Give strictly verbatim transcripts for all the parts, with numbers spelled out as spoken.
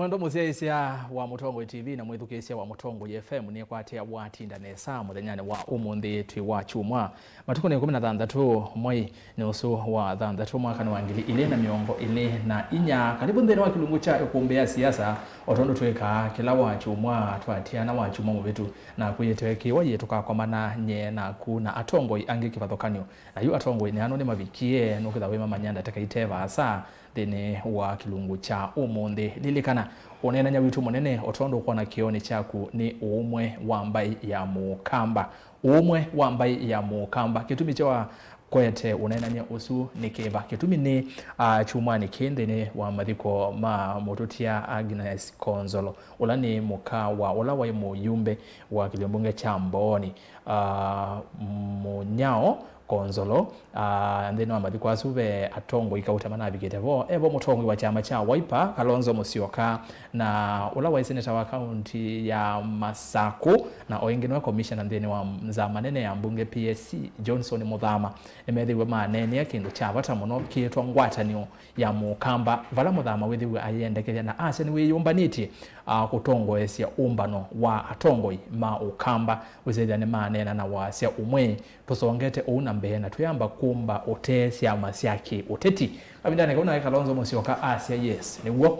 Mwendwa mũsyaĩĩsya wa Mũtongoi T V na mwĩthukĩĩsya wa Mũtongoi F M, nĩkwatĩa watinda nesa mũthenyanĩ wa ũmũnthĩ twĩ wa kyumwa. Matukũ nĩ ĩkũmi na thanthatũ mwei nĩ ũsu wa thanthatũ mwaka nĩ wa ngili ilĩ na mĩongo ĩlĩ na inya. Karibu nthĩnĩ wa kĩlungu kya ĩkũmbĩ ya siasa, o tondũ twĩkaa kĩla wa kyumwa twatiana wa kyumwa mũvĩtu, na kwĩyĩtwe kĩwa yĩ tũkakomana nye naku na atongoi angĩ kĩvathũkany'o. Na yu atongoi nĩ ano nĩmavikie, nũkĩtha wĩmamanya ndatĩka ite vaasa nthĩnĩ wa kĩlungu kya ũmũnthĩ. Lilikana, ũneenany'a witũ mũnene, o tondũ ũkwona kĩonĩ kyaku, nĩ ũũmwe wa mbaĩ ya Mũkamba. Ũũmwe wa mbaĩ ya Mũkamba. Kĩtumi kya kwete ũneenany'a ũsu nĩ kĩva? Kĩtumi nĩ, ah, kyumwanĩ kĩĩ nthĩnĩ wa mathiko ma mũtũtia Agnes Konzolo, ũla nĩ mũka wa ũla waĩ mũyumbe wa kĩlio mbunge kya Mbooni, ah, Mũnyao Konzolo. Ah, nthĩnĩ wa mathiko asu ve atongoi kauta manavikĩte vo. Evo mũtongoi wa kyama kya Wiper, Kalonzo Musyoka, na ũla waĩ seneta wa kaunti ya Masaku, na o ĩngĩ nĩwe komishena nthĩnĩ wa nzama nene ya mbunge P S C, Johnson Muthama, nĩmethĩiwe maneenea kĩndũ kya vata mũno kĩĩtwa ngwatanĩo ya Mũkamba, vala Mũthama wĩthĩiwe ayĩendekethya na asya nĩwĩyũmbanĩtye, ah, kũtongoesya ũmbano wa atongoi ma Ũkamba, wĩsĩthya nĩmaneena na wasya ũmwe. Tũsongete ũu na mbee na twĩamba kũmba ũtee syama sya kĩ-ũteti. Kavindanĩ kau nake Kalonzo Musyoka asya yes, nĩw'o.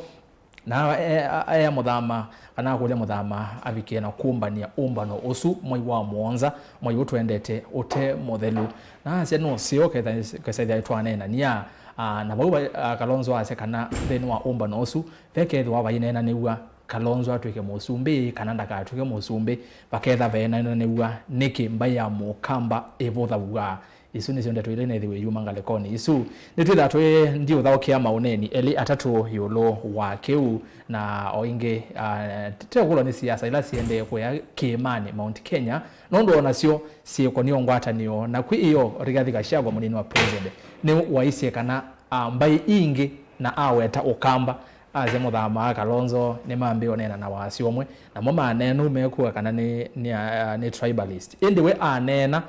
Na e-, a-, ea Mũthama, kana akũlya Mũthama avikie na kũmbany'a ũmbano ũsu mwei wa mũonza, mwei ũtwendete ũte mũthelu. Na asya nũseo ketha-, kesethĩa twaneenania. Ah, na vau va-, ah, Kalonzo asya kana nthĩnĩ wa ũmbano ũsu, vekethĩwa vaineenanĩw'a Kalonzo atw'ĩke mũsumbĩ kana ndakatw'ĩke mũsumbĩ, vaketha veeneenanĩw'a nĩkĩ mbaĩ ya Mũkamba ĩvũthaw'a. Isu nĩsyo ndeto ila inethĩwe iyuma ngalĩkonĩ isu. Nĩtwĩthaa twĩ ndiũthaũkĩa maũneeni elĩ atatũ ĩũlũ wa kĩu, na o ĩngĩ, ah, te ũkũlwa nĩ siasa ila siendee kũya kĩĩmanĩ Mount Kenya, nũndũ o nasyo syĩkonio ngwatanĩo na kwĩ ĩyo Rigathi Gachagua, mũnini wa president, nĩwaisye kana, ah, mbaĩ ingĩ na aweta Ũkamba, asya Mũthama, Kalonzo nĩmambĩĩe ũneena na wasya ũmwe, namo maneena ũu mekũa kana nĩ, nĩ, ah, nĩ tribalist. Ĩndĩ we aneena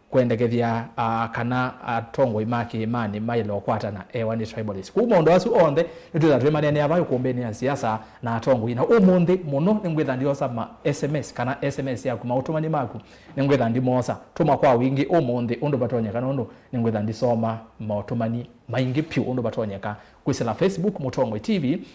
kwendekethya, ah, kana atongoi ma kĩĩmanĩ maĩle ũkwatana ewa nĩ tribalist. Kwoou maũndũ asu onthe nĩtwĩthaa twĩmaneenea vaa ĩkũmbĩnĩ ya siasa na atongoi. Na ũmũnthĩ mũno nĩngwĩtha ndiosa ma S M S kana S M S yaku, maũtũmani maku, nĩngwĩtha ndimosa. Tũma kwa wingĩ ũmũnthĩ ũndũ vatonyeka, nũndũ nĩngwĩtha ndisoma maũtũmani maingĩ vyũ ũndũ vatonyeka. Kwĩsĩla Facebook, Mũtongoi T V,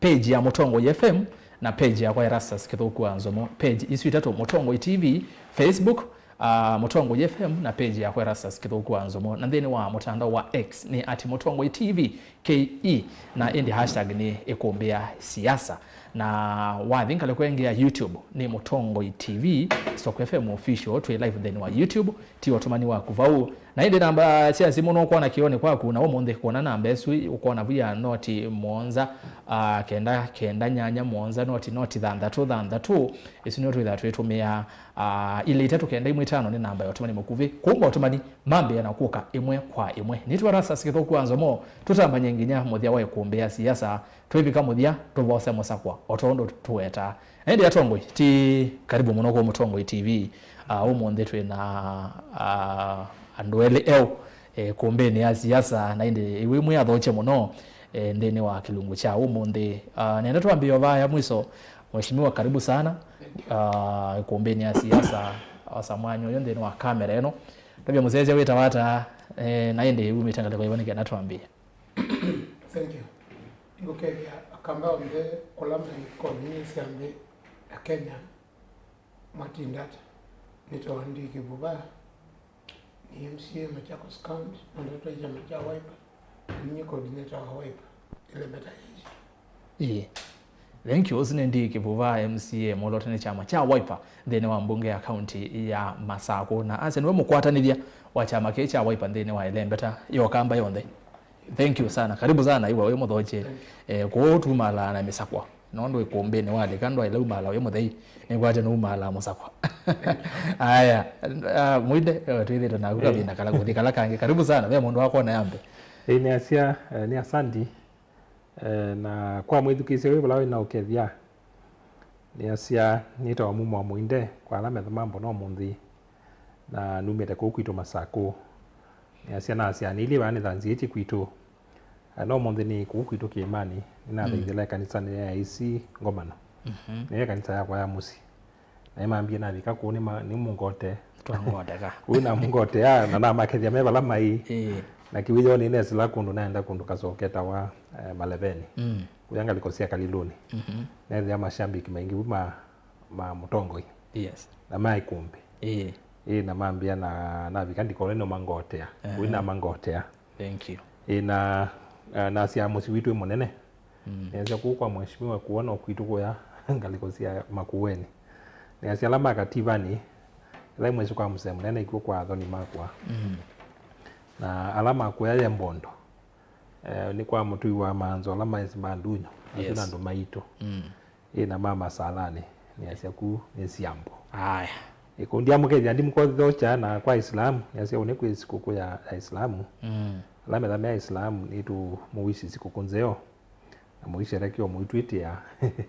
page ya Mũtongoi F M, na page yakwa Erastus Kĩthũku wa Nzomo. Page isu itatũ, Mũtongoi T V, Facebook, ah, Mũtongoi F M, na page yakwa Erastus Kĩthũku wa Nzomo. Na nthĩnĩ wa mũtandao wa X nĩ at Mũtongoi T V K E, na ĩndĩ hashtag nĩ ĩkũmbĩ ya siasa. Na wathi ngalĩko ĩngĩ ya YouTube nĩ Mũtongoi T V, Stock F M Official, twĩ live nthĩnĩ wa YouTube, ti ũtũmani waku vau. Na ĩndĩ namba sya simũ nũkwona kĩonĩ kwaku, na ũmũnthĩ kũona namba ĩsu ũkwona vu ya noti mũonza, ah, kenda, kenda, nyanya, mũonza, noti, noti, thanthatũ, thanthatũ. Ĩsu nĩyo twĩthaa twĩtũmĩa, ah, ilĩ itatũ kenda imwe itano nĩ namba ya ũtũmani mũkuvĩ. Kũu maũtũmani mambĩĩa na kũka ĩmwe kwa ĩmwe. Nĩtwa Erastus Kĩthũku wa Nzomo, tũtambany'e nginya mũthya wa ĩkũmbĩ ya siasa. Twĩvika mũthya, tũvose mũsakwa, o ta ũndũ tũwetaa. Na ĩndĩ atongoi, ti karibu mũno kwa Mũtongoi T V. Ah, ũmũnthĩ twĩ na, ah, andũ elĩ eũ, eh, ĩkũmbĩnĩ ya siasa, na ĩndĩ ĩwĩ mwĩ athokye mũno, eh, nthĩnĩ wa kĩlungu kya ũmũnthĩ. Ah, nenda twambĩe o vaya mwiso, Mheshimiwa, karibu sana, ah, ĩkũmbĩnĩ ya siasa, osa mwanya ũyũ nthĩnĩ wa kamera ĩno. Tavya mũsyaĩĩsya wĩtawa ata, eh, na ĩndĩ umĩte ngalĩko ĩva nĩ kenda twambĩe? Thank you. Nĩngũkethya Akamba onthe kũla me ngalĩkonĩ sya nthĩ ya Kenya, matinda ata. Nĩtawa Ndii Kĩvuva, nĩ M C A Machakos County, na ndeto kyama kya Wiper, na ninyie coordinator wa Wiper, Ilembeta East. Ĩĩ. Thank you. Ũsu nĩ Ndii Kĩvuva, M C A mũlote nĩ kyama kya Wiper nthĩnĩ wa mbunge ya kaunti ya Masakũ, na asya nĩwe mũkwatanĩthya wa kyama kĩĩ kya Wiper nthĩnĩ wa Ilembeta ya Ũkamba yonthe. Thank you sana. Karibu sana, iwe wĩ mũthokye. Thank you. Eh, kũu tumaalaa na mĩsakwa. Nũndũ ĩkũmbĩnĩ walika ndwaĩle umaalaa wĩ mũthei. Nĩkwatya nũumaalaa mũsakwa. Thank you. Aya, ah, Mwinde, eh, twĩthĩte naku, eh, kavinda kala kũthi kala kangĩ. Karibu sana. Ve mũndũ wakwona yambe. Ĩĩ, nĩ asya, eh, nĩ asandi. Eh, na kwa mwĩthukĩĩsya wĩ vala wĩ na ũkethya, nĩasya, nĩtawa Mumo wa Mũinde, kwa ala metha mambona ũmũnthĩ, na numĩte kũu kwitũ Masakũ. Nĩasya, nasya, nĩilyĩ vaa nĩthanzĩĩtye kwitũ. Na ũmũnthĩ nĩ kũu kwitũ kĩĩmanĩ, nĩnathaithĩla ĩkanisanĩ ya A C Ngomano. Mhm. Nĩyo ĩkanisa yakwa ya mũsyĩ. Na nĩmambie navika kũu nĩma-, nĩmũngote. Twangoteka. Kũu namũngotea, na namakethya me vala maĩ. Ĩĩ. Na kĩwĩoo nĩnesĩla kũndũ naenda kũndũ kasoketawa, eh, Maleveni. Mm. Kũya ngalĩko sya Kalilũnĩ. Mhm. Neethĩa mashambiki maingĩ vu ma, ma mũtongoi. Yes. Na ma ĩkũmbĩ. Ĩĩ. Ĩĩ, na mambĩa na navika ndikone nĩmangotea. Aha. Kũu namangotea. Thank you. Ĩĩ, na, na, nasya mũsyĩ witũ wĩ mũnene. Mm. Nĩasya kũu kwa mheshimiwa kuona kwitũ kũya ngalĩko sya Makueni. Nĩasya ala ma Kativani, ĩla imwĩsĩ kwa mzee mũnene ikw'o kwa athoni makwa. Mm. Na ala ma kũya ye Mbondo, eh, nĩ kwa mũtui wa manzo ala maĩsĩ ma ndunyo, asu na, yes, andũ maitũ. Mm. Ĩĩ, na ma Masalanĩ, nĩasya ku nĩ Siambo. Aya. Ĩĩ, kũu ndiamũkethya ndimũkothocha na kwa Islamu, nĩasya ũnĩ kwĩ sikũkũ ya, ya Islamu. Mm. Ala metha me Islamu, nĩtũmũwisi sikũkũ nzeo. Na mũisherekea mũitwĩtĩa.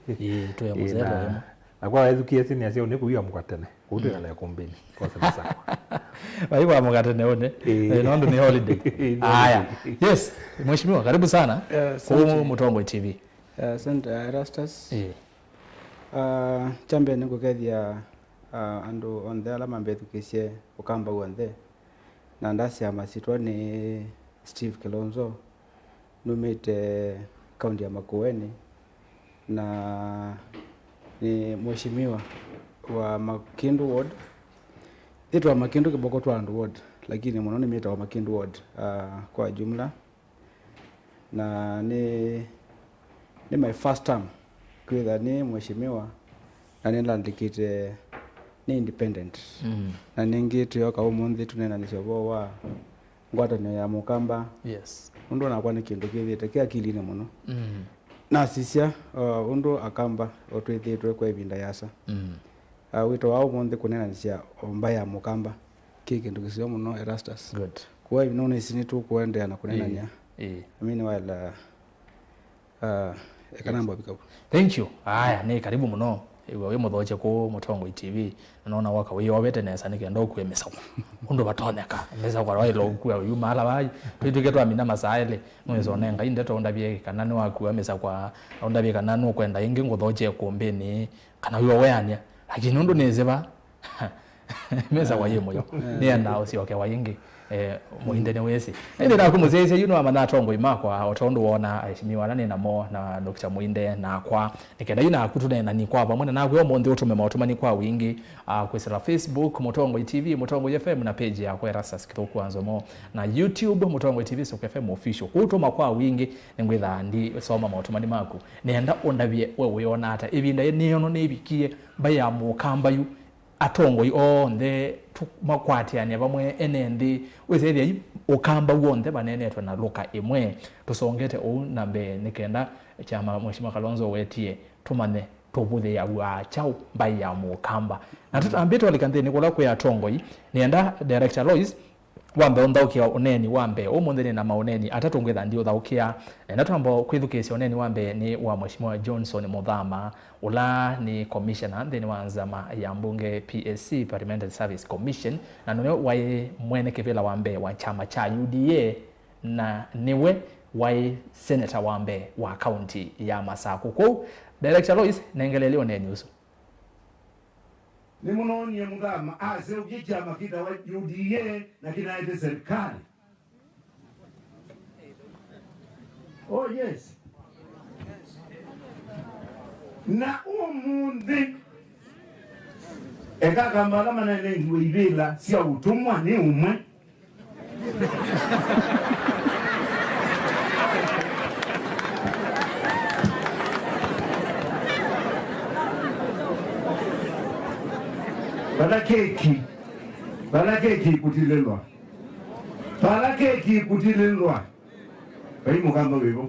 Ĩĩ, twĩ, ĩĩ, mũzee na, ĩmwe. Na kwa ethukĩĩsye nĩasya ũnĩ kũiwa mũka tene. Kũu twĩkala ĩkũmbĩnĩ. Kose masakwa. Vai kwa mũka tene ũnĩ. Ĩĩ. Eh, nondũ nĩ holiday. Ĩĩ, nĩ holiday. Aya. Yes, mheshimiwa, karibu sana. Eh, asante. Kũu Mũtongoi T V. Eh, asante, eh, Erastus. Ĩĩ. Ah, kya mbee nĩ kũkethya, ah, andũ onthe ala mambethukĩsye Ũkamba w'onthe. Na ndasya masyĩtwa nĩ Steve Kilonzo, numĩte kaunti ya Makueni, na nĩ mheshimiwa wa Makindu Ward. Yĩtwa Makindu Kiboko Twandu Ward, lakini mũno nĩmĩtawa Makindu Ward, ah, kwa jumla. Na nĩ, nĩ my first term kwĩtha nĩ mheshimiwa, na nĩlandĩkĩte nĩ independent. Mm. Na nĩngĩ twĩoka ũmũnthĩ tũneenanĩsya ũvoo wa ngwatanĩo ya Mũkamba. Yes. Ũndũ nakwa nĩ kĩndũ kĩthĩte kĩ akilinĩ mũno. Mm. Nasisya, uh, ũndũ Akamba o twĩthĩĩtwe kwa ĩvinda yasa. Mm. Uh, wĩto wa ũmũnthĩ kũneenanĩsya o mbaĩ ya Mũkamba kĩ kĩndũ kĩseo mũno, Erastus. Good. Kwa hivyo, nĩnĩsĩ nĩtũkũendeea na kũneenany'a. Ĩĩ, ĩĩ. I mean, while, uh, uh, eka namba vikavu. Thank you. Aya, nĩ karibu mũno. Ĩw'a wĩ mũthokye kũu Mũtongoi T V. Na nona waka wĩyovete nesa nĩ kenda ũkue mĩsakwa. Ũndũ vatonyeka. Mĩsakwa waĩle ũkua yuma ala vai. Twĩtw'ĩke twamina masaa elĩ. Nĩwĩsone Ngai ndeto ũndavye kana nĩwakua mĩsakwa. Ũndavye kana nũkwenda ĩngĩ ngũthokye kũmbĩnĩ. Kana wĩwa weanĩa. Lakini ũndũ nĩsĩ va. Mĩsakwa yĩ mũyo. Eh. Nĩendaa ũsyokewa ĩngĩ. Eh, Mũinde nĩwĩsĩ. Ĩndĩ naku mũsyaĩĩsya yu nĩwamanya atongoi makwa, o ta ũndũ woona aheshimiwa ala nĩ namo na Doctor Mũinde nakwa. Nĩ kenda yu naku tũneenani kwa vamwe na naku ũmũnthĩ ũtũme maũtũmani kwa wingĩ, ah, kwĩsĩla Facebook, Mũtongoi T V, Mũtongoi F M na page yakwa Erastus Kĩthũku wa Nzomo, na YouTube, Mũtongoi T V Soko F M Official. Kũtũma kwa wingĩ, nĩngwĩthaa ndisoma maũtũmani maku. Nĩenda ũndavye we wĩona ata. Ĩvinda yĩ nĩyono nĩvikie, mbaĩ ya Mũkamba yu, atongoi onthe tũmakwatĩanĩa vamwe ene nthĩ, wĩsethĩa yu Ũkamba w'onthe vaneenetwe na lũka ĩmwe. Tũsongete ũu na mbee nĩ kenda kyama Mheshimiwa Kalonzo wetie tũmanye tũvũthĩaw'a kyaũ mbaĩ ya Mũkamba. Na tũtambĩte ũlika nthĩnĩ kũla kwĩ atongoi, nĩenda Director Lois wambe ũnthaũkĩa ũneeni wa mbee. Ũmũnthĩ nĩ na maũneeni atatũ ngwĩtha ndiũthaũkĩa. Nenda twamba kwĩthukĩĩsya ũneeni wa mbee nĩ wa Mheshimiwa Johnson Muthama, ũla nĩ commissioner nthĩnĩ wa nzama ya mbunge P S C, Parliamentary Service Commission, na nĩwe waĩ mwene kĩvĩla wa mbee wa kyama kya U D A, na nĩwe waĩ senator wa mbee wa kaunti ya Masakũ. Kwoou, Director Lois, nengelelye ũneeni ũsu. Nĩmũnoonie Mũthama aseũvye kyama kĩtawa U D A na kĩnaete serikali. Oh, yes. Na ũmũnthĩ, eka Akamba ala manenengiwe ivĩla sya ũtũmwa nĩ ũmwe. Vala keki, vala keki ĩkũtilĩlwa. Vala keki ĩkũtilĩlwa. Vai Mũkamba wĩvo.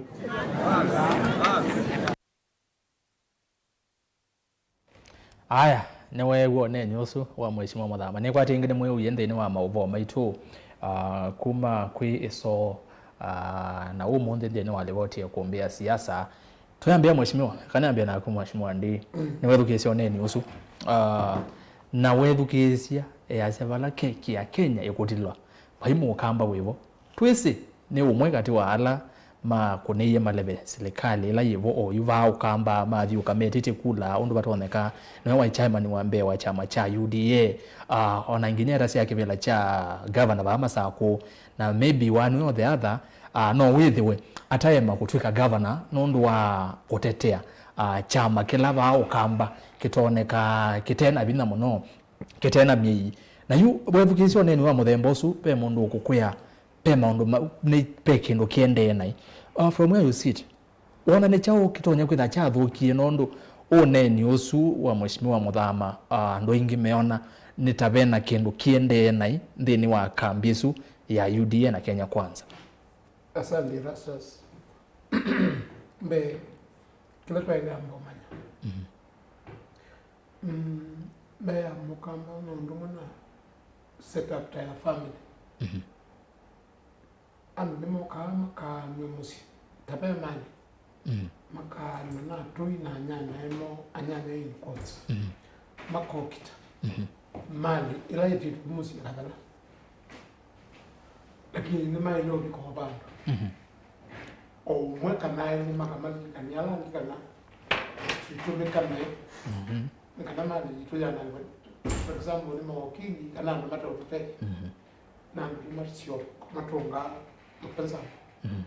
Aya, nĩweew'a ũneeni ũsu wa Mheshimiwa Mũthama. Nĩkwatĩ ĩngĩ nĩmwĩũie nthĩnĩ wa maũvoo maitũ, ah, kuma kwĩ ĩsoo, ah, na ũmũnthĩ nthĩnĩ wa livoti ya ĩkũmbĩ ya siasa. Twĩambĩa Mheshimiwa, kana ambĩa naku Mheshimiwa Ndii, nĩwethukĩĩsya ũneeni ũsu. Ah, na wethukĩĩsya, easya vala keki ya Kenya ĩkũtilwa, vai Mũkamba wĩvo. Twĩsĩ nĩ ũmwe katĩ wa ala makũnĩie maleve silikalĩ ĩla yĩvo oyu vaa Ũkamba, mathyũũka metĩtye kula ũndũ vatonyeka. Nĩwe waĩ chairman wa mbee wa kyama kya U D A. Ah, ona nginya ĩla syake kĩvĩla kya gavana vaa Masakũ, na maybe one way or the other, ah, no wĩthĩwe ataema kũtw'ĩka gavana nũndũ wa kũtetea, ah, kyama kĩla vaa Ũkamba kĩtoneka kĩte na vinya mũno, kĩte na myei. Na yu wethukĩĩsya ũneeni wa mũthemba ũsu, ve mũndũ ũkũkwĩa, ve maũndũ ma, nĩ, ve kĩndũ kĩendee naĩ. Uh, from where you sit, wona nĩ kyaũ kĩtonya kwĩtha kyathũkie, nũndũ ũneeni ũsu wa Mheshimiwa Mũthama, uh, andũ aingĩ meona nĩ ta ve na kĩndũ kĩendee naĩ nthĩnĩ wa kambi ĩsu ya U D A na Kenya Kwanza? Asante, Rastus. Mbee, kĩla twaĩle amba ũmanya. Mhm. Mm, mbee ya Mũkamba no ũndũ ũmwe na set up ta ya family. Mhm. Andũ nĩmokaa makaanw'a mũsyĩ, ta ve malĩ. Mhm. Makaanw'a na atũi na anyanya emo, anyanya in quotes. Mhm. Makokita. Mhm. Malĩ ĩla yĩtĩtwe mũsyĩ ĩkathela. Lakini nĩmaĩle ũvika o vandũ. Mhm. O ũmwe kana elĩ makamalilikania ala angĩ kana tũtũmĩka naĩ. Mhm. Nĩ kana malĩ yitũ yanaĩwe, for example, nĩ mawakili kana andũ mataũtũtethya. Mhm. Na andũ nĩmasyo matũngaa mũtwe nzama. Mhm.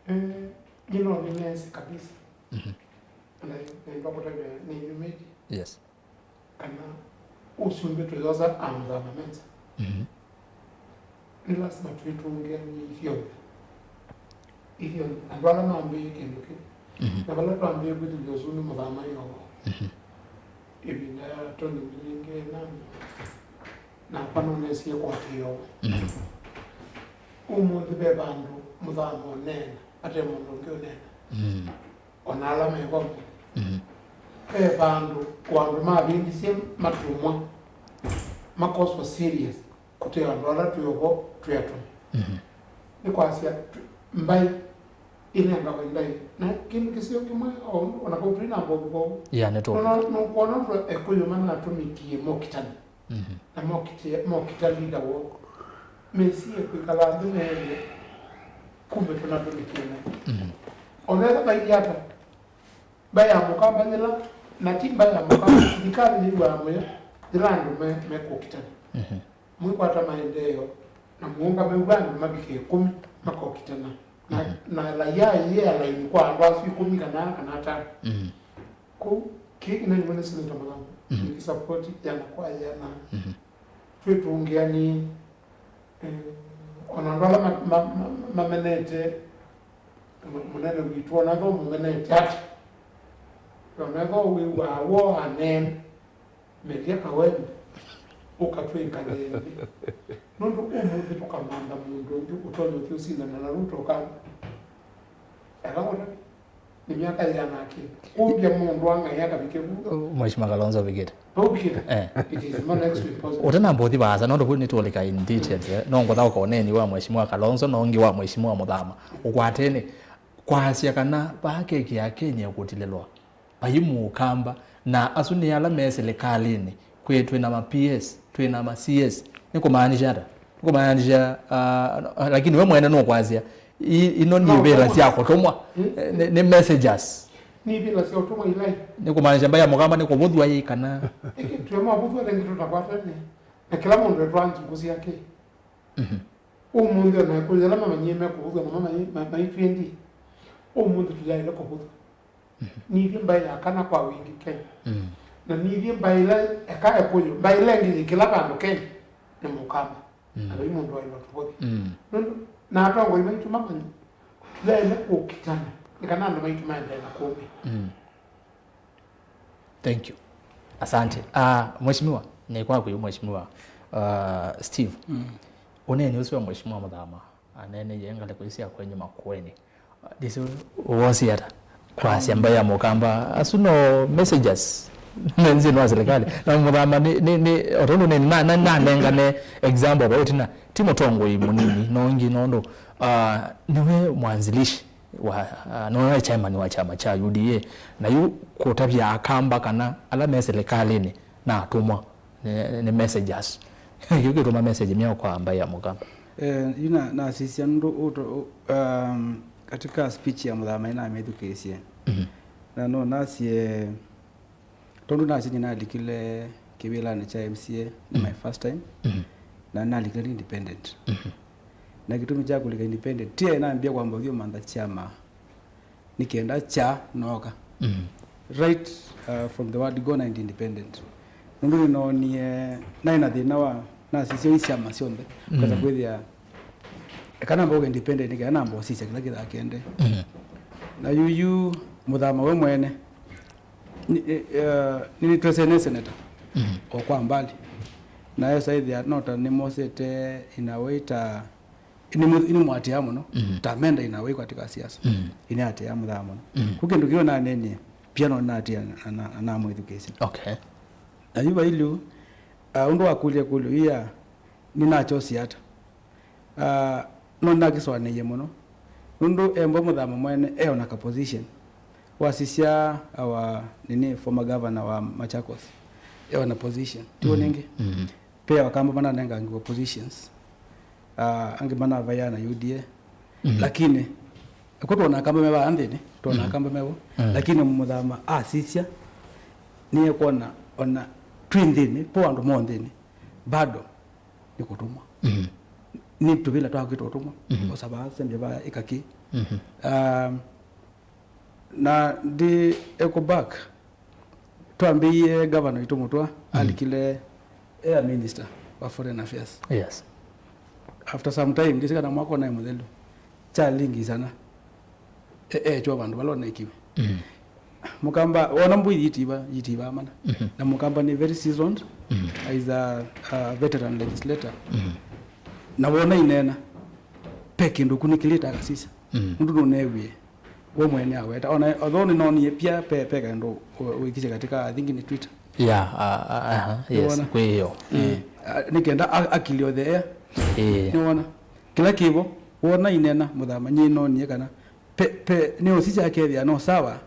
Eh, nyie no nĩneesĩ kabisa. Mhm. Na naĩva kũtavya nĩnyumĩtye. Yes. Kana ũsumbĩ tũyosa amũthama menza. Mhm. Nĩ lasima twĩtũngĩanĩe ithyonthe. Ithyonthe. Andũ ala mambĩĩe kĩndũ kĩu. Mhm. Na vala twambĩĩe kwĩthukĩa ũsumbĩ mũthama yovo. Mhm. Ĩvinda ya Tony Milinge nani. Nakwa nũnesie kwatĩĩo. Mhm. Ũmũnthĩ ve vandũ mũthama ũneena, ate mũndũ ũngĩ ũneena. Mhm. O na ala me vau. Mhm. Ve vandũ o andũ mavĩndisye matũmwa, makoswa serious, kũte andũ ala twĩ o vo twĩ atũmi. Mhm. Nĩ kwasya tw-, mbaĩ ĩnengawe ndaĩ. Na kĩndũ kĩseo kĩmwe, o, o na kau twĩ na mbovu vau. Yeah, nĩ tũkũ. No, no, nũkwona ũndũ Ekũyũ manatũmĩkie mokitani. Mhm. Na mokite, mokita leader woo. Mesie kwĩkala nthĩ meelye kumbe tũnatũmĩkie naĩ. Mhm. Ona ĩla vailyĩ ata, mbaĩ ya Mũkamba yĩla, na ti mbaĩ ya Mũkamba, silikalĩ yĩw'aa mũyo yĩla andũ me, mekũkitana. Mhm. Mwĩkwata maendeeo, na mũũngamew'a andũ mavike ĩkũmi makokitana. Na, mhm, na laia ĩyĩ ya laini kwa andũ asu ĩkũmi kana, kana atano. Mhm. Kwoou, kĩĩ kĩnengiwe nĩ Senator Mũthama, mhm, nĩkĩsapoti yana kwa yana. Mhm. Twĩtũngĩanĩe, eh, ona andũ ala ma-, ma-, ma-, mamenete mũ-, mũnene witũ, ona ethĩwa mũmenete ata, ona ethĩwa wĩw'aa woo aneena, Melia kawembe, ũka twĩkale nthĩ. Nũndũ ũmũnthĩ tũkamantha mũndũ ũngĩ ũtonya ũthi ũsindana na Ruto ũkana. Eka ũtavye, nĩ myaka yĩana akĩ? Kũmbya mũndũ wa Ngai akavike vu? Mheshimiwa Kalonzo avikĩte. Vau vikĩte? Eh. It is more next to impossible. Ũtanamba ũthi vaasa, nũndũ vu nĩtũlika in details, eh. No ngũtha ũkoneni wa Mheshimiwa Kalonzo, no ũngĩ wa Mheshimiwa Mũthama. Ũkwatene, kwasya kana vaa keki ya Kenya ĩkũtilĩlwa. Vai Mũkamba, na asu nĩ ala me silikalĩnĩ. Kwĩ twĩ na ma P S, twĩ na ma C S. Nĩ kũmaanisha ata? Nĩ kũmaanisha, ah, lakini we mwene nũkwasya, i-, ino nĩ ivĩla sya kũtũmwa. Hmm? Eh, nĩ, nĩ messages. Nĩ ivĩla sya ũtũmwa ilai. Nĩ kũmaanisha mbaĩ ya Mũkamba nĩ kũvũthw'a ĩ kana? Ĩkĩ, twĩ mavũthw'a nĩngĩ tũtakwatene. Na kĩla mũndũ etwaa nzungu syake. Mhm. Ũmũnthĩ o na Ekũyũ ala mamanyie mekũvũthw'a na mamanyie, ma-, maitw'ĩndie. Ũmũnthĩ tũyaĩle kũvũthw'a. Mhm. Nithyĩ mbaĩ ya kana kwa wingĩ Kenya. Mm. Na nithyĩ mbaĩ ĩla eka Ekũyũ, mbaĩ ĩla ĩngĩ yĩ kĩla vandũ Kenya nĩ Mũkamba. Mm. Na vai mũndũ waĩle ũtũvũthya. Mm. Nũndũ, na atongoi maitũ mamanye, tũyaĩle kũkitana, nĩ kana andũ maitũ maendee na kũmĩa. Mm. Thank you. Asante. Ah, Mheshimiwa, nĩ kwaku yu Mheshimiwa, ah, Steve. Mm. Ũneeni ũsu wa Mheshimiwa Mũthama, aneeneie ngalĩko isu sya kwenyu Makueni. Ndĩsĩ wosie ata? Kwasya mbaĩ ya Mũkamba, asu no messages me nthĩnĩ wa silikalĩ. Na Mũthama nĩ, nĩ, nĩ, o tondũ nĩ, na, na, nanengane example vau ĩtina, ti mũtongoi mũnini, no ũngĩ nũndũ, ah, nĩwe mwanzilishi wa, ah, nĩwe chairman wa kyama kya U D A, na yu kũtavya Akamba kana ala me silikalĩnĩ na atũmwa nĩ, nĩ messages. Kĩu kĩtũma message myaũ kwa mbaĩ ya Mũkamba? Eh, yu na, nasisya nũndũ ũto-, ũ-, um, katika speech ya Mũthama nĩnamĩthukĩĩsye. Mhm. Na no nasie, tondũ nasie nĩnalikile kĩvĩlanĩ kya M C A, nĩ my first time. Mhm. Na nalikile nĩ independent. Mhm. Na kĩtumi kya kũlika independent, ti aĩ nambia kwamba ũthiĩ ũmantha kyama nĩ kenda kya nooka. Mhm. Right, uh, from the word go na independent. Nũndũ nĩnoonie naĩ na thĩna wa nasisya i syama syonthe. Kasa kwĩthĩa, eka namba ũka independent, nĩ kenda namba ũsisya kĩla kĩthaa kĩendee. Mhm. Na yuyu Mũthama we mwene, nĩ, eh, eh, nĩnĩtwesene senator o kwa mbali. Na esa ĩthĩa no ta nĩmosete in a way ta nĩmũ-, nĩmũatĩaa mũno, ta menda in a way katika siasa. Nĩnĩatĩaa Mũthama mũno. Ku kĩndũ kĩu nanenie, pia no nĩnatĩa na, na, na namwĩthukĩĩsya. Okay. Na yu vailu, uh, ũndũ wakũlya kũlyo ia, nĩnakyosie ata? Ah, no nĩnakĩsũanĩie mũno. Nũndũ embo Mũthama mwene e ona ka position. Wasisya our, nini, former governor wa Machakos. E ona position. Tiw'o nĩngĩ? Pe Akamba mananengangiwa positions. Ah, angĩ manavaia na U D A. Lakini, kwa twona Akamba me vaa nthĩnĩ, twona Akamba mevo. Lakini Mũthama asisya, nĩekwona ona twĩ nthĩnĩ, po andũ mo nthĩnĩ, bado nĩ kũtũmwa. Nĩ tũvĩla twa kwĩtwa ũtũmwa. Osa vaa, sembya vaa, ĩka kĩ. Um, na ndi echo back, twambĩie governor witũ Mũtwa, alikile air minister wa foreign affairs. Yes. After some time, ndisi kana mwaka ũnaĩ mũthelu, kyalingi sana. E-, eechwa vandũ vala ũnekiwe. Mũkamba, wona mbũi yitiva, yitiva mana. Na Mũkamba nĩ very seasoned, is a, a veteran legislator. Na wona ineena, pe kĩndũ kunĩkĩlĩte akasisya. Nũndũ nũneewie, we mwene aweta. Ona, although nĩnonie pia pe, pe kaĩndũ wĩkisye katika, I think nĩ Twitter. Yeah, uh, uh, uh, yes, nĩwona? Kwĩ ĩyo. Eh, a, nĩ kenda a-, akili o the air. Eh. Nĩwona? Kĩla kĩvo, wona inena Mũthama, nyie nonie kana pe, pe, nĩ osisi akethĩa no sawa,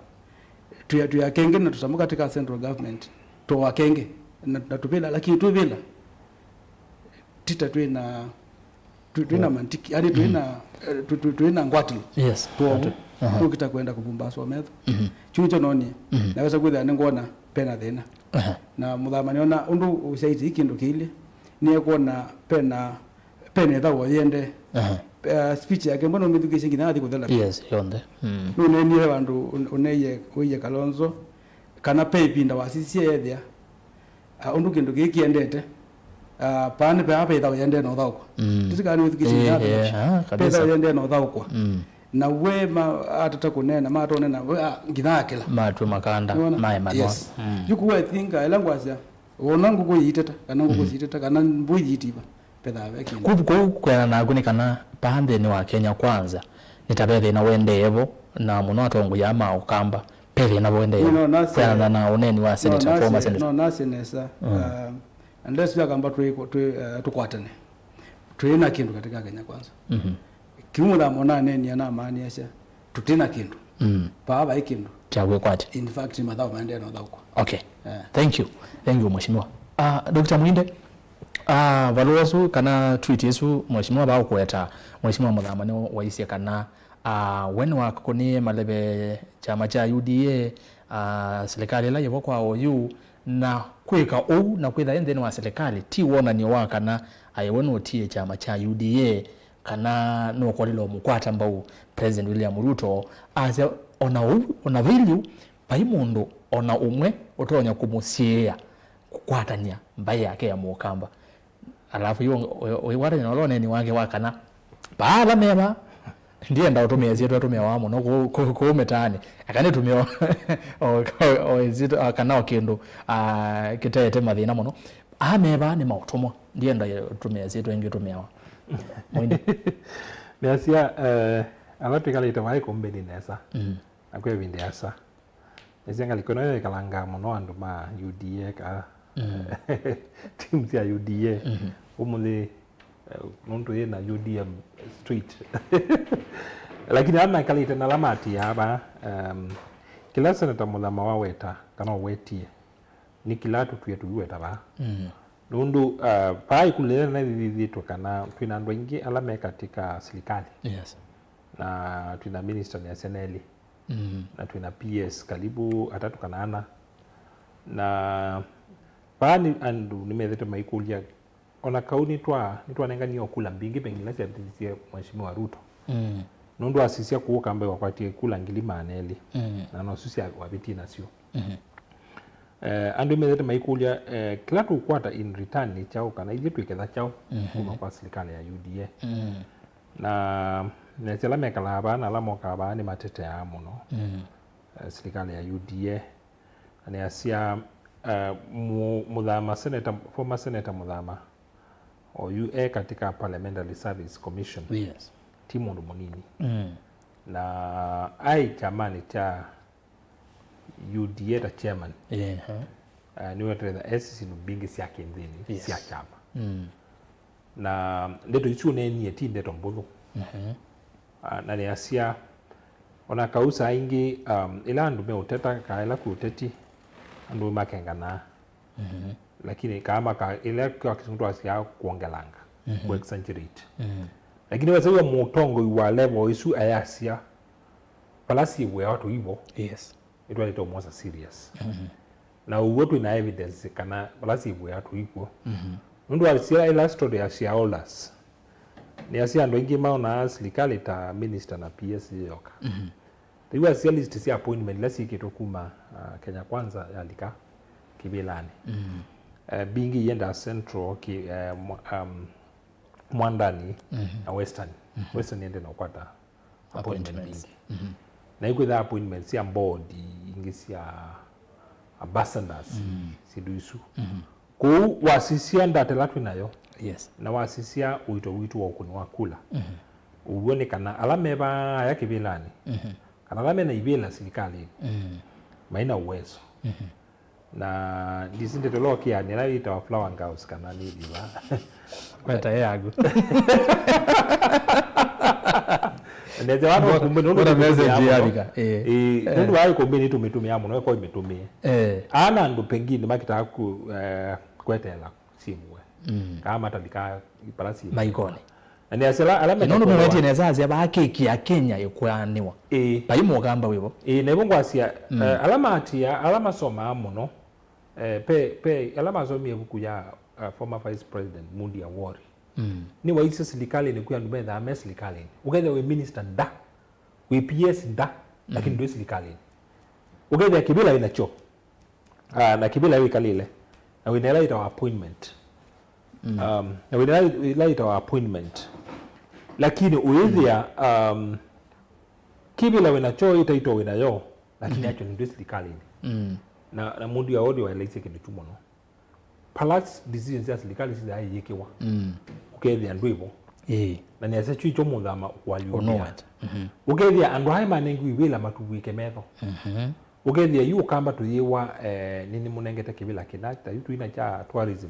tũya, tũya kenge na tũsamũ katika central government, tũwa kenge na, na tũvĩla, lakini twĩvĩla, tita twĩna, twĩ, twĩna mantiki, yani twĩna, eh, twĩ, twĩ, twĩna ngwatĩo. Yes. Twovu, aha, tũkita kwenda kũvumbaswa metho. Kyu nĩkyo nonie. Nawesa kwĩthĩa nĩngwona pena thĩna. Aha. Na Mũthama nĩona ũndũ ũsyaĩtye kĩndũ kĩilye, nĩekwona pena pene ĩthaũ yende. Aha. Eh, speech yake, mbona ũmĩthukĩĩsye nginya athi kũthela? Yes, yonthe. Nũneenie vandũ ũn-, ũneie, ũiye Kalonzo, kana pe ĩvinda wasisye ethĩa, ah, ũndũ kĩndũ kĩĩ kĩendete, ah, paa nĩ pea pe ĩthaũ yende na ũthaũkwa. Ndisikaa nĩ wĩthukĩĩsye nginya athi. Eh, ah, kabisa. Pe ĩthaũ yende na ũthaũkwa. Na we ma-, atata kũneena, matonena, we, ah, nginya akĩla. Matwe makanda, nĩwona? Maĩ manwa. Yes. Yu ku I think, ah, ĩla ngwasya, wona ngũkũ yiiteta, kana ngũkũ siiteta, kana mbũi yiitiva, pethaa ve kĩndũ. Kũu, kũu kwĩana naku nĩ kana paa nthĩnĩ wa Kenya Kwanza, nĩ ta ve thĩna ũendee vo, na mũno atongoi aa ma Ũkamba, pe thĩna ũendee vo. Nĩ no nasye, kwĩana na ũneeni wa no senator, nasye, former senator. No nasye nesa, um, unless we Akamba twĩ, twĩ, uh, tũkwatane. Twĩ na kĩndũ katika Kenya Kwanza. Kĩu Mũthama ũnaneenie anamaanisya, tũtĩ na kĩndũ. Paa vai kĩndũ kya kwĩkwatya. In fact, mathaũ maendee na ũthaũkwa. Okay. Eh. Thank you. Thank you, Mheshimiwa. Ah, Doctor Mwinde, ah, valũa ũsu kana tweet ĩsu Mheshimiwa vaũkũeta, Mheshimiwa Mũthama nĩwaisye kana, ah, we nĩwakũnie maleve kyama kya U D A, ah, silikalĩ ĩla yĩvo kwa oyu, na kwĩka ũu na kwĩtha e nthĩnĩ wa silikalĩ ti wonany'o wa kana aĩ we nũtie kyama kya U D A, kana nũkolile ũmũkwata mbau President William Ruto, asya, ona ũu, ona vailyĩ ũu, vai mũndũ ona ũmwe ũtonya kũmũsiĩĩa kũkwatany'a mbaĩ yake ya Mũkamba. Alafu yu, yu, yu, ũikwatany'a na ũla ũneeni wake wa kana, paa ala meva, ndienda ũtũmĩa syĩtwa tũmĩawa mũno kũu, kũu, kũu mĩtaanĩ. Eka nĩtũmĩe o, o, o, syĩtwa, kana o kĩndũ, ah, kĩtaete mathĩna mũno. Aa me vaa nĩ maũtũmwa. Ndienda tũmĩa syĩtwa ingĩ tũmĩawa. Mwini. Nĩasya, eh, ala twĩkalĩte vaĩ kũmbĩnĩ nesa. Na kwĩ ĩvinda ĩasa. Nĩsya ngalĩko ĩno yĩkalangaa mũno andũ ma U D A ka team sya U D A. Ũmũnthĩ, eh, nũndũ yĩ na U D M street. Lakini ala mekalĩte na ala matiaa vaa, um, kĩla Senator Mũthama waweta, kana ũwetie, nĩ kĩla tũtwie tũiweta vaa. Nũndũ, uh, vaa ĩkũlyo yĩla nĩyĩthĩtwe kana twĩna andũ aingĩ ala me katika silikalĩ. Yes. Na twĩna minister nĩasya nelĩ. Mm. Na twĩna P S karibu atatũ kana ana. Na vaa nĩ andũ nĩmethĩte maikũlya, ona kau nĩtwa-, nĩtwanenganie o kula mbingĩ pengine ila syavĩtisye Mheshimiwa Ruto. Mm. Nũndũ asisya kũu Ũkamba wakwatie kula ngili maana elĩ. Mm. Na nosu sya wavĩtie nasyo. Mm-hmm. Eh, andũ methete maikũlya, eh, kĩla tũkwata in return nĩ kyaũ, kana ithyĩ twĩketha kyaũ Mhm. kuma kwa silikalĩ ya U D A. Mm. Na nĩasya ala mekalaa vaa na ala mokaa vaa nĩmateteaa mũno, Mm. eh, silikalĩ ya U D A. Na nĩasya, eh, mu-, Mũthama, senator, former senator Mũthama, oyu e katika Parliamentary Service Commission. Yes. Ti mũndũ mũnini. Mm. Na ai kyamanĩ kya U D A ta chairman. Ehe. Ah, nĩweteretha esi syĩndũ mbingĩ sya kĩnthĩnĩ Yes. sya kyama. Mm. Na ndeto isu ũneenie ti ndeto mbũthũ. Mhm. Ah, na nĩasya, ona kau saa ingĩ, um, ĩla andũ meũteta, kaa ĩla kwĩ ũteti, andũ makenganaa. Mhm. Lakini kaa maka, ĩla kwa kĩsũngũ twasyaa kuongelanga, Mhm. ku exaggerate. Mhm. Lakini wesew'a mũtongoi wa level isu ayasya, vala syĩvũĩawa tũivo, Yes. nĩtwaĩlĩte ũmosa serious. Mhm. Na ũw'o twĩ na evidence kana vala syĩvũĩa tũikw'o. Mhm. Nũndũ wa syĩla ĩla story ya shareholders, nĩasya andũ aingĩ maonaa silikalĩ ta minister na P S yoka. Mhm. Taiwa sia list sia appointment ila syĩkĩtwe kuma, uh, Kenya Kwanza yalika kĩvĩlanĩ. Mhm. Eh, mbingĩ iendaa Central, ki, eh, mwa-, um, Mwandani Mhm. na Western. Mhm. Western yende na ũkwata appointment Appointments. Mbingĩ. Mhm. Na ikwĩtha appointments sya board, ingĩ sya ambassadors, Mm. syĩndũ isu. Mhm. Kũu wasisya data ĩla twĩ nayo, Yes. na wasisya ũito witũ wa ũkũni wa kula, Mhm. ũw'o nĩ kana ala me vaaya kĩvĩlanĩ, Mhm. kana ala me na ivĩla silikalĩnĩ, Mhm. mai na uwezo. Mhm. Na ndisi ndeto ĩla ũkĩanĩa ĩla yĩtawa flower girls kana nĩ ĩva. Kweta yaku. Ndeto ĩla Mbona- ũkumbi nũndũ mbona nĩtũmĩaa message mũno. Yalika? Eh. Eh, Eh. nũndũ wa ĩkumbi nĩtũmĩtũmĩaa mũno, ĩko imĩtũmĩe. Eh. Ana andũ pengine makĩtaa ku, eh, kweteela syĩvũe. Mm. Kaa matalika vala syĩvũe. Maikonĩ. Na nĩ asya ala, ala Nũndũ metakolewa. Nĩwetie nesa asya vaa keki ya Kenya ĩkũanĩwa. Ĩĩ. Vai mũkamba wĩvo. Ĩĩ, na ĩvo ngwasya, Mm. eh, ala matia, ala masomaa mũno, eh, pe, pe, ala masomie ĩvuku ya, eh, former Vice President Mundi Awori. Mm. Nĩwaisye silikalĩnĩ kwĩ andũ methaa me silikalĩnĩ. Ũkethĩa wĩ minister nda, wĩ P S nda, lakini Mm. ndwĩ silikalĩnĩ. Ũkethĩa kĩvĩla wĩ nakyo. Ah, na kĩvĩla wĩkalĩle. Na wĩna ĩla yĩtawa appointment. Mm. Um, na wĩna ĩla yĩtawa appointment. Lakini ũyĩthĩa, um, kĩvĩla wĩnakyo ĩtaito wĩnayo, lakini Mm. actually ndwĩ silikalĩnĩ. Mm. Na, na Mundi Awori waeleisye kĩndũ kyu mũno. Pala decisions sya silikalĩ sithaa iyĩkĩwa. Mm. Ũkethĩa ndwĩvo. Ĩĩ. Na nĩasya kyu ikyo mũthama ũkwaliũkĩa. Ũnũwata. Mhm. Ũkethĩa andũ aĩ manengiwe ivĩla matuvw'ĩke metho. Mhm. Ũkethĩa yu Ũkamba tũyĩwa, eh, nĩnĩmũnengete kĩvĩla kĩna, ta yu twĩna kya tourism,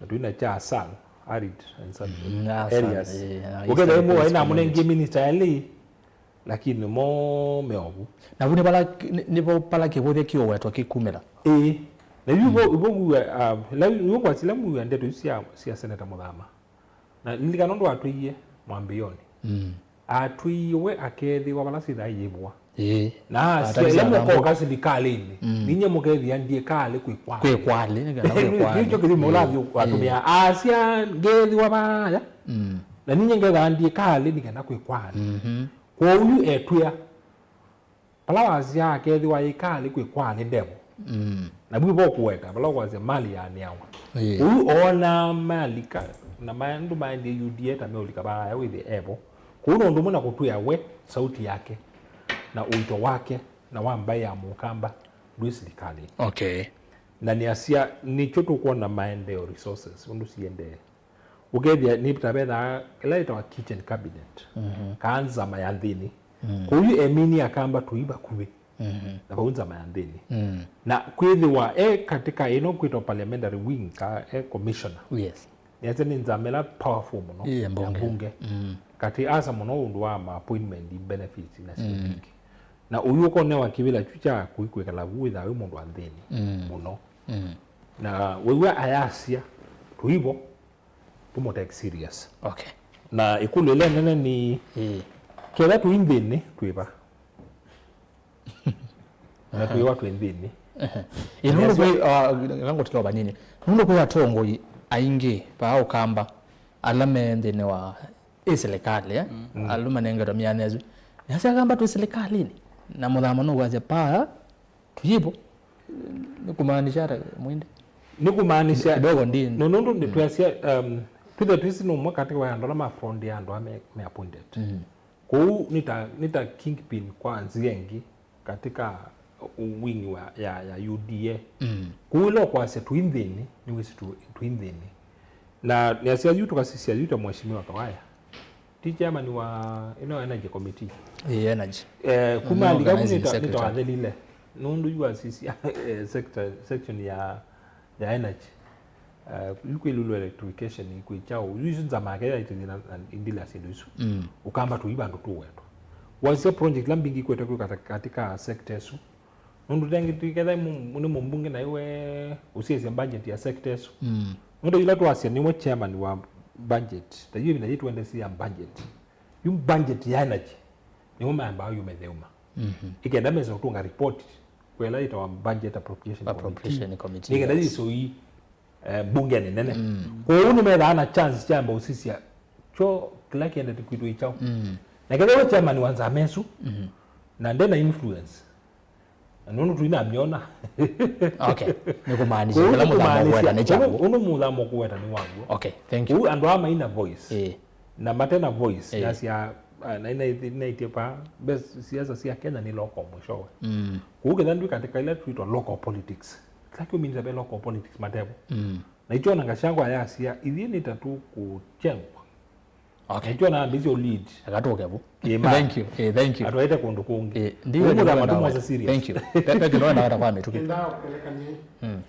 na twĩna kya Asal, arid and some Mm, Asal, areas. Eh, na Ũkethĩa Eastern imwe Coast waĩ namũnengie Community. Minister elĩ, lakini mo meovu. Na vu nĩ vala, nĩ, nĩvo vala kĩvũthya kĩũwetwa kĩkumĩla. Ĩĩ. Na yu ivo, Mm. ivo ngua, ah, la, yu ngwasila ngua ndeto isu sya, sya Senator Mũthama. Na lilikana ũndũ atwĩie mwambĩĩonĩ. Mm. Atwĩie we akethĩwa vala syĩthaa iyĩvũa. Ĩĩ. Na asya Atavisa ĩla atambũka. Mũkoka silikalĩnĩ, Mm. ninye mũkethĩa ndiĩ kalĩ kwĩ kwalĩ. Kwĩ kwalĩ, nĩ kana kwĩ kwalĩ. Kĩu kyo kĩthimo Ĩĩ. ũlathi watũmĩa. Ĩĩ. Asya ngethĩwa vaya. Mm. Na ninye ngethaa ndiĩ kalĩ nĩ kana kwĩ kwalĩ. Mhm. Kwoou yu etwĩa. Vala wasyaa akethĩwa ĩkalĩ kwĩ kwalĩ ndevo. Mm. Na vu vo kũweta, vala ũkwasya mali yaanĩawa. Ĩĩ. Ũu oonaa malika, na maandũ maendie U D A ta meũlika vaaya wĩthĩe evo. Kũu no ũndũ ũmwe na kũtwĩa we, sauti yake, na ũito wake, na wa mbaĩ ya Mũkamba, ndwĩ silikalĩ. Okay. Na nĩasya, nĩkyo tũkwona maendeeo resources, ũndũ siendee. Ũkethĩa nĩ ta vethaa ĩla ĩtawa kitchen cabinet, Mhm. kaa nzama ya nthĩnĩ. Mm. Kũu yu emini Akamba tũi vakuvĩ Mhm. na vau nzama ya nthĩnĩ. Mm. Na kwĩthĩwa e katika ĩno kwĩtwa parliamentary wing, ka e commissioner. Yes. Nĩasya nĩ nzama ĩla powerful mũno Ĩĩ, ya mbunge. Mbunge. Mm. Katĩ asa mũno ũndũ wa ma appointment, benefits na syĩndũ Mm. ingĩ. Na ũyu ũkonewa kĩvĩla kyu kya kũi kwĩkala vu wĩthaa wĩ mũndũ wa nthĩnĩ Mm. mũno. Mm. Na wĩw'a ayasya tũivo, tũmũtake serious. Okay. Na ĩkũlyo ĩla nene nĩ Ĩĩ. Ketha twĩ nthĩnĩ, twĩva? Na twĩwa twĩ nthĩnĩ. Ĩ, nũndũ kwĩ, ah, ngũtĩka vanini. Nũndũ kwĩ atongoi aingĩ vaa Ũkamba ala me nthĩnĩ wa ĩ silikalĩ, eh? Mm. Ala manengetwe myanya ĩsu. Nĩasya Akamba twĩ silikalĩnĩ. Na mũthama nũkwasya paa tuyivo. Nĩ kumaanisha ata, Mwindi? Nĩ kumaanisha kidogo ndi- no, nũndũ nĩtwasya, um, twĩthwa twĩsĩ nĩ ũmwe katĩ wa andũ ala ma front ya andũ ala me, me appointed. Mm. Kwoou nĩ ta, nĩ ta kingpin kwa nzĩa ĩngĩ katika wing wa, ya, ya U D A. Mm. Kwoou ĩla ũkwasya twĩ nthĩnĩ, nĩwĩsĩ tu-, twĩ nthĩnĩ. Na nĩasya yu tũkasisya yu ta Mheshimiwa Kawaya. Ti chairman wa ĩno energy committee. Ĩĩ, energy. Eh, kuma alika ku organizing nĩta, nĩta secretary. Wathelile. Nũndũ yu asisya, eh, sector, section ya, ya energy. Eh, yu kwĩ lulu electrification, kwĩ chao. Yu isu nzama yake yaitĩthĩ na, na indila syĩndũ isu. Mm. Ũkamba tũi vandũ tũwetwa. Wasisya project la mbingi kwete kwĩ kata-, katika sector isu. Nũndũ tengĩ twĩketha mu-, nĩ mũmbunge na iwe ũsiasya budget ya sector ĩsu. Mm. Nũndũ ila twasya nĩwe chairman wa budget, ta yu ĩvinda yĩtwendesya budget. Yu budget ya energy, nĩwe maambaa yu metheuma. Mhm. Ĩkenda mesa ũtũnga report, kwela yĩtawa budget appropriation committee. Appropriation committee, nĩkenda yes. Yĩsoi eh, mbunge nĩ nene. Mm. Kwoou nĩmethaa na chance kyamba ũsisya kyo kĩla kĩendete kwitũ ĩ kyaũ. Mm. Na kethĩwa chairman wa nzama ĩsu, mm-hmm, na nde na influence, na nũndũ tũinamyona. Okay. Nĩ kũmaanisha kwoou kĩla mũthama ũkũweta nĩ kyaũ. Ũndũ mũthama ũkũweta nĩ waguo. Okay, thank you. Kwoou andũ aa maina voice. Eh. Na mate na voice, eh, nasya, ah, na ina, inaitye pa, best siasa cia Kenya ni local mwishowe. Mm. Kwoou ketha ndwĩ katika ila twĩtwa local politics. Kĩla kĩũminĩte ve local politics matevo. Mm. Na icho na Gachagua yasya, ithyĩ nĩ ta tũkũkyengwa. Okay. Na icho na ambĩsyo lead. Akatũke vu. Ĩ, ma. Thank you. Ĩ, thank you. Atwaĩte kũndũ kũngĩ. Ĩ, ndiwe. Kũu nĩ mũthama tũmwose serious. Thank you. Pe, pe kĩndũ wenda kata kwa mĩtũkĩ. Nenda kũelekany'a. Mm.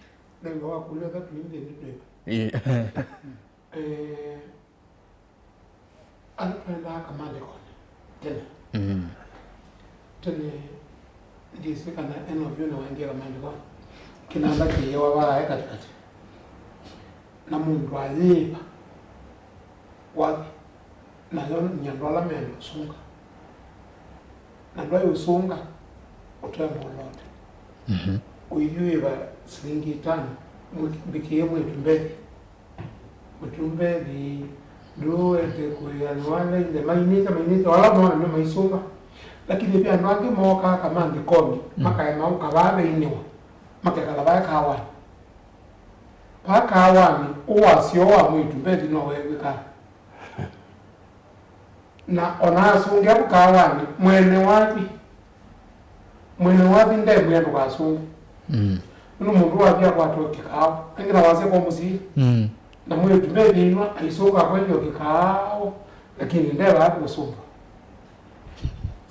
Nĩ wa kũlya thatu nthĩ nĩ twĩva. Ĩ. Eh, ala twaendaa kamandĩkonĩ tene. Mm. Tene, ndyĩsĩ kana ene ũvyũnĩ waendie kamandĩkonĩ, kĩnanda kĩyĩwa vaaĩ katĩkatĩ, na mũndũ ayĩĩva wathi, nayo nĩ andũ ala mena ũsũnga, na ndwaĩ ũsũnga ũte mũlote. Mhm. Ũithi wĩva silingi itano, mbikĩe mwĩtu mbethi. Mũtumbethi ndũete kũĩanĩwa na ĩthe mainĩte, mainĩte, ala mwana nĩmaisũva. Lakini ve andũ angĩ mookaa kamandĩkonĩ, mm, makaema ũka vaa veinĩwa, makekala vaa kawanĩ. Vaa kawanĩ, ũwasyo wa mwĩtumbethi no weew'ĩkaa. Na ona asũngĩa kũkawanĩ, mwene wathi, mwene wathi ndemwĩa ndũkasũngĩ. Mm. Nũndũ mũndũ wathi akwatwa kĩkaawa, angĩ na wasya kwa mũsyĩ. Mm. Na mwĩĩtu methĩinwa aisũka kwendwa kĩkaawa, lakini ndevaa kũsũngwa.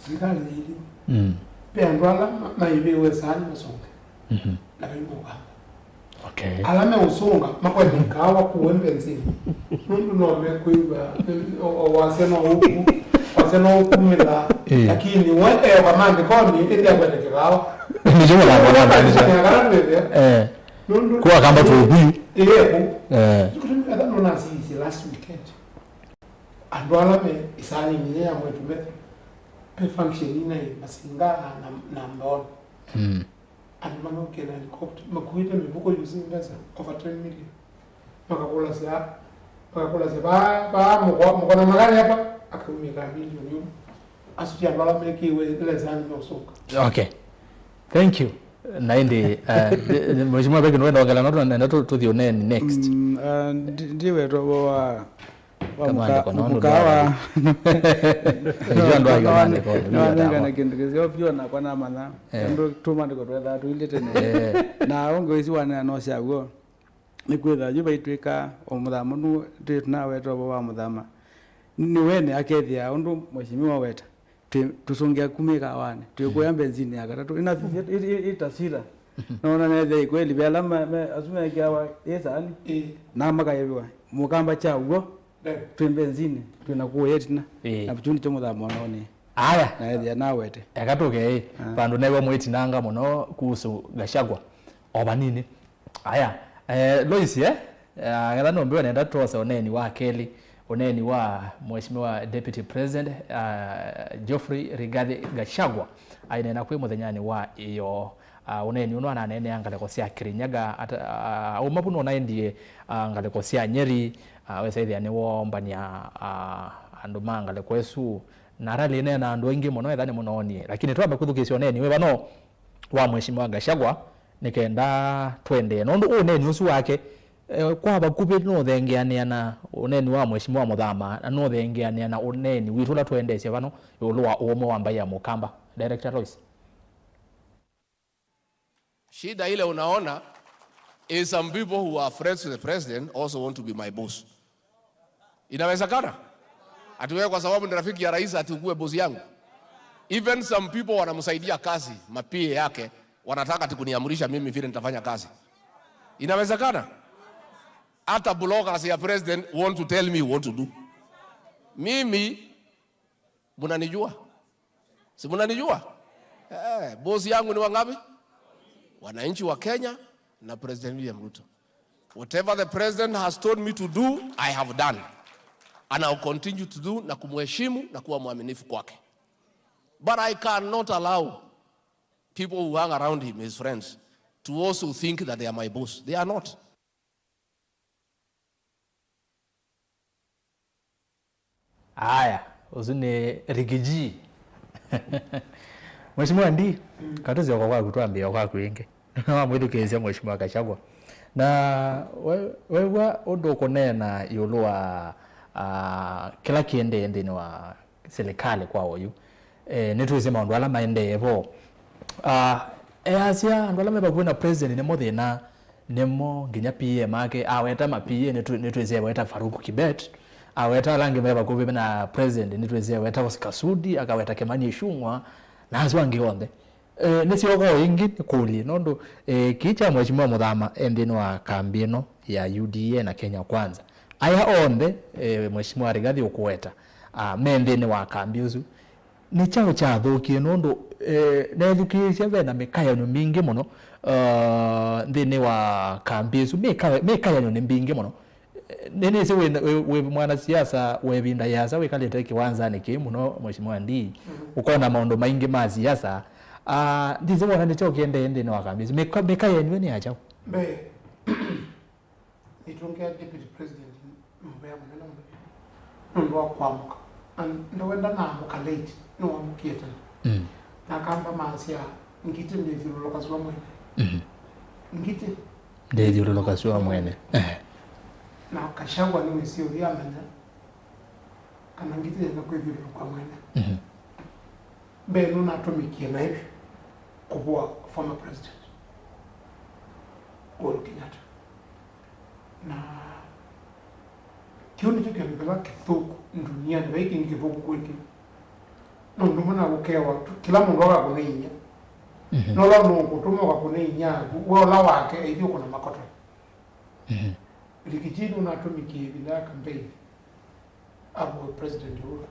Silikalĩ yĩilye. Mm. Ve andũ ala ma-, maĩvĩwe saani masũnge. Mhm. Na vaima ũkamba. Okay. Ala meũsũnga makwete kaawa kũu mbenzinĩ. Nũndũ no mekwĩw'a, o, o, wasya no ũku, wasya no ũkumĩla, eh, lakini we eoka mandĩkonĩ ĩthĩa kwete kĩkaawa. Nĩkyo mũthako wa kanisa. Nĩakala twĩthĩa. Eh. Nũndũ kuwa kamba tũkuyu. Ĩye kũ. Eh. Etha nona sisi last weekend. Andũ ala me ĩsaanĩ nĩ ya mwĩtu me, pe function ina masinga na, na mbaoni. Mm. Andũ manokie na helicopter, makuĩte mĩvuko yusĩ mbesa over ten million. Makakũlasya, makakũlasya, vaa, vaa mũko-, mũkona makalepa, akaumĩka milioni ũmwe. Asu ti andũ ala mekĩiwe lesani meũsũka. Okay. Thank you. Na ĩndĩ, eh, Mheshimiwa Becky, nĩwenda ongelea no tũnenda tũ-, tũthiĩ ũneeni next. Mm, uh, ndi-, ndiwetwa wa Wa kamandĩko, mũka-, no, mũkawa. Ndio andũ ayo maandĩko, ndio nĩwanengane andũ. Kĩndũ kĩseo vyũ nakwa namanya. Eh. Andũ tũmandĩko twethaa tũilye tene. Eh. Na ũngĩ wĩsi wanea no syaw'o. Nĩkwĩtha yu vaitwĩka o mũthama nũ twĩ tunaweta ũvoo wa mũthama. Nĩwene akethĩa ũndũ mheshimiwa weta. Twĩ-, tũsũngĩa kumĩka awanĩ. Twĩkũya mbenzinĩ ya katatũ. Ina, i-, i-, i-, itasira. Nona nethĩa ikweli, ve ala ma-, me-, asu meekĩawa ĩ saani, ĩĩ, na makaĩvĩwa. Mũkamba kya w'o, twĩ mbenzinĩ, twĩ na kũya ĩtina. Ĩĩ. Na kyu nĩkyo mũthama ũnonĩ. Aya. Na ethĩa nawete. Eka tũke, ĩĩ. Ah. Vandũ newa mwĩtinanga mũno kuhusu Gachagua. O vanini. Aya. Eh, Lois, eh? Ah, ngetha nũmbiwe nenda twose ũneeni wa kelĩ. Ũneeni wa Mheshimiwa Deputy President, uh, Geoffrey Rigathi Gachagua aineena kwĩ mũthenyanĩ wa ĩyoo. Uh, ũneeni ũno ananeenea ngalĩko sya Kirinyaga, ata, uh, auma vu nũnaendie, uh, ngalĩko sya Nyeri, uh, wesa ĩthĩa nĩwoombany'a, uh, andũ ma ngalĩko ĩsu, na rally ĩneena andũ aingĩ mũno, etha nĩmũnoonie. Lakini twambe kwĩthukĩĩsya ũneeni wĩ vano wa Mheshimiwa Gachagua, nĩ kenda tũendee. Nũndũ ũneeni ũsu wake, eh, kwa vakuvĩ nũthengeanĩa na ũneeni wa Mheshimiwa Muthama, na nũthengeanĩa na ũneeni witũ ũla tũendeesye vano ĩũlũ wa ũũmwe wa mbaĩ ya Mũkamba. Director Lois. Shida ile unaona is some people who are friends to the president also want to be my boss. Inawezekana? Ati wewe kwa sababu ni rafiki ya rais ati ukuwe boss yangu? Even some people wanamsaidia kazi, ma P A yake, wanataka ati kuniamrisha mimi vile nitafanya kazi. Inawezekana? Hata bloggers ya president want to tell me what to do. Mimi, mnanijua? Si mnanijua? Eh, boss yangu ni wangapi? Wananchi wa Kenya na President William Ruto. Whatever the president has told me to do, I have done. And I'll continue to do na kumheshimu na kuwa mwaminifu kwake. But I cannot allow people who hang around him, his friends, to also think that they are my boss. They are not. Aya, ũsu nĩ Ricky G. Mheshimiwa Ndii, katũsyoka kwaku, twambĩĩa kwaku ĩngĩ. Nĩwamwĩthukĩĩsya Mheshimiwa Gachagua. Na we-, wew'a ũndũ ũkũneena ĩũlũ wa, ah, kĩla kĩendee nthĩnĩ wa silikalĩ kwa oyu. Eh, nĩtwĩsĩ maũndũ ala maendee vo. Ah, easya andũ ala me vakuvĩ na president nĩmo thĩna, nĩmo nginya P A make aweta ma P A, nĩtwĩ-, nĩtwĩsĩ eweta Farouk Kibet, aweta ala angĩ me vakuvĩ na president, nĩtwĩsĩ eweta Oscar Sudi, akaweta Kimani Ichung'wa, na asu angĩ onthe. Eh, nĩsyoka o ĩngĩ nĩkũlye, nũndũ, eh, kĩĩ kya Mheshimiwa Muthama e nthĩnĩ wa kambi ĩno ya U D A na Kenya Kwanza. Aya onthe, eh, Mheshimiwa Rigathi ũkũweta, ah, me nthĩnĩ wa kambi ũsu. Nĩ kyaũ kyathũkie? Nũndũ, eh, neethukĩĩsya ve na mĩkayanyo mingĩ mũno, ah, nthĩnĩ wa kambi ĩsu. Mĩka-, mĩkayanyo nĩ mbingĩ mũno. Nĩnĩsĩ wĩ, wĩ, wĩ mwanasiasa wa ĩvinda yĩasa wĩkalĩte kĩwanzanĩ kĩĩ mũno, Mheshimiwa Ndii, ũkona maũndũ maingĩ ma siasa. Ah, ndisĩ wona nĩ kyaũ kĩendee nthĩnĩ wa kambi ĩsu. Mĩka-, mĩka yenyu nĩ ya kyaũ? Mbee, nĩtũngĩa Deputy President mũvea mũnene mũno nũndũ wa kũamũka. Na ndawenda naamũka late, nĩwamũkie tene. Mm. Na akamba maasya, "Ngitĩ ndĩthyũlũlũka sua mwene." Mhm. Ngitĩ. Ndĩthyũlũlũka sua mwene. Ehe. Na Gachagua nĩwĩsĩ ũthi amanya kana ngitĩ yenda kwĩthyũlũlũka mwene. Mhm. Mbee nũnatũmĩkie naivi kũvũa former president Uhuru Kenyatta. Na kĩu nĩkyo kĩndũ kĩla kĩthũku ndunianĩ, vai kĩngĩ kĩthũku kwĩ kĩu. Nũndũ mwana ũkewa tu, kĩla mũndũ akakũna inya. Mhm. Nola nũkũtũma ũkakũna inya aku, we ũla wake, aithi ũkũna makoto. Mhm. Ricky G nũnatũmĩkie ĩvinda ya campaign avũe President Uhuru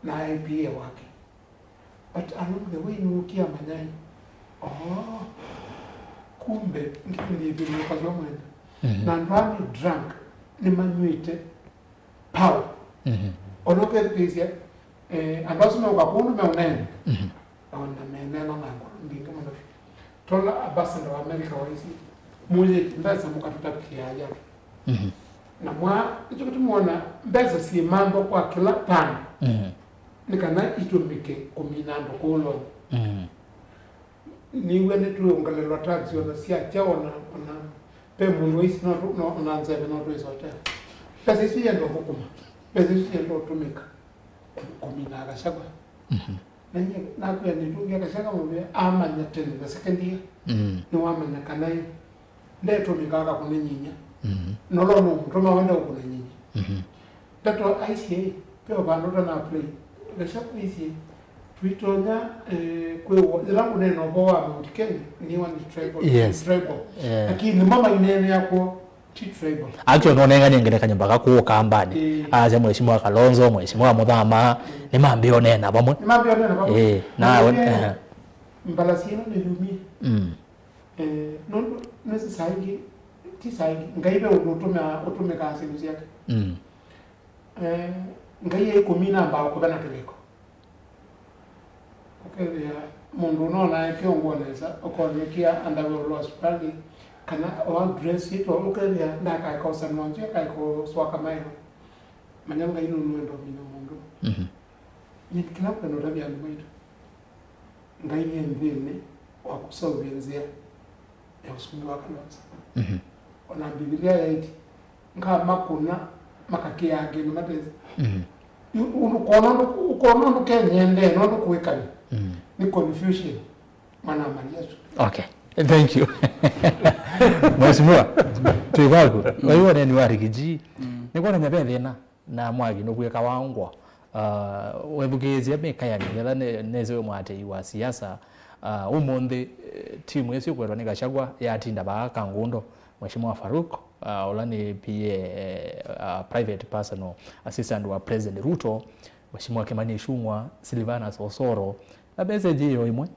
na I P A wake. But along the way nũkie amanya, oh, kumbe ngitĩ ndĩthyũlũlũka sua mwene. Mhm. Na andũ aa nĩ drunk, nĩmanyw'ĩte power. Mhm. Ona ũkethukĩĩsya, eh, andũ asu meũka kũndũ meũneena. Mhm. Ona meneena na ngũlũ mbingĩ mũno vyũ. Tola ambassador wa America waisye, "Mũyĩtye mbesa mũkatũtavĩkĩa aya." Mhm. Na mwa, nĩkyo kĩtũmwona mbesa syĩmantha kwa kĩla vandũ. Mhm. Nĩ kana itũmĩke kũmina andũ kũũ Loni. Mhm. Nĩw'a nĩtwĩongelelwa tax ona syakya ona, ona ve mũndũ waisi no tũ-, no, ona nzeve no twĩsotea. Mbesa isu ienda ũthũkũma. Mbesa isu ienda ũtũmĩka kũ-, kũmina Gachagua. Mhm. Na nyie nakwĩa nĩtũngĩa Gachagua mũvea amanya tene the second year. Mhm. Nĩwamanya kana ĩ, ndetũmĩkaa kakũna nyinya. Mhm. Nolo nũmũtũma wenda ũkũna nyinya. Mhm. Ndeto aisye, ve vandũ tana play. Gachagua aisye, twitonya, eh, kwĩw'a, yĩla ngũneena ũvoo wa Mount Kenya, nĩwa nĩ tribal, yes, tribal. Yeah. Lakini nĩmo maineenea kw'o, ti tribal. Actually, nonenganie ngelekany'o mpaka kũũ Kambanĩ. Eh. Asya Mheshimiwa Kalonzo, Mheshimiwa Muthama, eh, nĩmambĩĩe ũneena vamwe. Nĩmambĩĩe ũneena vamwe. Eh, na, na we, eh, mbalasi ĩno nĩyumie. Mm. Eh, nũndũ nĩsĩ saa ingĩ, ti saa ingĩ, Ngai ve ũndũ ũtũmĩaa, ũtũmĩkaa syĩndũ syake. Mm. Eh, Ngai aikũmina mbaa kũve na kĩlĩko. Ũkethĩa mũndũ ũnona e kĩongo nesa, ũkonĩkĩa andawe ũlũ wa sukali, kana o dress ĩtwa, ũkethĩa ndakaeka ũsanwa nzĩa, akaeka ũswaka maĩva. Manya Ngai nũnũenda ũmina mũndũ. Mhm. Nyie kĩla kwenda ũtavya andũ maitũ. Ngai e nthĩnĩ wa kũseũvya nzĩa ya ũsumbĩ wa Kalonzo. Mhm. Ona Mbivilia yaĩtye, "Ngamakũna makakĩaa kĩndũ matesĩ." Mhm. Yu-, ũndũ ũkona ũndũ, ũkona ũndũ Kenya ĩendee, nũndũ kũĩkany'a. Mhm. Nĩ confusion. Mwana wa Maria asu. Okay. Thank you. Mheshimiwa, twĩ kwaku. Waiwoneni wa Rigiji. Mm. Nĩkwonany'a ve thĩna. Na mwaki nũkwĩka wangwa. Uh, wethukĩĩsye mĩkayani, ketha ne-, nesĩ wĩ mũatĩĩi wa siasa, uh, ũmũnthĩ, eh, timu ĩsu ĩkwetwa nĩ Gachagua yatinda vaa Kangundo, Mheshimiwa Farouk, uh, ũla nĩ P A, eh, uh, private personal assistant wa President Ruto, Mheshimiwa Kimani Ichung'wa, Silvanus Osoro, na message ĩyo ĩmwe.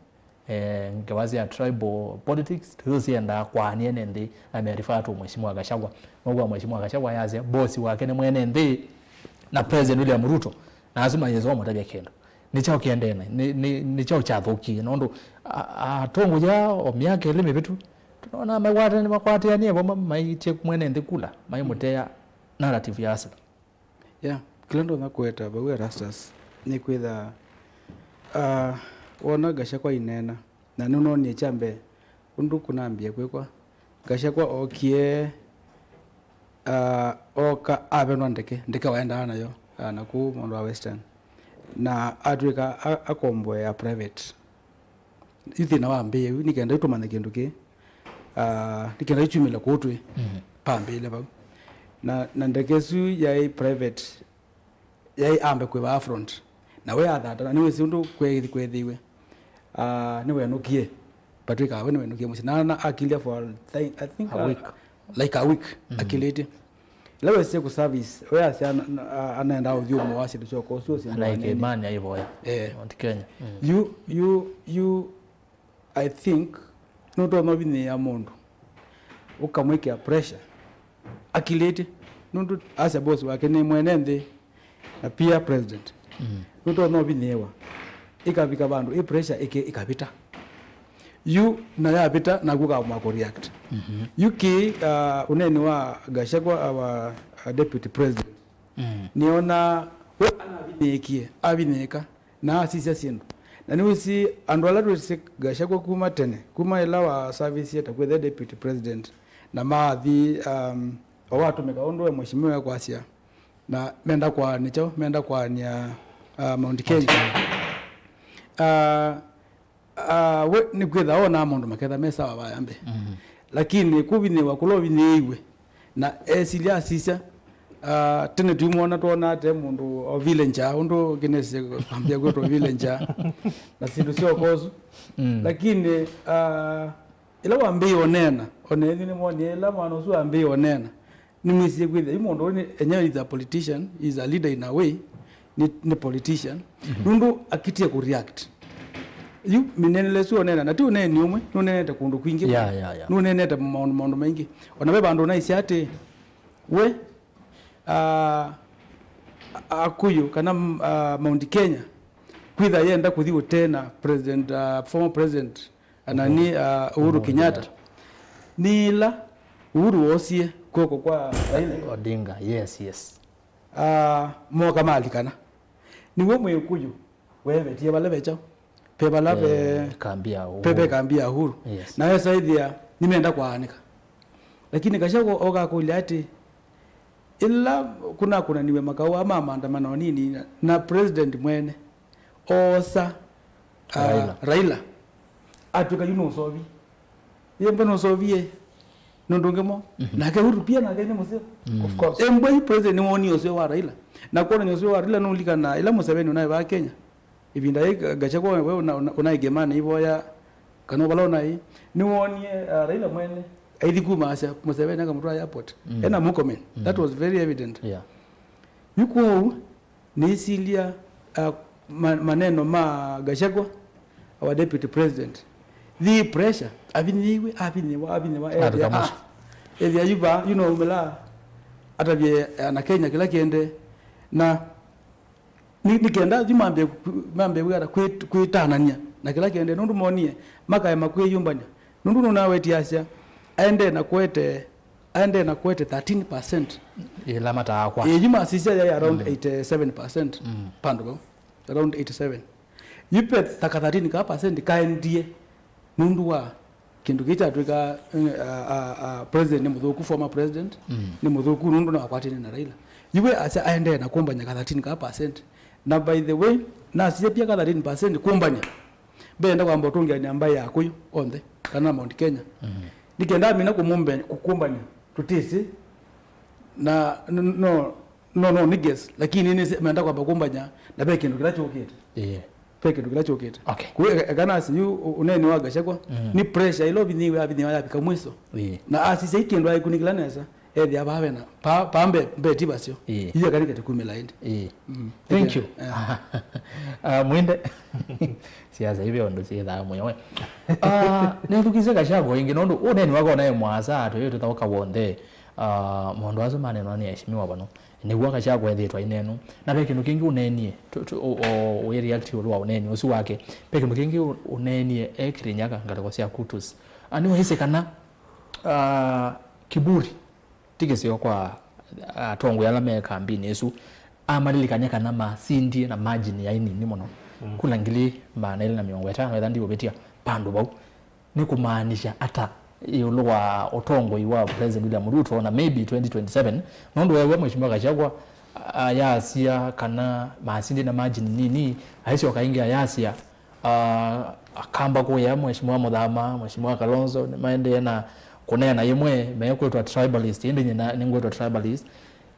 Eh, ngewa sya tribal politics, tũyũsiendaa kwaanie nĩ nthĩ, na me refer to Mheshimiwa Gachagua. Now'o Mheshimiwa Gachagua yasya, boss wake nĩ mwene nthĩ na President William Ruto, na asu mayĩsa ũmũtavya kĩndũ. Nĩ kyaũ kĩendee na, nĩ, nĩ, nĩ kyaũ kyathũkie? Nũndũ, a-, a-, atongoi aa o myaka ĩlĩ mĩvĩtu, tũnona makwatane, makwatĩanie vamwe, maitie mwene nthĩ kula, maimũtea narrative ya Arsenal. Yeah, kĩla ndonya kũweta vau Erastus, nĩ kwĩtha, ah, wona Gachagua aineena, na nĩnoonie kya mbee ũndũ kũnambie kwĩkwa. Gachagua ookie, ah, ooka avenwa ndeke, ndeke waendaa nayo, ah, na kũu maũndũ wa Western, na atw'ĩka a-, akomboe ya private. Yu thĩna wambĩĩe yu, nĩ kenda yu tũmanye kĩndũ kĩĩ. Ah, nĩ kenda yu kyumĩle kũu twĩ, mhm, pambĩĩle vau. Na, na ndeke ĩsu yaĩ private, yaĩ ambe kwĩva front. Na we athata, na nĩwĩsĩ ũndũ kwethi-, kwethĩiwe. Ah, nĩwenũkie. Patwĩkaa we nĩwenũkie mũsyĩ. Na, na akilya for, I think, a, a week. Like a week, mm, akilĩtye. Ĩla wesie kũ service, we asya ana-, ana-, anaendaa ũthyũmũa syĩndũ sya ũkosu, syĩndũ anaĩkĩmani aivoya. Eh. Mount Kenya. Mm. You, you, you, I think, nũtonya ũvinyĩĩa mũndũ, ũkamwĩkĩa pressure, akilĩtye, nũndũ asya boss wake nĩ mwene nthĩ, na pia president. Mm. Nũtonya ũvinyĩĩwa, ĩkavika vandũ, ĩ pressure ĩkĩ ĩkavita. Yu na yavita, naku ũkaamua kũ react. Mhm. Yu kĩ, uh, ũneeni wa Gachagua, our, uh, deputy president. Mm. Nĩona we anavinyĩĩkie, avinyĩĩka, na asisya syĩndũ. Na nĩwĩsĩ andũ ala twĩsĩ Gachagua kuma tene, kuma ĩla wa service ta kwĩthe deputy president, na maathi, um, o watũmĩka ũndũ we mheshimiwa ekwasya, na menda kwaanĩa kyaũ, menda kwaanĩa, uh, Mount Kenya. Uh, uh, we nĩkwĩtha onaa maũndũ maketha me sawa vaya mbee. Mhm. Lakini kũvinyĩĩwa kũla ũvinyĩĩiwe, na esilya asisya, uh, tene tũimwona twonaa te mũndũ o villager, ũndũ kĩnesi kwambia kwĩtwa villager, na syĩndũ sya ũkosu. Mm. Lakini, uh, ĩla wambĩĩe ũneena, ona ĩthyĩ nĩmwonie ĩla mwana ũsu wambĩĩe ũneena, nĩmwĩsie kwĩthĩa yu mũndũ ũyũ nĩ, enyewe is a politician, is a leader in a way, nĩ, nĩ politician. Mhm. Nũndũ akitie kũ react. Yu mĩneenele ĩsu ũneena, na ti ũneeni ũmwe, nũneenete kũndũ kwingĩ. Yeah, yeah, yeah. Nũneenete maũndũ, maũndũ maingĩ. Ona ve vandũ ũnaisya atĩ, we, ah, Akũyũ kana, ah, Mount Kenya, kwĩtha yenda kũthi ũtee na President, ah, former President, ana nĩ, ah, Uhuru Kenyatta. Nĩ ĩla Uhuru woosie kw'oko kwa Raila. Odinga, yes, yes. Ah, mooka malikana. Nĩw'o Mwĩkũyũ weevetie vala ve kyaũ? Ve vala ve, eh, kambi ya Uhuru. Ve, ve kambi ya Uhuru. Yes. Na esa ĩthĩa nĩmenda kwaanĩka. Lakini Gachagua oka akũlya atĩ, ĩla kũnakũnaniwe makaũ aa ma maandamano nini na, na president mwene oosa, ah, Raila. Raila, atw'ĩka yu nũsovi. Yembe nũsovie nũndũ ũngĩ mo. Mhm. Nake Uhuru pia nake nĩ mũseo. Mm. Of course. Embwe yu president nĩwonie ũseo wa Raila. Na kwonany'a ũseo wa Raila nũlikana ĩla Museveni ũnaĩ vaa Kenya. Ĩvinda yĩ Gachagua we ũna-, ũna-, ũnaĩ Gemani ivoya, kana vala ũnaĩ, nĩwoonie, ah, Raila mwene aithi kuma asya Museveni akamũtwaa airport. Mm. Ena Murkomen. Mm. That was very evident. Yeah. Yu kwoou, nĩsilya, uh, ma-, maneno ma Gachagua, our deputy president. The pressure, avinyĩiwe, avinyĩwa, avinyĩwa, ethĩa, ah, ethĩa yu vaa, yu no umĩla, atavye, eh, ana Kenya kĩla kĩende, Na nĩ, nĩ kenda yu mambie, mambie wĩata kwĩ-, kwĩtanania na kĩla kĩendee, nũndũ monie makaema kwĩyũmbany'a. Nũndũ nũnawetie asya aendee na kũete, aendee na kũete thirteen percent. Ĩla mataakwa. Ĩĩ, yu masisya yaĩ around eighty-seven percent. Mm. Pandũ vau, around eighty-seven. Yu ve taka thirteen ka percent kaendie nũndũ wa kĩndũ kĩĩ kyatwĩka, eh, a, a, a, president nĩ mũthũku, former president, mm, nĩ mũthũku nũndũ nĩwakwatĩne na Raila. Yu we asya aendee na kũmbany'a ka thirteen ka percent. Na by the way, nasisya pia ka thirteen percent kũmbany'a, mbenda kwamba ũtũngĩanĩa mbaĩ ya Akũyũ onthe, kana Mount Kenya. Mm. Nĩ kenda amina kũmũmbe-, kũkũmbany'a, tũtĩsĩ. Na no, no, no, no nĩ guess, lakini nĩ menda kwamba kũmbany'a, na ve kĩndũ kĩla kyũkĩte. Ĩĩ. Ve kĩndũ kĩla kyũkĩte. Okay. Kũ-, e-, eka nasi yu ũ-, ũneeni wa Gachagua, mm, nĩ pressure ĩla ũvinyiwe, avinyiwa yavika mwiso. Ĩĩ. Na asisya i kĩndũ aikunĩkĩla nesa, ethĩa vaa vena, pa, pa mbe, mbeti vasyo. Ĩĩ. Yu eka nĩkete kumĩla ĩndĩ. Ĩĩ. Mm. Thank you. Yeah. Ah, mwende. Siasa ive ũndũ syĩthaa mũyo we. Ah, nĩthukise Gachagua ĩngĩ, nũndũ ũneeni wake ũnaĩ mwasa, tũyĩ tũthaũka w'onthe. Ah, maũndũ asu manenwa nĩ aheshimiwa vano. Nĩw'o Gachagua ethĩĩtwe aineenũ. Na ve kĩndũ kĩngĩ ũneenie, tu, tu, o, o, wĩ react ĩũlũ wa ũneeni ũsu wake. Ve kĩndũ kĩngĩ ũ-, ũneenie e Kirinyaga ngalĩko sya Kutus. Ah, nĩwaisye kana, ah, kiburi ti kĩseo kwa atongoi ala me kambini ĩsu. Amalilikany'a kana masindie na margin yaĩ nini mũno. Mm. Kula ngili maana elĩ na mĩongo ĩtano, etha ndiũvĩtya, vandũ vau. Nĩ kũmaanisha ata ĩũlũ wa ũtongoi wa President William Ruto na maybe twenty twenty-seven? Nũndũ weew'a Mheshimiwa Gachagua ayasya kana masindie na margin nini, aisyoka ĩngĩ ayasya, ah, akamba kũya Mheshimiwa Muthama, Mheshimiwa Kalonzo, nĩmaendee na kũneena yĩmwe mekwĩtwa tribalist, ĩndĩ nyie nĩngwĩtwa tribalist.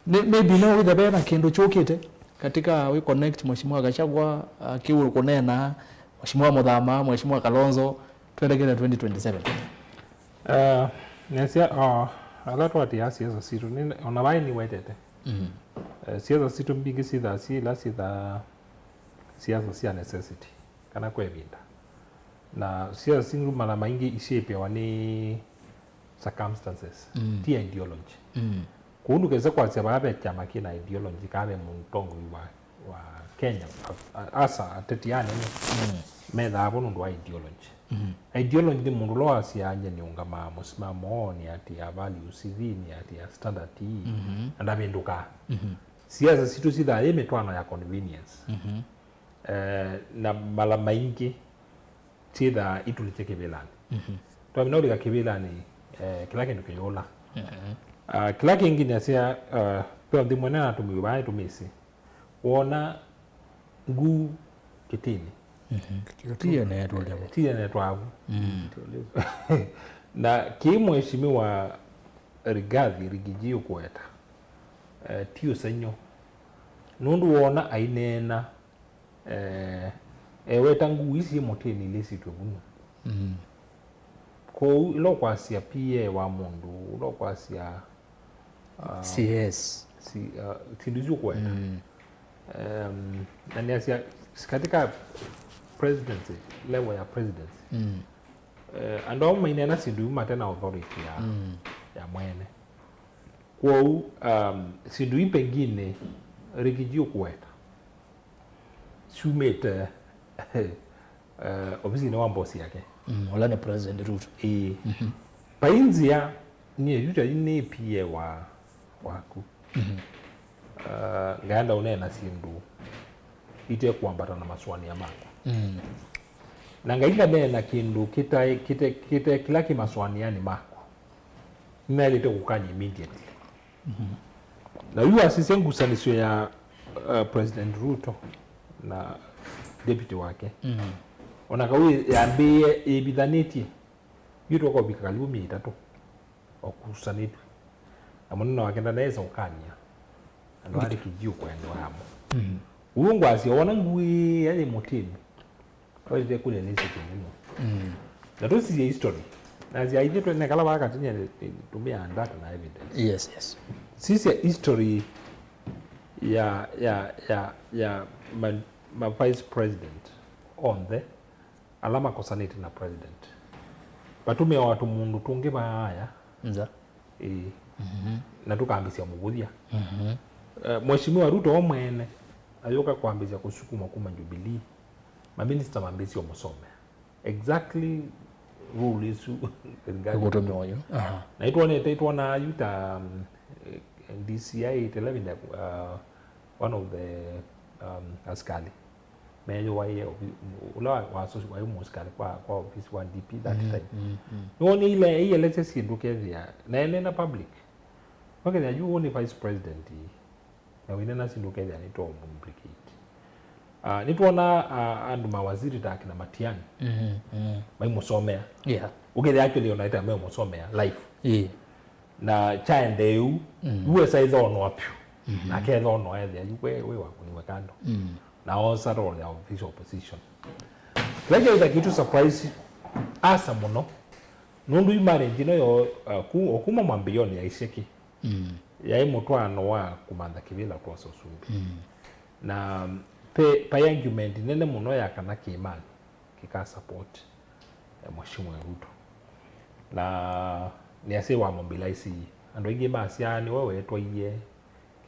Nĩ, maybe no wĩthe ve na kĩndũ kyũkĩte katika we connect Mheshimiwa Gachagua, ah, kĩu kũneena Mheshimiwa Muthama, Mheshimiwa Kalonzo, twelekele twenty twenty-seven. Uh, nesya, uh, ala twatia siasa situ, ni, ona vai niwetete. Mm. Uh, siasa situ mbingi sithaa syĩ ila sithaa siasa sya necessity, kana kwa ĩvinda. Na siasa singi mara maingĩ ishapewa nĩ circumstances, mm, ti ideology. Mm. Kũu ndũkese kwasya vaa ve kyama kĩna ideology, kana ve mũtongoi wa, wa Kenya, a-, a-, asa ateti anene, mm, methaa vo nũndũ wa ideology. Mm. Ideology nĩ mũndũ ũla wasyaa nye nĩũngamaa mũsimamo, nĩatĩĩa values ithi, nĩatĩĩa standard ii, mm-hmm, na ndavĩndũkaa. Mm-hmm. Siasa sitũ sithaa yĩ mĩtwaano ya convenience. Mm-hmm. Eh, na mala maingĩ syĩthaa itũlĩkye kĩvĩlanĩ. Mhm. Twamina ũlika kĩvĩlanĩ, eh, kĩla kĩndũ kĩyũla. Mhm. Ah, kĩla kĩngĩ nĩasya, ah, ve nthĩ mwene natũmĩwe vaa ĩtũmĩsĩ. Wona nguu kĩtĩnĩ. Mhm. Tiye netũlya. Tiye netwavu. Mm. Na kĩ mheshimiwa Rigathi Rigiji ũkũweta, eh, ti ũsengy'o. Nũndũ wona aineena, eh, eweta nguu ii syĩ mũtĩnĩ ilĩsĩtw'e vunyũ. Mm. Kwoou ĩla ũkwasya P A wa mũndũ, ĩla ũkwasya, ah, C S, si-, ah, syĩndũ isu ũkwenda. Mm. Em, na nĩasya, katika presidency, level ya presidency, mm, eh, andũ amwe maineena syĩndũ iu mate na authority ya, mm, ya mwene. Kwoou, um, syĩndũ ii pengine Rigiji ũkũweta syumĩte, eh, ofisinĩ wa mbosi yake. Mm, ũla nĩ President Ruto. Ĩĩ. Mhm. Vai nzĩa, niĩ yu ta nĩ P A wa, waku. Mhm. Uh, ngaenda ũneena syĩndũ ite kwambata na masũanĩa maku. Mm. Na ngai nganeena kĩndũ kĩtae, kĩte, kĩte kĩla kĩ masũanĩanĩ maku. Nĩnaĩlĩte kũkany'a immediately. Mhm. Na yu wasisya ngusanĩsyo ya, uh, President Ruto na deputy wake. Mhm. Ona kau yambĩĩe ĩvithanĩtye, yu tũka ũvika kalivu myei ĩtatũ o kusanĩtw'e. Na mũnene wake ndanaĩsa ũkany'a andũ a Rigiji ũkwendwa yamo. Mhm. Ũu ngwasya wona ngui ĩya yĩ mũtĩnĩ, waĩlĩte kũlya nĩ sĩkĩ mũno. Mm. Na tũsisye history. Na sya ithyĩ twĩ nekala vaa katĩ nye tũmĩaa data na evidence. Yes, yes. Sisya history ya, ya, ya, ya ma, ma vice president onthe ala makosanĩte na president. Vatũmĩawa tũmũndũ tũngĩ vaaya. Nza. Ĩĩ. Mhm. Na tũkambĩsya mũvũthya. Mhm. Eh, Mheshimiwa Ruto o mwene ayũka kwambĩĩsya kũsukuma kuma Jubilee, maminista mambĩĩsye ũmũsomea exactly rule isu ĩkũtũmĩwa yu. Aha. Na itwonete, itwonaa yu ta, um, eh, D C I ĩtela vinda, uh, one of the, um, askali meyũaie ofi-, ũla wa-, wasu-, waĩ mũsikali kwa, kwa ofisi wa D P that time. Mm, mm. Nĩwoni ile, ielesya syĩndũ kethĩa na ene na public. Wakethĩa yu nĩ vice president ii. Na wĩneena syĩndũ ũkethĩa nĩtwaũmũimplicate. Ah, nĩtwonaa, ah, andũ mawaziri ta akina Matiang'i, mhm, mhm, maimũsomea. Yeah. Ũkethĩa actually ona ĩta maimũsomea live. Yeah. Na kyaendee ũu, mm, yu esa ĩthoonoa vyũ. Mhm. Na akethoonoa ethĩa yu we, we wakuniwe kando. Mm. Na osa role ya official position. Kĩla kyaĩta kĩtũ surprise asa mũno. Nũndũ yu marriage ĩno yo, ah, ku-, o kuma mwambĩĩonĩ yaisye kĩ. Mm. Yaĩ mũtwaano wa kũmantha kĩvĩla kwosa ũsumbĩ. Mm. Na pe-, paĩ argument nene mũno ya kana Kĩĩmanĩ kĩka support, eh, Mheshimiwa Ruto. Na nĩasĩ wa mobilize andũ aingĩ masyaa nĩwe wetwaie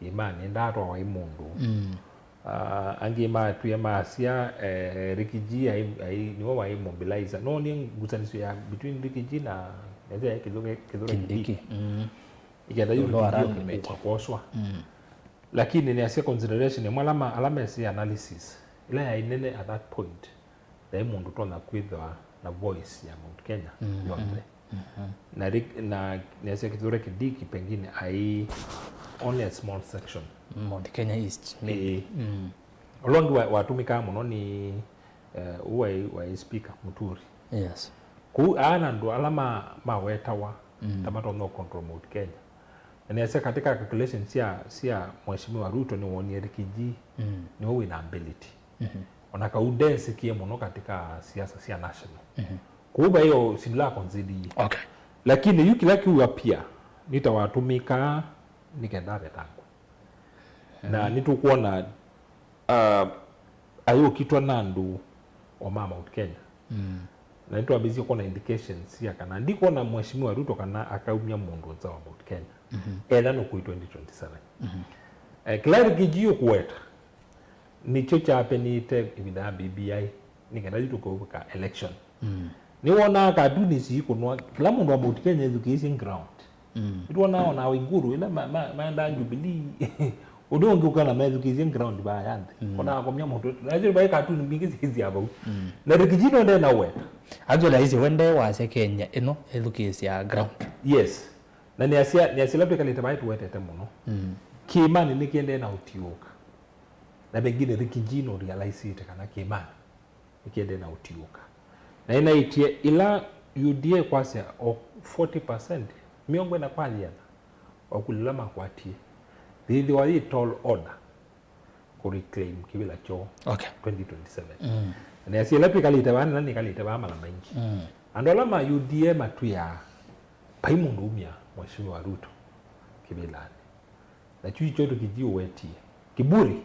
Kĩĩmanĩ, ndaatwawa ĩ mũndũ. Mm. Ah, angĩ matwĩe masya, eh, Ricky G ai, ai, nĩwe waĩ mobilizer. No nĩ ngusanĩsyo ya between Ricky G na, na ĩla ya Kithure, Kithure Kindiki. Kindiki. Mm. Ikenda yu Ũla wa Kindiki running mate. Kũkwa kwoswa. Mm. Lakini nĩasya consideration ĩmwe ala ma-, ala mesĩ analysis ĩla yaĩ nene at that point, ndaĩ mũndũ ũtonya kwĩthĩwa na voice ya Mount Kenya, mm, yonthe. Mm-hmm. Na Rick, na nĩasya Kithure Kindiki pengine aĩ only a small section. Mount Kenya East, maybe. Ĩĩ. Mm. Ũla ũngĩ wa-, watũmĩkaa mũno nĩ, eh, ũũ waĩ, waĩ speaker Muturi. Yes. Kũu aana andũ ala ma-, mawetawa, mm, ta matonya control Mount Kenya. Na nĩasya katika calculation sya, sya Mheshimiwa Ruto nĩwonie Ricky G, mm, nĩwe wĩna ability. Mhm. Ona kau ndesĩkie mũno katika siasa sya national. Mhm. Kũu vai o syĩndũ la consider. Okay. Lakini yu kĩla kĩu appear nĩ ta watũmĩkaa nĩ kenda avetangwe. Na, mhm, nĩtũkwona, uh, ayũkitwa na andũ o ma Mount Kenya. Mm. Na nĩtwambĩĩsye kwona indications sya kana ndikwona Mheshimiwa Ruto kana akaumya mũndũ nza wa Mount Kenya. Mhm. Etha nũkũi twenty twenty-seven. Mhm. Eh, kĩla Ricky G ũkũweta, nĩkyo kyapenĩte ĩvinda ya B B I, nĩ kenda yu tũkũvika election. Mm. Nĩwonaa katuni ici ikũnwa, kĩla mũndũ wa Mount Kenya ethukĩĩsye ground. Mm. Nĩtwonaa ona Waiguru, ĩla ma-, ma-, maendaa Jubilee, ũndũ ũngĩ ũkana methukĩĩsye ground vaya nthĩ. Mm. Ona akomya mũndũ, na ĩsu vai katuni mbingĩ syĩsya vau. Mm. Na Ricky G nũendee na weta. Actually, aisye wende wasya Kenya ĩno ethukĩĩsya ground. Yes. Na nĩasya, nĩasya ĩla twĩkalĩte vaya tũwetete mũno. Mm. Kĩĩmanĩ nĩkĩendee na ũtiũũka. Na pengine Ricky G nũrealizeĩte kana Kĩĩmanĩ nĩkĩendee na ũtiũũka. Na ĩnaĩtye ĩla U D A kwasya o forty percent, mĩongo ĩna kwa yĩana, o kula makwatie, yĩthĩwa yĩ tall order kũreclaim kĩvĩla kyoo, okay, twenty twenty-seven. Mm. Na nĩasya ĩla twĩkalĩte vaa, na nĩkalĩte vaa mala maingĩ. Mm. Andũ ala ma U D A matwĩaa, vai mũndũ umya Mheshimiwa Ruto kĩvĩlanĩ. Na kyu ikyo tũkĩthi ũwetie. Kiburi.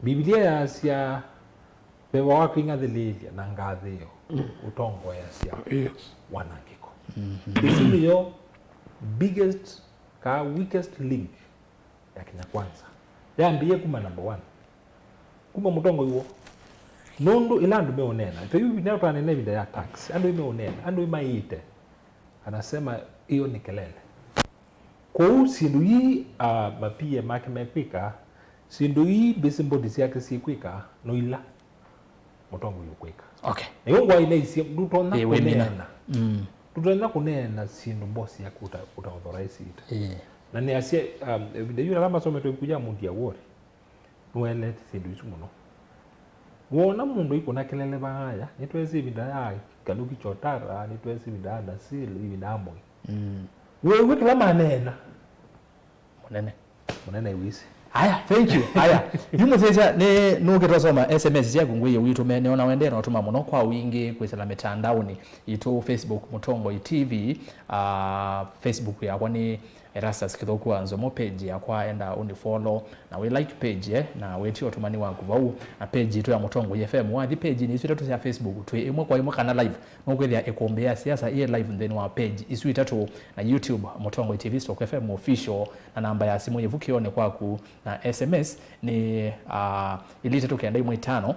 Mbivilia yaasya, veva wa kwĩng'athĩlĩĩlya na ngathĩĩo ũtongoeasya, yes, wanangĩko. Mhm. Ĩsu nĩyo biggest ka weakest link ya Kenya Kwanza. Yambĩĩe kuma number one. Kuma mũtongoi woo. Nũndũ ĩla andũ meũneena, ta yu ĩvinda twanene ĩvinda ya tax, andũ meũneena, andũ maĩĩte. Anasema hiyo ni kelele. Kwoou syĩndũ ii, ah, ma P A make mekwĩka, syĩndũ ii busy body syake syĩkwĩka, no ila mũtongoi ũkwĩka. Okay. Na yo ngwaĩle isye, ndũtonya, ĩĩ, wĩmina, kũneena. Mm. Ndũtonya kũneena syĩndũ boss yaku ũta-, ũta authorize ite. Ĩĩ. Na nĩasya, um, ĩvinda yu ala masometwe ĩvuku ya Mũndĩ Awori, nĩwaelete syĩndũ isu mũno. Woona mũndũ aikũna kelele vaaya, nĩtwesĩ ĩvinda ya Kaluki Chotara, nĩtwesĩ ĩvinda ya Nasir, ĩvinda ya Moi. Mm. Wĩw'e kĩla maneena. Mũnene. Mũnene wĩsĩ. Aya, thank you. Aya, yu mũsyaĩĩsya, nĩ nũkĩtwa soma S M S syaku ngwĩie witũme, nĩona wendee na ũtũma mũno kwa wingĩ kwĩsĩla mĩtandaonĩ itũ, Facebook Mũtongoi T V, ah, Facebook yakwa nĩ Erastus Kithuku wa Nzomo page yakwa, enda ũni follow na wĩ like page, eh, na wĩtie ũtũmani waku vau. Na page itũ ya Mũtongoi F M, wathi page-inĩ isu itatũ sya Facebook, twĩ ĩmwe kwa ĩmwe kana live. Nũkwĩthĩa ĩkũmbĩ ya siasa ĩ live nthĩnĩ wa page isu itatũ, na YouTube, Mũtongoi T V stroke F M official, na namba ya simũ yĩvu kĩonĩ kwaku, na S M S nĩ, ah, ilĩ itatũ kenda ĩmwe ĩtano,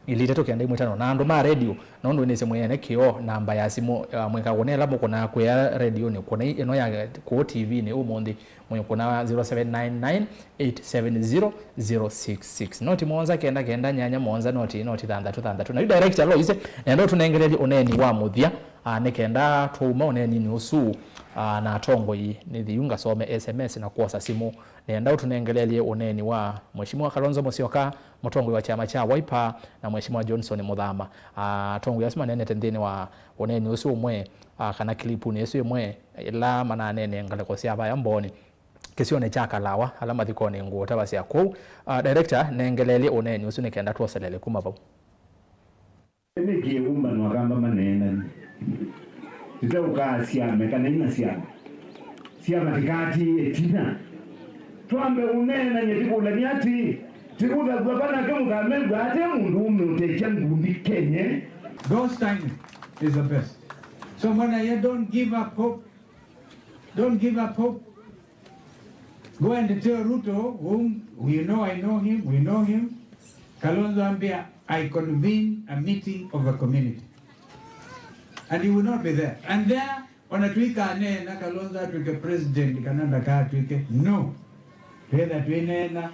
ilĩ itatũ kenda ĩmwe ĩtano. Na andũ ma radio, nũndũ nĩsĩ mwĩene kĩo, namba ya simũ, ah, mwĩka kũna ĩla mũkũnaa kwĩa radionĩ, kũna ĩ-, ĩno ya kũũ T V-inĩ ũmũnthĩ, mwĩkũna zero seven nine nine eight seven zero zero six six. Noti mũonza kenda kenda nyanya mũonza noti, noti thanthatũ thanthatũ. Na yu director Loise, nenda ũtũnengelelye ũneeni wa mũthya, ah, nĩ kenda twauma ũneeninĩ ũsu, ah, na atongoi, nĩthi yu ngasome S M S na kwosa simũ. Nenda ũtũnengelelye ũneeni wa Mheshimiwa Kalonzo Musyoka, mũtongoi wa kyama kya Wiper, na Mheshimiwa Johnson Muthama. Ah, atongoi asu maneenete nthĩnĩ wa ũneeni ũsu ũmwe, ah, kana kilipunĩ ĩsu ĩmwe, ĩla mananeenea ngalĩko sya vaya Mbooni, kĩsionĩ kya Kalawa, ala mathikonĩ ngũũ ta vasya kũu. Ah, director, nengelelye ũneeni ũsu nĩ kenda twoselele kuma vau. Nĩkĩ ũmbano Akamba maneenany'a? Tũteũkaa syama kana ina syama. Syama tĩkatiĩe ĩtina. Twambe ũneenany'a tĩkũlany'a atĩ, tĩkũthaw'a vanake mũkamew'a ate mũndũ ũme ũtekya ngundi kenye. God's timing is the best. So when I hear don't give up hope, don't give up hope. Go and tell Ruto, whom we know, I know him, we know him. Kalonzo ambia, I convene a meeting of a community. And he will not be there. And there, ona tuikaneena Kalonzo atwike president kana ndakatwike. No. Twetha twineena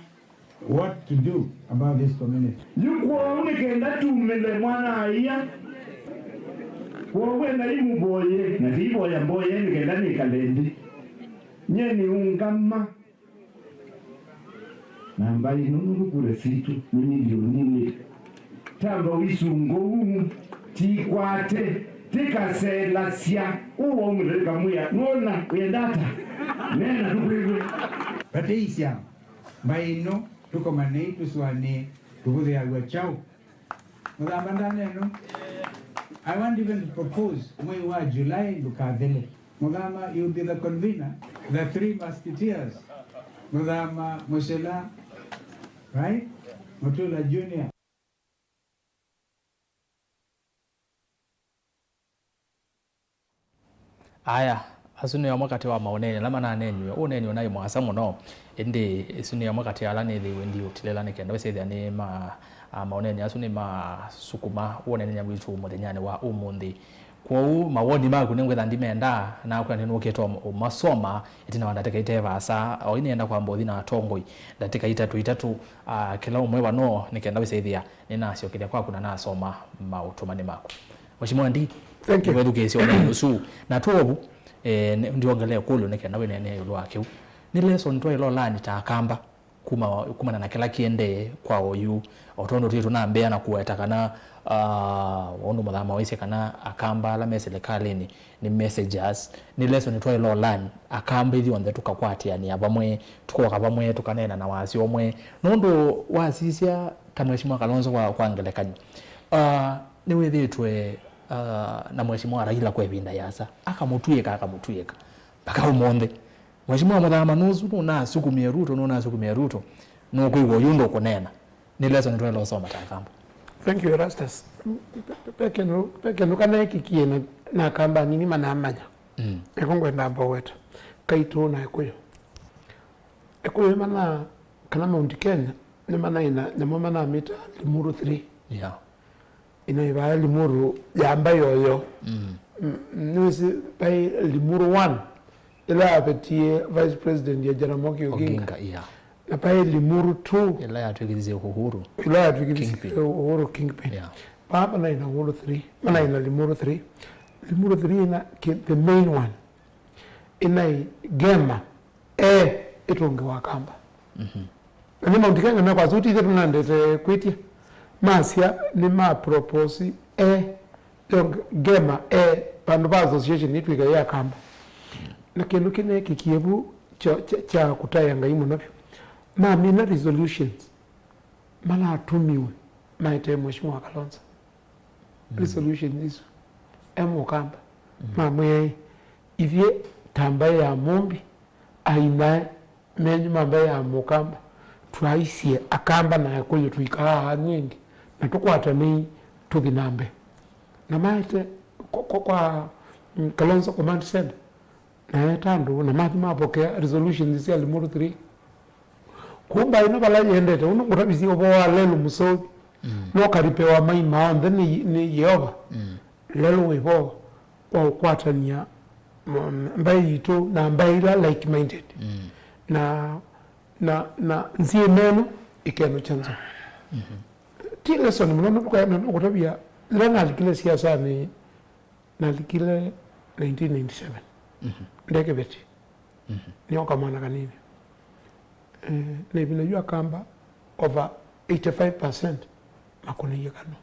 what to do about this community. Yu kwoou nĩ kenda tumĩle mwana aia. Kwoou ena imũvoye, na ndiivoya mboye nĩ kenda nĩkale nthĩ. Nye nĩũngama. Namba ĩno nũndũ kura sitũ nĩ milioni ilĩ. Tamba ũisungũu, tikwate, tikaselasya. Ũũ waumĩle kamwĩa, nũona wĩenda ata? Neena tũkwĩw'e. Vate isyama. Mbaĩ ĩno, tũkomanei, tũsũanĩe, tũvũthĩaw'a kyaũ? Mũthama ndaneno. I want even to propose mwei wa July ndũkathele. Mũthama, you'll be the convener, the three musketeers. Mũthama, Mũsila, right? Mũtula Junior. Aya, asu nĩ amwe katĩ wa maũneeni ala mananeeniwe. Ũneeni ũnaĩ mũasa mũno, ĩndĩ ĩsu nĩ amwe katĩ ya ala nĩthĩiwe ndiũtilĩla nĩ kenda wĩsĩthya nĩ ma, a, maũneeni asu nĩ masukuma ũneenany'a witũ mũthenyanĩ wa ũmũnthĩ. Kwoou mawoni maku nĩngwĩtha ndimendaa, nakwĩa nĩnũkĩte ũm-, ũmasoma ĩtina wa ndatĩka ite vaasa. Oyu nĩenda kwamba ũthi na atongoi ndatĩka itatũ itatũ, a, kĩla ũmwe vano nĩ kenda wĩsĩthya nĩnasyokethya kwaku na nasoma maũtũmani maku. Mheshimiwa Ndii, thank you, nĩwethukĩĩsye ũneeni ũsu. Na twovu, eh, nĩ-, ndiongelee kũlyo nĩ kenda wĩneenea ĩũlũ wa kĩu. Nĩ lesson twaĩlolanĩ ta Akamba kuma, kumana na kĩla kĩendee kwa oyu, o tondũ twĩ tũnambĩa na kũweta kana, ah, ũndũ Mũthama waisye kana Akamba ala me silikalĩnĩ nĩ messengers, nĩ lesson twaĩlolanĩ, Akamba ithyonthe tũkakwatĩanĩa vamwe, tũkoka vamwe, tũkaneena na wasya ũmwe. Nũndũ wasisya ta Mheshimiwa Kalonzo kwa, kwa ngelekany'o, ah, nĩwĩthĩĩtwe, ah, na Mheshimiwa Raila kwa ĩvinda yasa, akamũtw'ĩka, akamũtw'ĩka, mpaka ũmũnthĩ. Mheshimiwa Mũthama nũsu nũnasukumie Ruto, nũnasukumie Ruto, nũkwĩw'a ũyu ndũkũneena. Nĩ lesson twaĩle ũsoma ta Akamba. Thank you, Erastus. Ve kĩndũ, ve kĩndũ kanaekikie na, na Akamba anini manamanya. Mm. Eko ngwenda mboweta. Kaitũ na Ekuyu. Ekuyu mana, kana Mount Kenya, nĩ manaĩ na nyamũ manamĩta Limuru three. Yeah. Ĩno ĩvaa Limuru yamba yoyo. Mm. Mm, nĩwĩsĩ vai Limuru one, ĩla yavetie Vice President ya Jaramogi Oginga. Oginga, yeah. Na vai Limuru two. Ĩla yatw'ĩkĩthisye Uhuru. Ĩla yatw'ĩkĩthisye Kingpin. Uhuru Kingpin. Yeah. Vaa manaĩ na Uhuru three, manaĩ na Limuru three. Limuru three ĩna ki-, the main one. Ĩnaĩ Ngema, eh, ĩtũnge wa Kamba. Mhm. Na nĩ Mount Kenya mekwasya ũtithya tũnandete kwĩtya. Masya nĩ ma propose, eh, yo Ngema, eh, vandũ va association ĩtw'ĩke ya Kamba. Na kĩndũ kĩneekĩkie vu kya, kya, kya kũtaĩa Ngai mũno vyũ. Mamina resolutions malatũmiwe maetee Mheshimiwa Kalonzo. Mm. Resolution isu e Mũkamba. Mm. Mamwĩa, ithyĩ ta mbaĩ ya Mũmbi, ainae menyu ma mbaĩ ya Mũkamba, twaisye Akamba na Akũyũ tũikaa aa nĩ ĩngĩ, na tũkwatanĩi tũthi na mbee. Na maete kwa, kwa, kwa, mm, Kalonzo Command Center, na eta andũ, na mathi mapokea resolutions sya Limuru three. Kũu mbaĩ ĩno vala yĩendete, ũndũ ngũtavisye ũvoo wa Lelu Mũsũvi, mm, no karipe wa maima onthe nĩ, nĩ Yeova. Mm. Lelu wĩ vo wa ũkwatany'a, mm, mbaĩ yitũ na mbaĩ ila like-minded. Mm. Na, na, na nzĩ ĩmeno ĩkenũkya nzou. Mhm. Ti lesson mũno, nũkũtavya, ĩla nalikile siasanĩ, nalikile nineteen ninety-seven. Mhm. Ndekĩveti. Mhm. Nĩo kamwana kanini. Eh, na ĩvinda yu Akamba over eighty-five percent makũnĩie Kanu.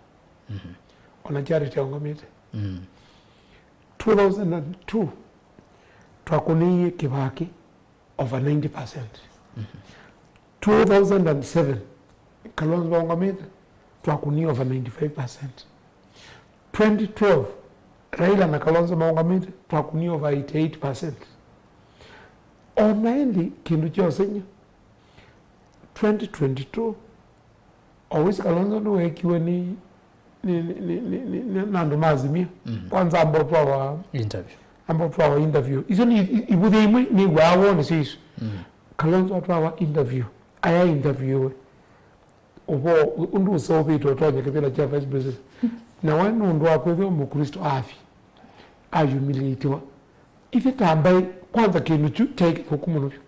Mhm. Ona Charity aũngamĩte. Mm. Two thousand and two, twakũnĩie Kĩvakĩ over ninety percent. Mhm. Two thousand and seven, Kalonzo aũngamĩte, twakũnie over ninety-five percent. Twenty twelve, Raila na Kalonzo maũngamĩte, twakũnie over eighty-eight percent. O na ĩndĩ kĩndũ kya ũsengy'o, twenty twenty-two, o wĩsĩ Kalonzo nĩweekiwe nĩ, nĩ, nĩ, nĩ, nĩ, nĩ, nĩ, na andũ ma Azimio. Mhm. Kwanza amba ũtwawa, interview. Amba ũtwawa interview. Icio nĩ i-, ivũthya imwe nĩw'aa woo nĩsyo isu. Mhm. Kalonzo atwawa interview. Aya interview we. Ũvoo, ũndũ ũseũvĩte ũtonya kĩvĩla kya vice president. Na we nũndũ wa kwĩthĩwa Mũkristo athi, ayumilĩtiwa. Ithe ta mbaĩ, kwanza kĩndũ kyu kyaĩ kĩthũku mũno vyũ.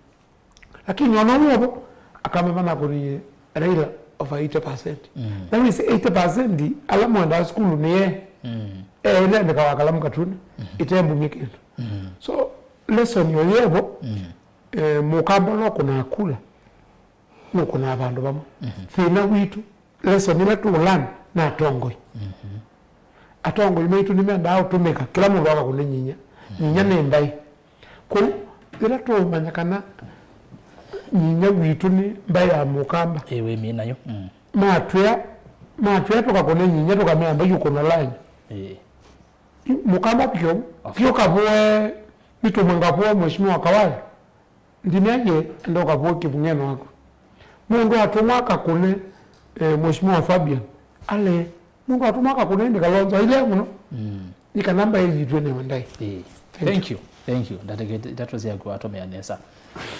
Lakini ona ũu vo, Akamba manakũnie Raila over eighty percent. Mm. Na wĩsĩ eighty percent ala mwendaa sukulu nĩ ye. Mm. Eĩle ndeka wa kalamu katune, mm, ĩtembumye kĩndũ. Mm. So, lesson yo yevo, mm, eh, Mũkamba no kũnaa kula, nũkũnaa vandũ vamwe. Mhm. Thĩna witũ, lesson ĩla tũũlearn na atongoi. Mhm. Atongoi maitũ nĩmendaa ũtũmĩka, kĩla mũndũ akakũne nyinya. Mhm. Nyinya nĩ mbaĩ. Kwoou, yĩla tũũmanya kana nyinya witũ nĩ mbaĩ ya Mũkamba, ĩ, wĩmina yo. Mm. Matwĩa, matwĩa tũkakũne nyinya, tũkamea mbaĩ ũkũna line. Ĩ. Mũkamba vyũ, of vyũ kavoe, nĩtũmwe ngavoe Mheshimiwa Kawaya. Ndinaye ndoka vo kĩvung'eno waku. Mũndũ atũmwa akakũne, eh, Mheshimiwa Fabian. Ale, mũndũ atũmwa akakũne ĩndĩ Kalonzo aile mũno. Mm. Nĩ kana mbaĩ yitũ nĩ ndai. Ĩĩ. Thank you. Thank you. Thank you. Ndatĩkĩte ndeto syaku atũmĩa nesa.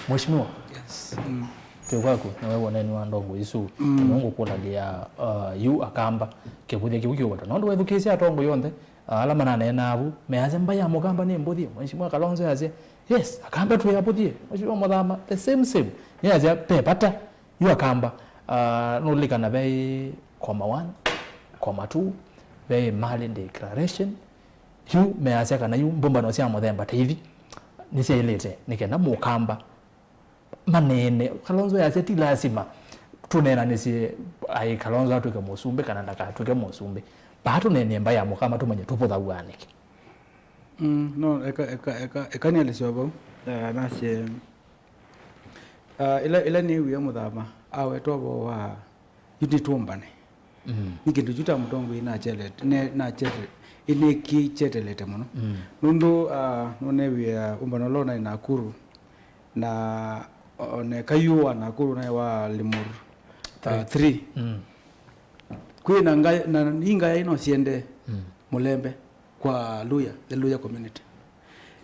Mheshimiwa. Yes. Mm. Twĩ kwaku, na wewe woneni wa ndongo isu. Mm. Kana ngũkũlĩlya, uh, yu Akamba, kĩvũthya kĩu kĩũvata. Nondũ wethukĩĩsya atongo yonthe, ala mananeenaa vu, measya mbaĩ ya Mũkamba nĩ mbũthie. Mheshimiwa Kalonzo yasya, yes, Akamba twĩ aputhie. Mheshimiwa Mũthama, the same same. Nĩasya, ve vata, yu Akamba, ah, nũlikana ve comma one, comma two, ve Mali Declaration. Yu measya kana yu mbũmbano sya mũthemba ta ithi nĩsyaĩlĩte nĩ kenda Mũkamba maneene. Kalonzo yasya, ti lasima tũneenanĩsye aĩ Kalonzo atw'ĩke mũsumbĩ kana ndakatw'ĩke mũsumbĩ. Vaa tũneenee mbaĩ ya Mũkamba tũmanye tũvũthaw'a nĩkĩ. Mm, no, eka, eka, eka, eka nĩelesya o vau. Eh, nasye, ah, ĩla, ĩla nĩwie Mũthama aweta ũvoo wa yu nĩtũmbane. Mm. Nĩ kĩndũ kyu ta mũtongoi nachelete, ne-, nachete-, nĩkĩkyetelete mũno. Mm. Nũndũ, ah, nũnewie ũmbano ũla ũnaĩ Nakuru, na oneka yu wa Nakuru naĩ wa Limuru, ah, three. Three. Mm. Kwĩ na ngaya, na ingaya ino siende, mm, Mũlembe kwa Luya, the Luya community.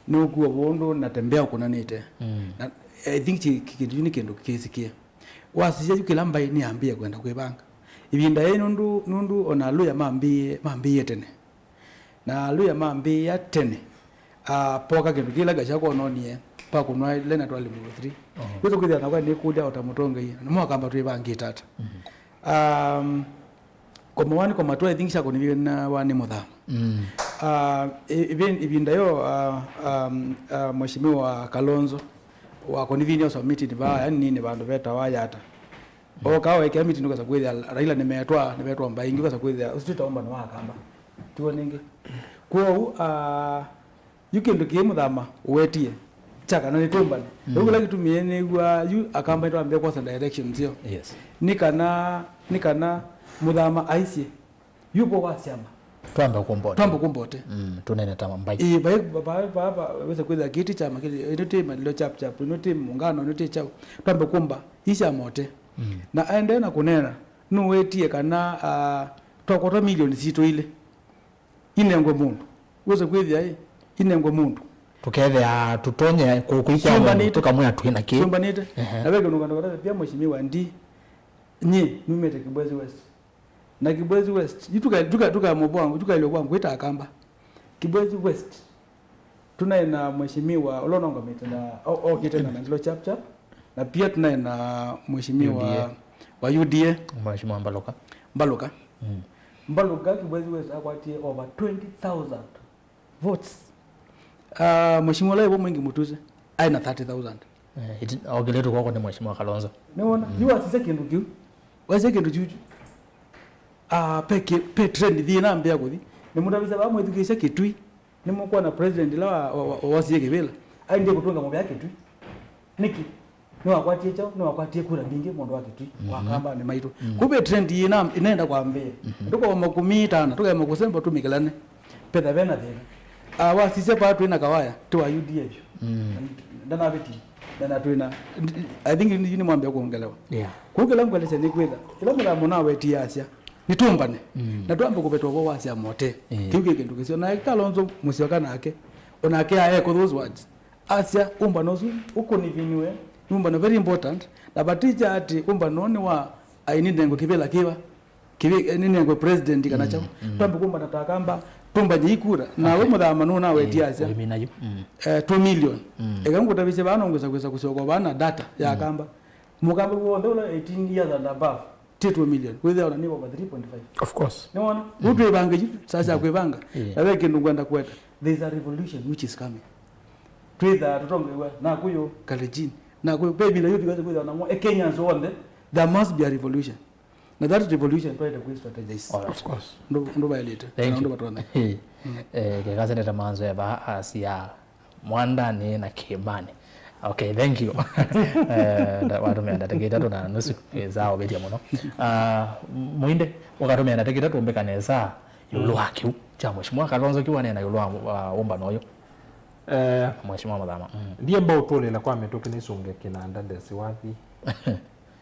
Nũkuo vũndũ na tembea ũkũnanĩte. Mm. Na I think ki-, ki-, kĩndũ kyu nĩ kĩndũ kĩsĩkĩe. Wasisya yu kĩla mbaĩ nĩyambĩĩe kwenda kwĩvanga. Ĩvinda yĩĩ nũndũ, nũndũ ona Aluya mambĩĩe, mambĩĩe tene. Na Aluya mambĩĩa tene, ah, poka kĩndũ kĩla Gachagua ononie, pa kũnwa Leonard wa Limuru three. Oho. Wĩsa kwĩthĩa nakwa nĩkũlya o ta mũtongoi, namo Akamba twĩvangĩte ata? Mhm. Um, comma one, comma two, I think syakũniviwe na wa nĩ Mũthama. Mm. Ah, i-, ivi-, ivinda yo, ah, um, ah, Mheshimiwa Kalonzo wakũnivinie o meeting vaa, yani nini vandũ vetawa Yata. Oka wekea meeting ũkasa kwĩthĩa Raila nĩmetwa, nĩmetwa mbaĩ ingĩ, ũkasa kwĩthĩa ũsu twĩtawa ũmbano wa Akamba. Tiw'o nĩngĩ. Kwoou, ah, yu kĩndũ kĩĩ Mũthama ũwetie kya kana nĩtũmbane. Mm. Rĩu kĩla kĩtumie nĩw'a yu Akamba nĩtwambĩe kwosa direction syo. Yes. Nĩ kana, nĩ kana Mũthama aisye yu vo wa syama. Twambe kumbote. Twambe kumbote. Mm, tunene ta mbai. Ĩĩ, vai, va, va, va, va, wĩsa kwĩthĩa kĩĩ ti kyama kĩĩ, ĩno ti malilo chap chap, ĩno ti mũngano, ĩno ti kyaũ. Twambe kumba, ii sya mote. Mm. Na aendee na kũneena, nũwetie kana, ah, twakwatwa milioni sitũ ilĩ. Inengwe mũndũ. Wĩsa kwĩthĩa, ĩ, inengwe mũndũ. Tũkethĩa tũtonye kũ-, kũikĩa mũndũ, syũmbanĩte, tũkamwĩa twĩ na kĩ. Syũmbanĩte. Ehe. Na ve kĩndũ ngwenda kũtavya pia Mheshimiwa Ndii, nyie numĩte Kibwezi West. Na Kibwezi West, yu tuka, tuka, tuka mũvwa, tukailwe kwa ngwĩta Akamba. Kibwezi West, tunaye na Mheshimiwa ũla ũnongamĩte na, o-, okĩte na Nangilo Chap Chap, na pia tunaye na Mheshimiwa U D A. Wa U D A. Mheshimiwa Mbaluka. Mbaluka. Mm. Mbaluka Kibwezi West akwatie over twenty thousand votes. Ah, Mheshimiwa ũla ĩvo Mwingi Mutuse, aĩ na thirty thousand. Eh, iti-, okĩlĩtwe kwoko nĩ Mheshimiwa Kalonzo. Nĩwona? Mm. Yu wasisya kĩndũ kĩu. Wasisya kĩndũ kĩu. Ah, pe kĩ-, pe trend thiĩ nambĩa kũthi. Nĩmũtavĩsya vaa mwĩthukĩĩsya Kĩtui. Nĩmũkwona president ĩla wa, wa, wa, wosie kĩvĩla. Aendie kũtũnga mũvea Kĩtui. Nĩkĩ? Nĩwakwatie kyaũ? Nĩwakwatie kura mbingĩ mũndũ wa Kĩtui, mhm, wa Kambanĩ maitũ. Mm. Kũu ve trend yĩna, ĩnenda kwambĩĩa. Mhm. Tũkauma kũmĩtana, tũkaema kũsemba tũmĩkĩlane. Petha vena thĩna. Ah, wasisya paa twĩ na Kawaya, ti wa U D A vyũ. Mm. Ndanavĩtie. Na, na twĩ na, I think yu nĩmwambĩa kuongelewa. Yeah. Kũu kĩla ngwelesya nĩ kwĩtha, ĩla mũthamo nawetie asya, nĩtũmbane. Mm. Na twambe kũvetwa vo wasya mote. Eh. Kĩu kĩ kĩndũ kĩseo. Na Kalonzo Musyoka nake, onake aeko those words. Asya, ũmbano ũsu ũkũniviniwe, nĩ ũmbano very important, na vatikya atĩ ũmbano nĩ wa aini nengo kĩvĩla kĩva, kĩvĩ-, nĩ nengo president kana, mm, kyaũ. Mm. Twambe kũmbana ta Akamba, tũmbanye ikura, na, okay, we mũthama nũnawetie, eh, asya, ũimina yu. Mm. Eh, two million. Mm. Eka ngũtavisye vaa no ngwĩsa kwĩsa kũsyoka vaa na data ya, mm, Akamba. Mũkamba w'onthe ũla eighteen years and above, ti two million. Wĩthĩa ona nĩ over three point five. Of course. Nĩwona? Mm. Ũtwĩ ĩvanga yu, saa sya, mm, kwĩvanga. Yeah. Na ve kĩndũ ngwenda kwenda. There is a revolution which is coming. Twĩthaa tũtongoew'a na Akũyũ, Kalenjin, na Akũyũ. Ve ĩvinda yũthi wese kwĩthĩwa namo, e Kenyans onthe, there must be a revolution. Na that revolution twaĩte kwĩ strategize. All right. Of course. Ũndũ, ũndũ vaĩlĩte, thank you, na ũndũ vatonya. Eh, eh, kekasendete manzo eva asia Mwandani na Kĩmani. Okay, thank you. Eh, nda-, watũmĩa ndatĩka itatũ na nusu, eh, saa ũvĩtya mũno. Ah, Mũinde, ũkatũmĩa ndatĩka itatũ mbĩka nesa ĩũlũ wa kĩu kya Mheshimiwa Kalonzo kĩu aneena ĩũlũ wa, wa ũmbano ũyũ. Eh, Mheshimiwa Muthama. Mm. Ndiemba ũtũlĩla kwa mĩtũkĩ nĩsũnge kĩnanda ndesĩ wathi.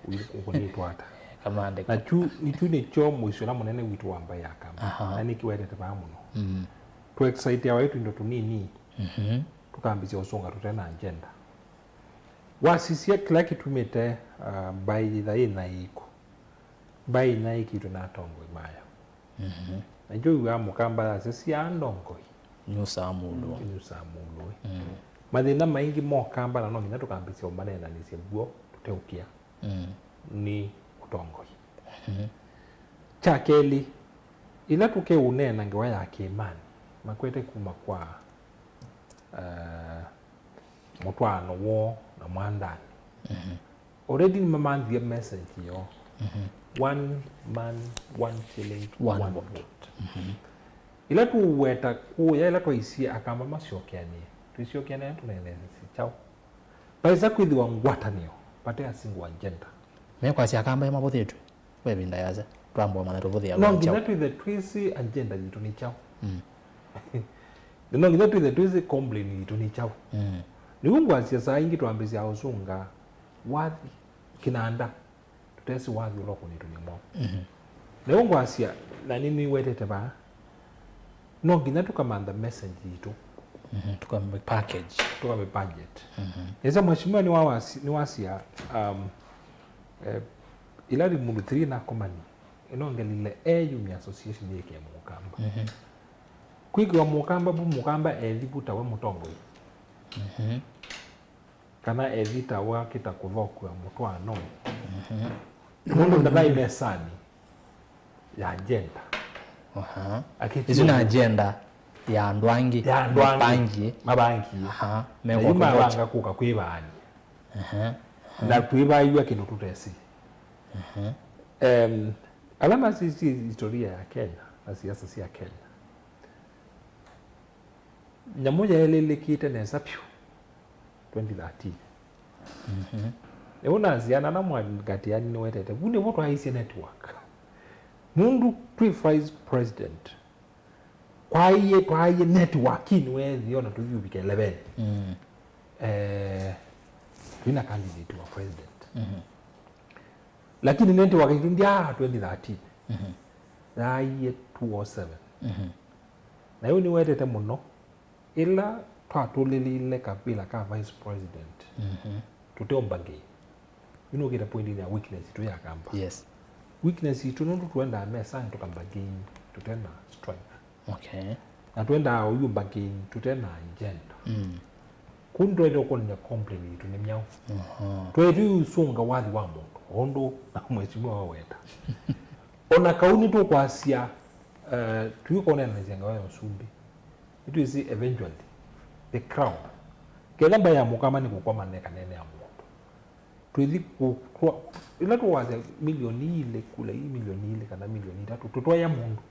Ũkũnĩtwa ata? Kamande. Na kyu, nĩkyu nĩkyo mũisyo ũla mũnene witũ wa mbaĩ ya Kamba. Aha. Na nĩkĩwetete vaa mũno. Mm. Tũ exciteawa ĩ tũindo tũnini. Mhm. Tũkambĩsya ũsũnga tũte na agenda. Wasisya kĩla kĩtumĩte, ah, mbaĩ yĩtha yĩ na ĩko. Mbaĩ ĩna ĩkĩtwe na atongoi mayo. Mhm. Na nĩkyo wĩw'aa Mũkamba yasya, "Syaa ndongoi." Nyusaa mũlũo. Nyusaa mũlũo. Mm. Mathĩna maingĩ ma Ũkamba na no nginya tũkambĩsya ũmaneenanĩsya w'o tũteũkĩa. Mm. Nĩ ũtongoi. Mhm. Kya kelĩ, ĩla tũkeũneena ngewa ya Kĩmani, makwete kuma kwa, eh, mũtwaano woo na Mwandani. Mhm. Already nĩmamanthie message yoo. Mhm. One man, one shilling, one, one vote. Vote. Mhm. Ĩla tũweta kũya, ĩla twaisie Akamba masyokeanĩe, twĩsyokeanĩa tũneenesye kyaũ? Vaisa kwĩthĩwa ngwatanĩo, vate a single agenda. Mekwasya Akamba ĩmavũthĩtw'e. Kwa ĩvinda yasa, twamba ũmanya tũvũthĩawa nĩ kyaũ. No nginya twĩthe twĩsĩ agenda yitũ nĩ kyaũ. Mm. No nginya twĩthe twĩsĩ complain yitũ nĩ kyaũ. Mm. Nĩw'o ngwasya saa ingĩ twambĩsya ũsũnga wathi kĩnanda, tũtesĩ wathi ũla ũkũnĩtwe nĩ mwaũ. Mhm. Nĩw'o ngwasya, na nĩnĩwetete vaa, no nginya tũkamantha message yitũ. Mhm, tũkame package. Tũkame budget. Mhm. Nĩsa mheshimiwa nĩwawasi-, nĩwasya, um, eh, ĩla mũndũ three nakomani, ĩnongelile eyumya association yĩkĩe Mũkamba. Mhm. Kwĩkĩwa Mũkamba vu, Mũkamba ethi vu tawe mũtongoi. Mhm. Kana ethi tawe akĩta kũthokua mũtwaano. Mhm. Nũndũ ndavai mesanĩ ya agenda. Aha. Akĩtie isu nĩ agenda ya andũ angĩ, ya andũ angĩ mapangie. Mapangie. Aha. Na yu mavanga kũka kwĩvaany'a. Aha. Na twĩvaĩw'a kĩndũ tũtesĩ. Aha. Em, ala masisye historia ya Kenya na siasa sya Kenya, nyamũ yaĩlĩlĩkĩte nesa vyũ twenty thirteen. Mhm. Nĩw'o nasya nana mwangatĩani nĩwetete. Vu nĩvo twaisye network. Nũndũ twĩ vice president, Kwaie, kwaie network-inĩ weethĩa ona tũthi ũvika eleven. Mm. Eh, twĩna candidate wa president. Mhm. Lakini network itũ ndyaa twenty thirteen. Mhm. Yaaie two oh seven. Mhm. Na yu nĩwetete mũno. Ĩla twatũlĩlĩile kavĩla ka vice president, mhm, tũteũmba ngei. Yu nũkĩte point-inĩ ya weakness itũ ya kamba. Yes. Weakness itũ nũndũ tũendaa mesanĩ tũkamba ngei tũte na strength. Okay. Na tũendaa ũyũmba ngei tũte na agenda. Mm. Kũu nĩtwaĩle ũkwonany'a complain yitũ nĩ myaũ. Mhm. Twaĩle ũsũnga wathi wa mũndũ, ũndũ mheshimiwa waweta. Ona kau nĩtũkwasya, eh, tũikonanĩsya ngewa ya ũsumbĩ. Nĩtwĩsĩ eventually, the crown. Kethĩa mbaĩ ya mũkamba nĩ kũkwama neka nene ya mũndũ. Twĩthi kũ-, kwa-, ĩla tũwasya milioni ilĩ, kula ii milioni ilĩ kana milioni itatũ, tũtwaya mũndũ.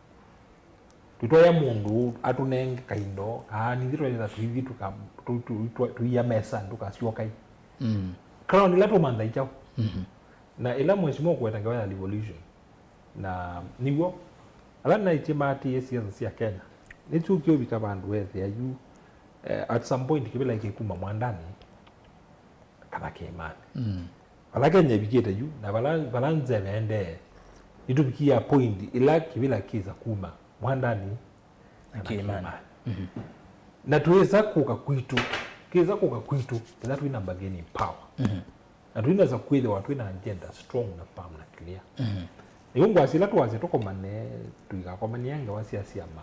Tũtwaya mũndũ atũnenge kaindo, aa, nithyĩ twaĩle tũithi tũka-, tũ-, tũ-, tũ-, tũia mesa, tũkasyokai. Mm. Crown ĩla tũmantha ikyaũ. Mhm. Na ĩla mheshimiwa ũkũweta ngewa ya revolution, na nĩw'o, ala naĩtye maatĩĩe siasa sya Kenya, nĩkyũkie ũvika vandũ weethĩa yu, eh, at some point kĩvĩla kĩkuma mwandanĩ kana kĩĩmanĩ. Mm. Vala Kenya ĩvikĩte yu, na vala, vala nzeve endee, nĩtũvikie point ĩla kĩvĩla kĩsa kuma mwandanĩ na kana kĩĩmanĩ. Kĩĩmanĩ. Mhm. Na twĩsa kũka kwitũ, kĩsa kũka kwitũ, ĩla twĩna bargaining power. Mhm. Na tũinasa kwĩthĩwa twĩna agenda strong na firm na clear. Mhm. Nĩw'o ngwasya ĩla twasya tũkomane, tũikakomanie ngewa sya syama,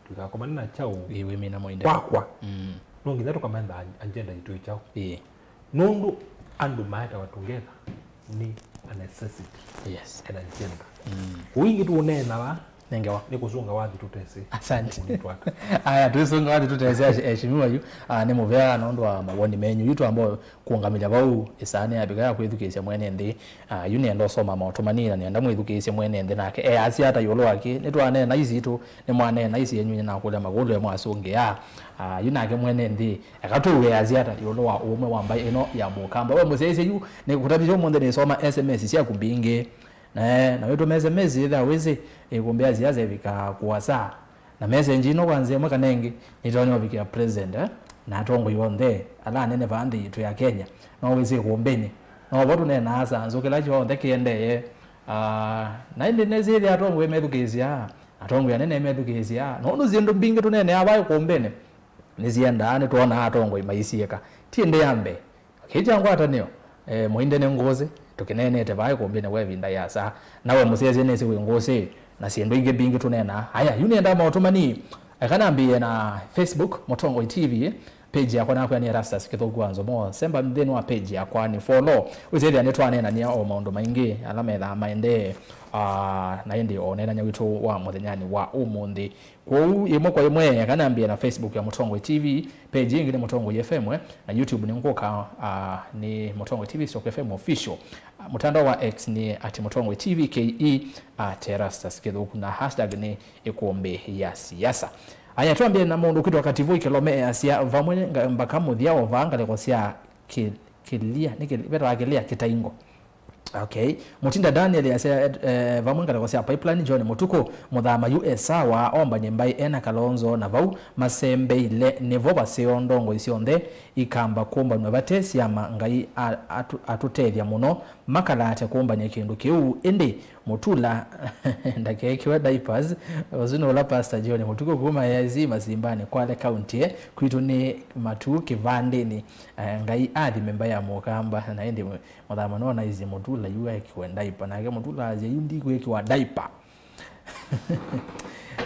tũikakomane na kyaũ. Ĩĩ, wĩmina mũinde. Kwakwa. Mm. No nginya tũkamantha agenda yitũ ĩ kyaũ. Ĩĩ. Nũndũ andũ maetawa together nĩ a necessity. Yes. An agenda. Mm. Kũu ingĩ tũũneenawa nĩ ngewa. Nĩ kũsũnga wathi tũtesĩ. Asante. Kũnitwata. Aya, twĩsũnga wathi tũtesĩ, ash-, aheshimiwa yu. Ah, nĩ mũvea nũndũ wa mawoni menyu. Yu twamba kũũngamĩlya vau ĩsaa nĩyavika ya kwĩthukĩĩsya mwene nthĩ. Ah, yu nĩenda ũsoma maũtũ manini na nĩenda mwĩthukĩĩsye mwene nthĩ nake easya ata ĩũlũ wa kĩ. Nĩtwaneena isitũ, nĩmwaneena isi yenyu, nĩnakũlya makũlyo mwasũngĩa. Ah, yu nake mwene nthĩ, eka tũw'e easya ata ĩũlũ wa ũũme wa mbaĩ ĩno ya mũkamba. We mũsyaĩĩsya yu, nĩkũtavĩtye ũmũnthĩ nĩsoma S M S syaku mbingĩ. Na, na wĩtũme S M S ĩthĩa wĩsĩ, ĩkũmbĩ ya siasa ĩvika kũasa. Na message ĩno kwa nzĩa ĩmwe kana ĩngĩ, nĩtonya ũvikĩa president, eh, na atongoi onthe ala anene vaa nthĩ yitũ ya Kenya. No wĩsĩ kũmbĩnĩ. No vo tũneenaa sanzũ kĩla kyonthe kĩendee. Ah, na ĩndĩ nĩsĩthĩa atongoi methukĩĩsya, atongoi anene methukĩĩsya. Nũndũ syĩndũ mbingĩ tũneenaa vaa kũmbĩnĩ, nĩsiendaa, nĩtwonaa atongoi maisyĩka. Ti ĩndĩ ya mbee. Kĩĩ kya ngwatanĩo, eh, mũinde nĩ ngũsĩ, tũkĩneenete vaa ĩkũmbĩnĩ kwa ĩvinda yĩasa. Na we mũsyaĩĩsya nĩsĩ wĩ ngũsĩ, na syĩndũ ingĩ mbingĩ tũneenaa. Aya, yu nĩendaa maũtũ manini. Eka nambĩĩe na Facebook, Mũtongoi T V, page yakwa nakwa nĩ Erastus Kĩthũku wa Nzomo. Semba nthĩnĩ wa page yakwa nĩ follow. Wĩsĩthĩa nĩtwaneenania o maũndũ maingĩ ala methaa maendee, ah, na ĩndĩ o ũneenany'a witũ wa mũthenyanĩ wa ũmũnthĩ. Kwoou, ĩmwe kwa ĩmwe, eka nambĩĩe na Facebook ya Mũtongoi T V, page ĩngĩ nĩ Mũtongoi F M, eh, na YouTube nĩ ngũka, ah, nĩ Mũtongoi T V stroke F M official. Ah, mũtandao wa X nĩ at Mũtongoi T V K E, at Erastus Kĩthũku, na hashtag nĩ ĩkũmbĩ ya siasa. Aya, twambĩe na mũndũ kwĩtwa Kativoi Kĩlome easya, vamwe nga-, mbaka mũthya o vaa ngalĩko sya kĩ-, kĩlia, nĩ kĩli-, vetawa kĩlia kĩtaingo. Okay. Mutinda Daniel yasya, eh, vamwe ngalĩko sya pipeline, John Mutuku, Muthama yu e sawa, ombany'e mbaĩ ena Kalonzo, na vau masembeile nĩvo vaseo ndongoi syonthe ikamba kũmbanw'a vate syama. Ngai a-, atu-, atũtethya mũno, makalate kũmbany'a kĩndũ kĩu. Ĩndĩ Mutula ndakekĩwe diapers. Ũsu nĩ ũla Pastor John Mutuku kuma A I C Masimbani, Kwale County, eh, kwitũ nĩ matu kĩvandĩnĩ. Eh, Ngai athime mbaĩ ya mũkamba, na ĩndĩ Mũthama no naisye Mutula yu ekĩwe diaper. Nake Mutula asya, "Yu ndikwĩkĩwa diaper."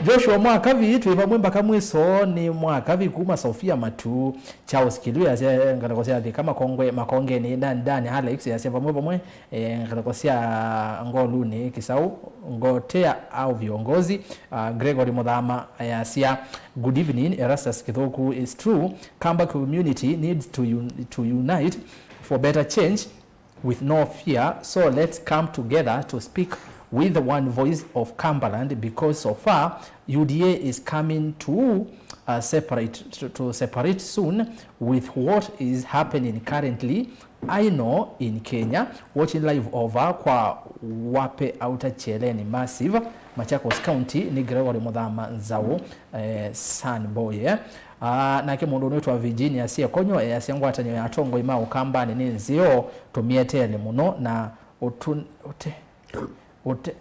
Joshua Mwakavi, twĩ vamwe mbaka mwiso, nĩ Mwakavi kuma Sofia Matu. Charles Kilu yasya, ngalĩko sya Thika Makongwe, Makongeni, Dan, Dan Alex yasya, vamwe vamwe, eh, ngalĩko sya Ngolunĩ, Kisau, Ngotea au viongozi. Ah, Gregory Muthama yasya, "Good evening, Erastus Kithuku. It's true, Kamba community needs to un-, to unite for better change." With no fear, so let's come together to speak with one voice of Cumberland, because so far U D A is coming to, uh, separate, to, to separate soon with what is happening currently. I know in Kenya, watching live over kwa Wape Outer Cheleni Massive, Machakos County, nĩ Gregory Muthama Nzau, eh, Sun Boy, eh. Ah, nake mũndũ ũnĩtwa Virginia Siekonyo easya ngwatanĩo ya atongoi ma Ũkambanĩ nĩ nzeo, tũmĩeteele mũno na ũtũ-, ũte-, ũte-,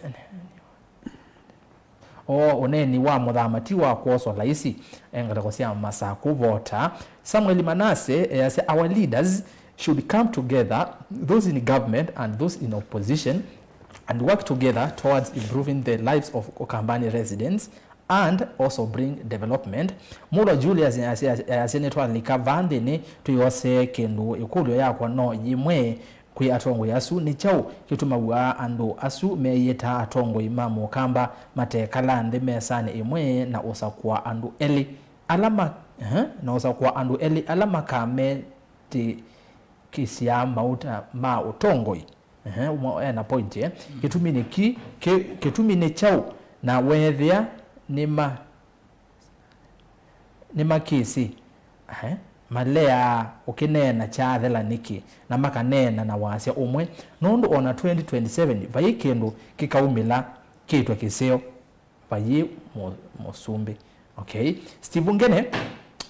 O ũneeni wa Mũthama ti wa kwoswa laisi, e ngalĩko sya Masaku vota. Samuel Manase easya, our leaders should come together, those in government and those in opposition, and work together towards improving the lives of Ukambani residents and also bring development. Mulwa Julius easya, easya, nĩtwalika vaa nthĩnĩ twĩosee kĩndũ. Ĩkũlyo yakwa no yĩmwe, kwĩ atongoi asu, nĩ kyaũ kĩtumaw'a andũ asu meyĩtaa atongoi ma Mũkamba matekala nthĩ mesanĩ ĩmwe na ũsakũa andũ elĩ ala ma-, eh, na ũsakũa andũ elĩ ala makametĩkĩsya mauta ma ũtongoi? Eh, ũmwe ena point, eh. Kĩtumi nĩ ki-, kĩ-, kĩtumi nĩ kyaũ na weethĩa nĩ ma-, nĩmakĩsĩ, eh, maleaa ũkĩneena kyaathela nĩkĩ, na makaneena na wasya ũmwe, nũndũ o na twenty twenty-seven vai kĩndũ kĩkaumĩla kĩtwe kĩseo, vayĩ mũ-, mũsumbĩ. Okay. Steve Ngene,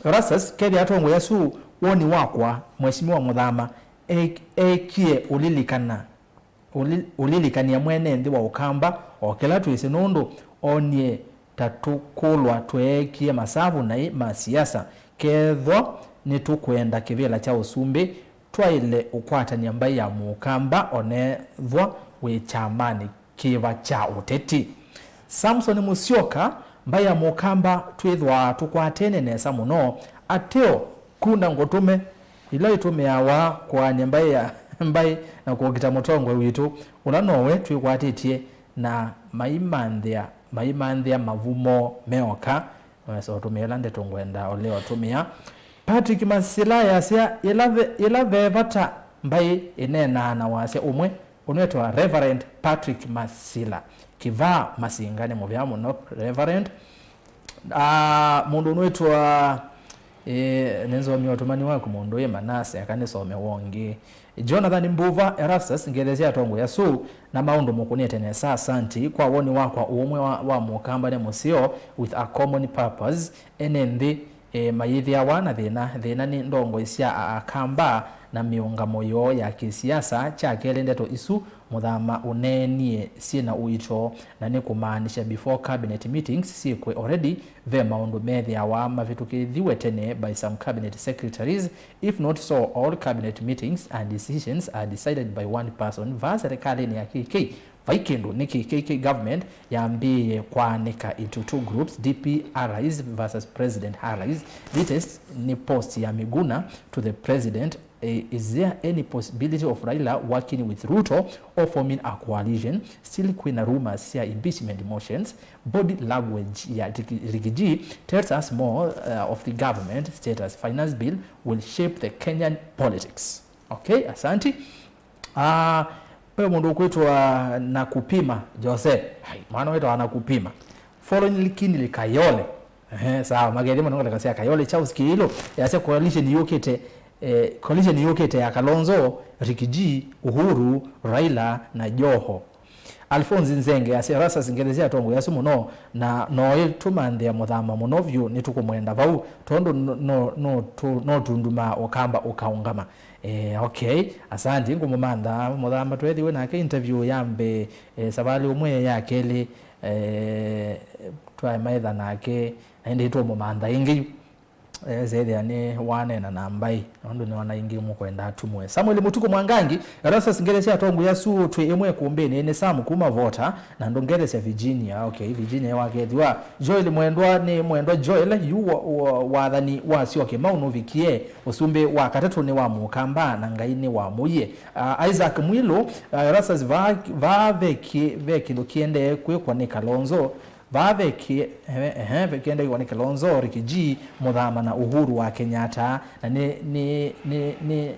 Erastus, kethĩa atongoi asu, woni wakwa, Mheshimiwa Mũthama e-, eekie ũlilikana Ũli-, ũlilikany'a mwene nthĩ wa Ũkamba o kĩla twĩsĩ, nũndũ oonie ta tũkũlwa tweekie masavu naĩ ma siasa. Kethwa nĩtũkwenda kĩvĩla kya ũsumbĩ, twaĩle ũkwatany'a mbaĩ ya Mũkamba onethwa wĩ kyamanĩ kĩva kya ũteti. Samson Musyoka, mbaĩ ya Mũkamba twĩthwaa tũkwatene nesa mũno, ateo Kunda ngũtũme, ila itũmĩawa kũaany'a mbaĩ ya, mbaĩ na kũkita mũtongoi witũ, ũla nowe twĩkwatĩtye na maimanthĩa, maimanthĩa mavumo meoka. Wesa ũtũmĩa ĩla ndeto ngwenda ũlea ũtũmĩa. Patrick Masila yasya, ĩla ve, ĩla ve vata mbaĩ ĩneenaa na wasya ũmwe, ũnwĩtwa Reverend Patrick Masila. Kĩvaa Masinga nĩ mũvea mũno, Reverend. Ah, mũndũ ũnwĩtwa, eh, nĩnzomie ũtũmani waku mũndũ ĩ Manase, aka nĩsome wongi. Jonathan Mbuva, Erastus, ngetheesya atongoi asu na maũndũ mũkũnĩte nesa, asanti. Kwa woni wakwa, ũũmwe wa, wa Mũkamba nĩ mũseo, with a common purpose. Ene nthĩ, eh, mayĩthĩawa na thĩna. Thĩna nĩ ndongoi sya a-, Akamba na mĩũngamo yoo ya kĩsiasa. Kya kelĩ, ndeto isu Mũthama ũneenie syĩ na ũito, na nĩ kũmaanisya before cabinet meetings syĩkwe already, ve maũndũ methĩawa mavĩtũkĩthiwe tene by some cabinet secretaries. If not so, all cabinet meetings and decisions are decided by one person. Vaa serikalĩnĩ ya K K, vai kĩndũ. Nĩkĩ K K government yambĩĩe kwaanĩka into two groups, D P allies versus president allies? Latest nĩ post ya Miguna to the president. Eh, is there any possibility of Raila working with Ruto or forming a coalition? Still kwĩna rumors sya impeachment motions. Body language ya Rigi-, Rigiji tells us more, uh, of the government status. Finance bill will shape the Kenyan politics. Okay, asanti. Ah, pe mũndũ ũkwĩtwa Nakupima Jose. Hai, mwana wĩtawa Nakupima. Following Kinley Kayole. Ehe, sawa, magethi mũno ngaleka sya Kayole. Charles Kiilo yasya coalition yũkĩte, eh, coalition yũkĩte ya Kalonzo, Rigiji, Uhuru, Raila na Joho. Alphonse Nzenge yasya, Erastus, ngethi sya atongoi asu mũno, na noĩ tũmanthĩa Mũthama mũno vyũ, nĩtũkũmwenda vau, tondũ no, no, no, tu-, no tundumaa Ũkamba ũkaũngama. Eh, okay, asanti, ngũmũmantha Mũthama, tweethiwe nake interview ya mbee, eh, savalĩ ũmwe ya kelĩ, eh, twaemaetha nake, na ĩndĩ tũmũmantha ĩngĩ yu. Eh, sethĩa nĩ waneena na mbaĩ, nũndũ nĩona ĩngĩ mũkwenda atumwe. Samuel Mũtukũ Mwangangi, Erastus, ngethi sya atongoi asu twĩ ĩmwe ĩkũmbĩnĩ, nĩ Sam kuma Vota, na ndũngethi sya Virginia. Okay, Virginia wakethĩwa. Joel Mwendwa, nĩ Mwendwa Joel, yu wa, wa, wathani wa Syoke Mau nũvikie, ũsumbĩ wa katatũ nĩ wa Mũkamba, na Ngai nĩ wa mũie. Ah, Isaac Mwilu, ah, Erastus, vaa, vaa ve ki-, ve kĩndũ kĩendee kwĩkwa nĩ Kalonzo, vaa ve ki-, ehe, ehe, ve kĩendee kwĩkwa nĩ Kalonzo, Rigiji, Mũthama na Uhuru wa Kenyatta, na nĩ, nĩ, nĩ, nĩ,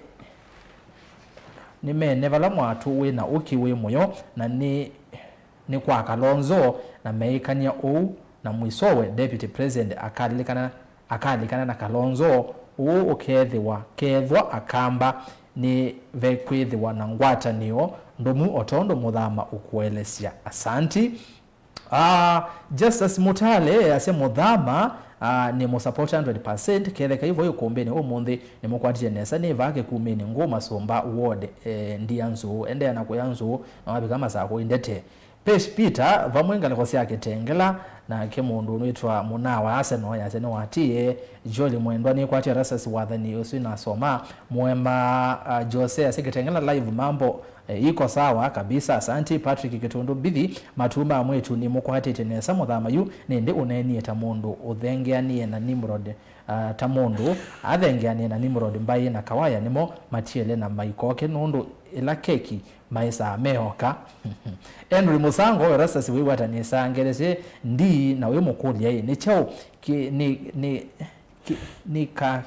nĩ mene vala mwatũ wĩ na ũkĩ wĩ mũyo, na nĩ, nĩ kwa Kalonzo, na meĩkany'a ũu, na mwisowe Deputy President akalilikana, akalilikana na Kalonzo, ũũ ũkethĩwa kethwa Akamba nĩvekwĩthĩwa na ngwatanĩo ndũmu o tondũ Mũthama ũkũelesya. Asanti. Ah, Justus Mutale easya Mũthama, ah, nĩ mũsapoti hundred percent, ketheka ivo ĩkũmbĩnĩ ũmũnthĩ nĩmũkwatĩte nesa, nĩ vaa Kĩkumĩnĩ ngũ Masũmba ward, eh, ndia nzũũ, endeea na kũya nzũũ, na wavika Masakũ indete. Pesh Peter vamwe ngalĩko sya Kĩtengela, nake mũndũ ũnwĩtwa mũnaa wa Arsenal yasya nĩwatĩĩe. Joel Mwendwa nĩkwatya Erastus wathani ũsu nasoma. Mũema, ah, Jose asya Kĩtengela live mambo, eh, iko sawa kabisa, asanti. Patrick Kĩtũndũ Mbithi, matuu ma mwĩtu nĩmũkwatĩte nesa Mũthama yu, nĩndĩ ũneenie ta mũndũ ũthengeanie na Nimrod, ah, ta mũndũ athengeanie na Nimrod. Mbaĩ na Kawaya nĩmo matiele na maikoke nũndũ ĩla keki maĩsaa meoka. Henry Mũsango, Erastus wĩw'atanĩsaa ngelesye ndii na wĩmũkũlya ĩ, nĩ kyaũ kĩ, nĩ, nĩ, kĩ, nĩ ka,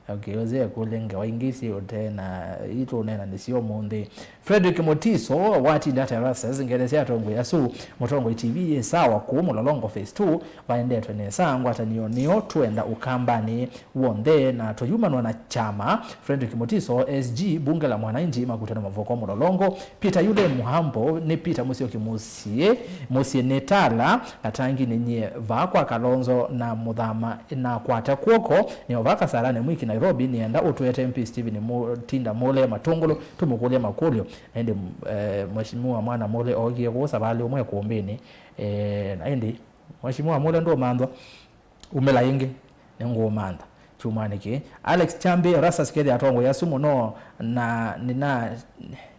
okay, ũzee kũlya ngewa ingĩ syĩ ũtee na itũneena nĩsyo ũmũnthĩ. Frederick Mutiso, watinda ata Erastus, ngelesye atongoi asu, Mũtongoi T V yĩ sawa kũu Mũlolongo phase two, vaendetwe nesa, ngwatanĩo nĩyo twenda Ũkambanĩ w'onthe na tũyumanwa na kyama. Frederick Mutiso, S G, mbunge la mwananchi, Makutano Mavoko, Mũlolongo. Peter Yule Mũhambo, nĩ Peter Mũsyoki mũsyĩ, mũsyĩ nĩ Tala, Katangi nĩ nyie, vaa kwa Kalonzo na Mũthama nakwata kw'oko, nĩo vaa Kasarani Mwiki Nairobi, nĩenda ũtũete M P Stephen Mutinda Mule Matũngũlũ, tũmũkũlye makũlyo. Na ĩndĩ, eh, Mheshimiwa Mwana Mule ookie kũu savalĩ ũmwe ĩkũmbĩnĩ, eh, na ĩndĩ Mheshimiwa Mule ndũmanthwa. Umĩla ĩngĩ, nĩngũũmantha kyumwanĩ kĩĩ. Alex Chambi, Erastus kethĩa atongoi asu mũno, na nĩna-,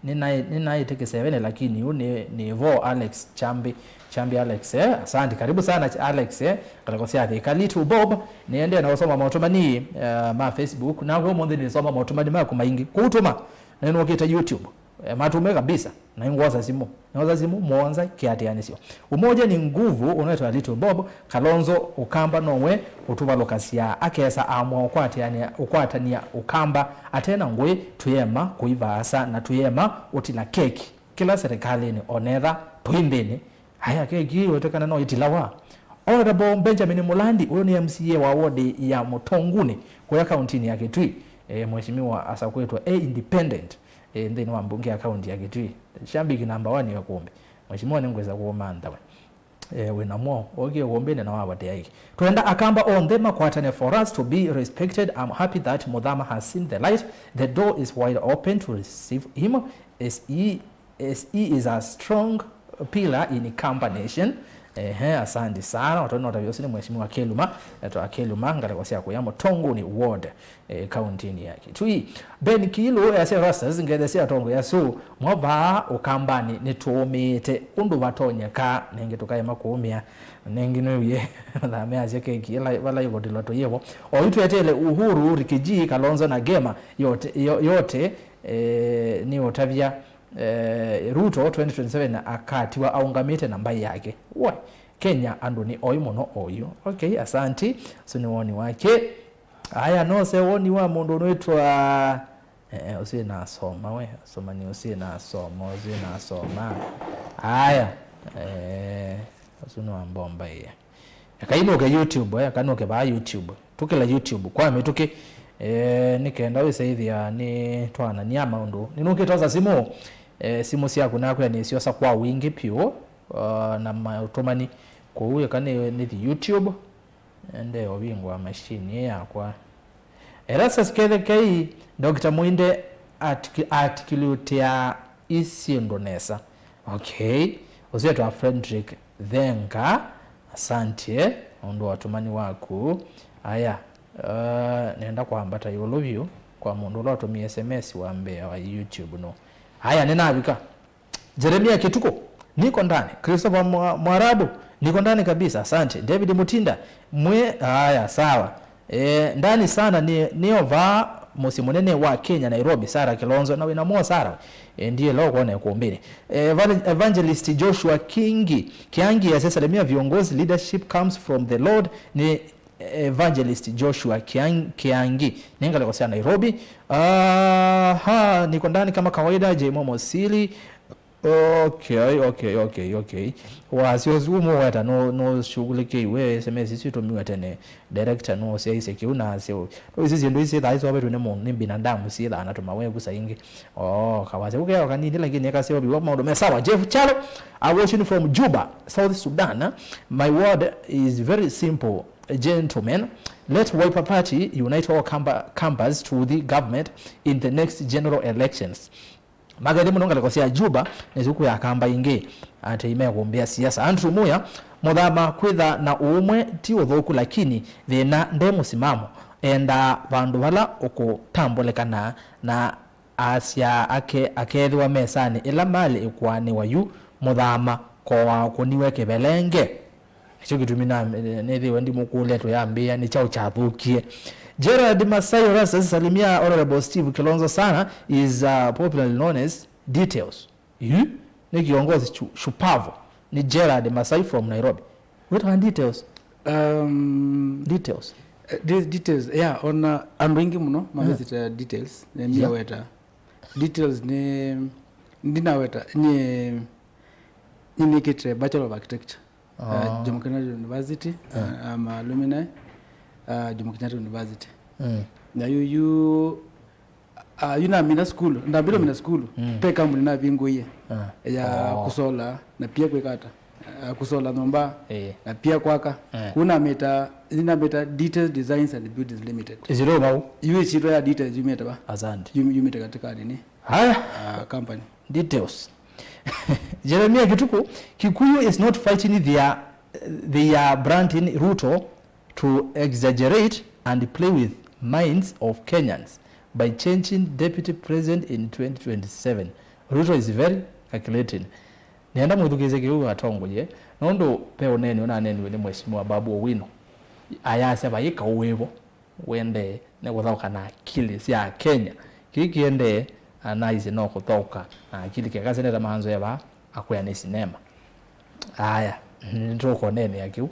nĩnaĩ-, nĩnaĩte kĩsevenĩ, lakini yu nĩ, nĩ vo Alex Chambi, Chambi Alex, eh? Asante, karibu sana Ch-, Alex, eh? Ngalĩko sya Thika. Little Bob, nĩendee na ũsoma maũtũmani, eh, ma Facebook, nakwa ũmũnthĩ nĩsoma maũtũmani maku maingĩ. Kũu tũma, na nĩnũkĩte YouTube. Eh, matume kabisa, na nĩngwosa simũ. Nĩwosa simũ, mũonza kĩatĩanĩsyo. Umoja ni nguvu, ũnetwa Little Bob, Kalonzo Ũkamba nowe ũtũvalũkasya, akesa amwa ũkwatania, ũkwatania Ũkamba, atena ngũĩ, tũyema kũivaasa, na tũyema ũtila keki, kĩla serikalĩnĩ, onetha tũi nthĩnĩ. Aya, keki ĩĩ wetekana no ĩtilawa. Honorable Benjamin Mulandi, ũyũ nĩ M C A wa wodi ya Mũtongunĩ, kũya kauntinĩ ya Kitui. Eh, mheshimiwa asakwĩtwe e independent, eh, nthĩnĩ wa mbunge ya kaunti ya Kitui. Shabiki number one ya kumbi. Mheshimiwa, nĩngwĩsa kũũmantha we. Eh, wĩna mo, okie kumbine na wapatia iki. Twenda Akamba onthe makwatane for us to be respected. I'm happy that Muthama has seen the light. The door is wide open to receive him as he, as he is a strong pillar in Kamba Nation. Ehe, asante sana. Watu nota vyosi ni mheshimiwa Keluma. Eto Keluma, ngaleko sia kuya Mũtongunĩ ward, eh, kauntinĩ ya Kitui. Ben Kilu, eh, ase Rastas, ngethe sia tongo ya su, mwavaa Ũkambanĩ nĩtũũmĩĩte ũndũ vatonyeka, nengĩ tũkaema kũũmĩa, nengĩ nĩwie, thame asya keki, ĩla, vala ĩvotilwa tũyĩvo. Oyu tweteele Uhuru, Rikiji, Kalonzo na Gema, yote, yo-, yote, eh, nĩ ũtavya, eh, Ruto twenty twenty-seven akatiwa aũngamĩte na mbaĩ yake. Woi, Kenya andũ nĩ oĩ mũno oyu. Okay, asanti. Ũsu nĩ woni wake. Aya, nose woni wa mũndũ ũnwĩtwa, eh, eh, ũsu nasoma we. Somani ũsu nasoma, ũsu nasoma. Aya, eh, ũsu nĩ wa mbomba ĩya. Eka inũke YouTube, eh, eka nũke vaa YouTube. Tũkĩla YouTube kwa mĩtũkĩ, eh, nĩ kenda wĩsaĩthĩa nĩ twanania maũndũ. Nĩnũkĩte osa simũ, eh, simũ syaku nakwĩa nĩsyosa kwa wingĩ piũ, uh, na maũtũmani. Kwoou eka nĩ, nĩthi YouTube, ende ũvingũa machine ĩ yakwa. Erastus Kethekei, Doctor Muinde artic-, articulate-aa ii syĩndũ nesa. Okay. Ũsu etwa Frederick Thenga, asante nũndũ wa ũtũmani waku. Aya, uh, nenda kwambata ĩũlũ vyũ kwa mũndũ ũla ũtũmie S M S wa mbee wa YouTube no. Aya, nĩnavika. Jeremia Kituko, niko ndani. Christopher Mwa-, Mwarabu, niko ndani kabisa. Asante. David Mutinda, mwe, aya, sawa. Eh, ndani sana ni, nĩo vaa mũsyĩ mũnene wa Kenya, Nairobi, Sarah Kilonzo, na wĩna mo Sarah. Eh, ndiye lo kuona ĩkũmbĩnĩ. Eh, Evan-, Evangelist Joshua Kingi, Kiangi, asesalemia viongozi, leadership comes from the Lord, ni Evangelist Joshua Kiang-, Kiangi, ni ngalĩko sya Nairobi. Aha, niko ndani kama kawaida, J Momo Sili. Okay, okay, okay, okay. Wasya ũsu mũweta nũ-, nũshughulikĩiwe, S M S isu itũmiwe tene. Director nũsyaisye kĩu na asya, "Nũĩsĩ syĩndũ isi syĩthaa isovetwe nĩ mũndũ, nĩ binadamu syĩthaa na tũmawevu saa ingĩ." Oh, kawasya kau kewa kanini, lakini ekaseũviwa maũndũ me sawa. Jeff Chalo, I watching from Juba, South Sudan. My word is very simple, gentlemen. Let Wiper Party unite all Kamba, Kambas to the government in the next general elections. Makethĩ mũno ngalĩko sya Juba, nĩsyo kwĩ Akamba aingĩ atei mekũmbĩa siasa. Andrew Muya, Mũthama kwĩtha na ũũmwe ti ũthũku, lakini thĩna nde mũsimamo. Endaa vandũ vala ũkũtambũlĩkana na asya ake, akethĩwa mesanĩ ĩla malĩ ĩkũanĩwa yu, Mũthama koa kũniwe kĩvelenge. Nĩkyo kĩtumi na, nĩthĩwe ndimũkũlya tũyambĩĩa nĩ kyaũ kyathũkie. Gerald Masai Rasas, salimia Honorable Steve Kilonzo sana, is, uh, popularly known as Details. Yu nĩ kiongozi chu-, shupavu. Nĩ Gerald Masai from Nairobi. Wĩtawa Details? Um, Details. Eh, de-, details, yeah, ona andũ aingĩ mũno mamesĩta details, nĩ Yeah. Weta. Details nĩ, ndinaweta, nĩ, nĩnĩkĩte Bachelor of Architecture. Uh, Oh. Jomo Kenyatta University, uh, I'm a alumni, uh, Jomo Kenyatta University. Mm. Na yu, yu, uh, yu namina sukulu, ndambile mina sukulu, Mm. pe kambuni navingũie Ah. ya Oh. kũsola, na pia kwĩka ata, uh, kũsola nyũmba, Eh. na pia kwaka. Eh. Kuu namĩta, namĩta Details Designs and Buildings Limited. Ĩsitwa vau? Yu ĩsitwa ya Details yumĩte va? Asante. Yum-, yumĩte katika nini? Haya. Uh, company. Details. Jeremia Kituku, Kikuyu is not fighting their, their brand in Ruto to exaggerate and play with minds of Kenyans by changing deputy president in twenty twenty-seven. Ruto is very calculating. Nĩenda mwĩthukĩĩsye kĩu atongoie, nũndũ ve ũneeni ũnaneeniwe nĩ Mheshimiwa Babu Owino. Ayasya vai kaũ wĩvo. Wendee nĩ kũthaũka na akili sya Akenya. Kĩu kĩendee, anaisye no kũthaũka na akili keka seneta Maanzo eva akwĩa nĩ sinema. Aya, nĩtũkoneenea kĩu.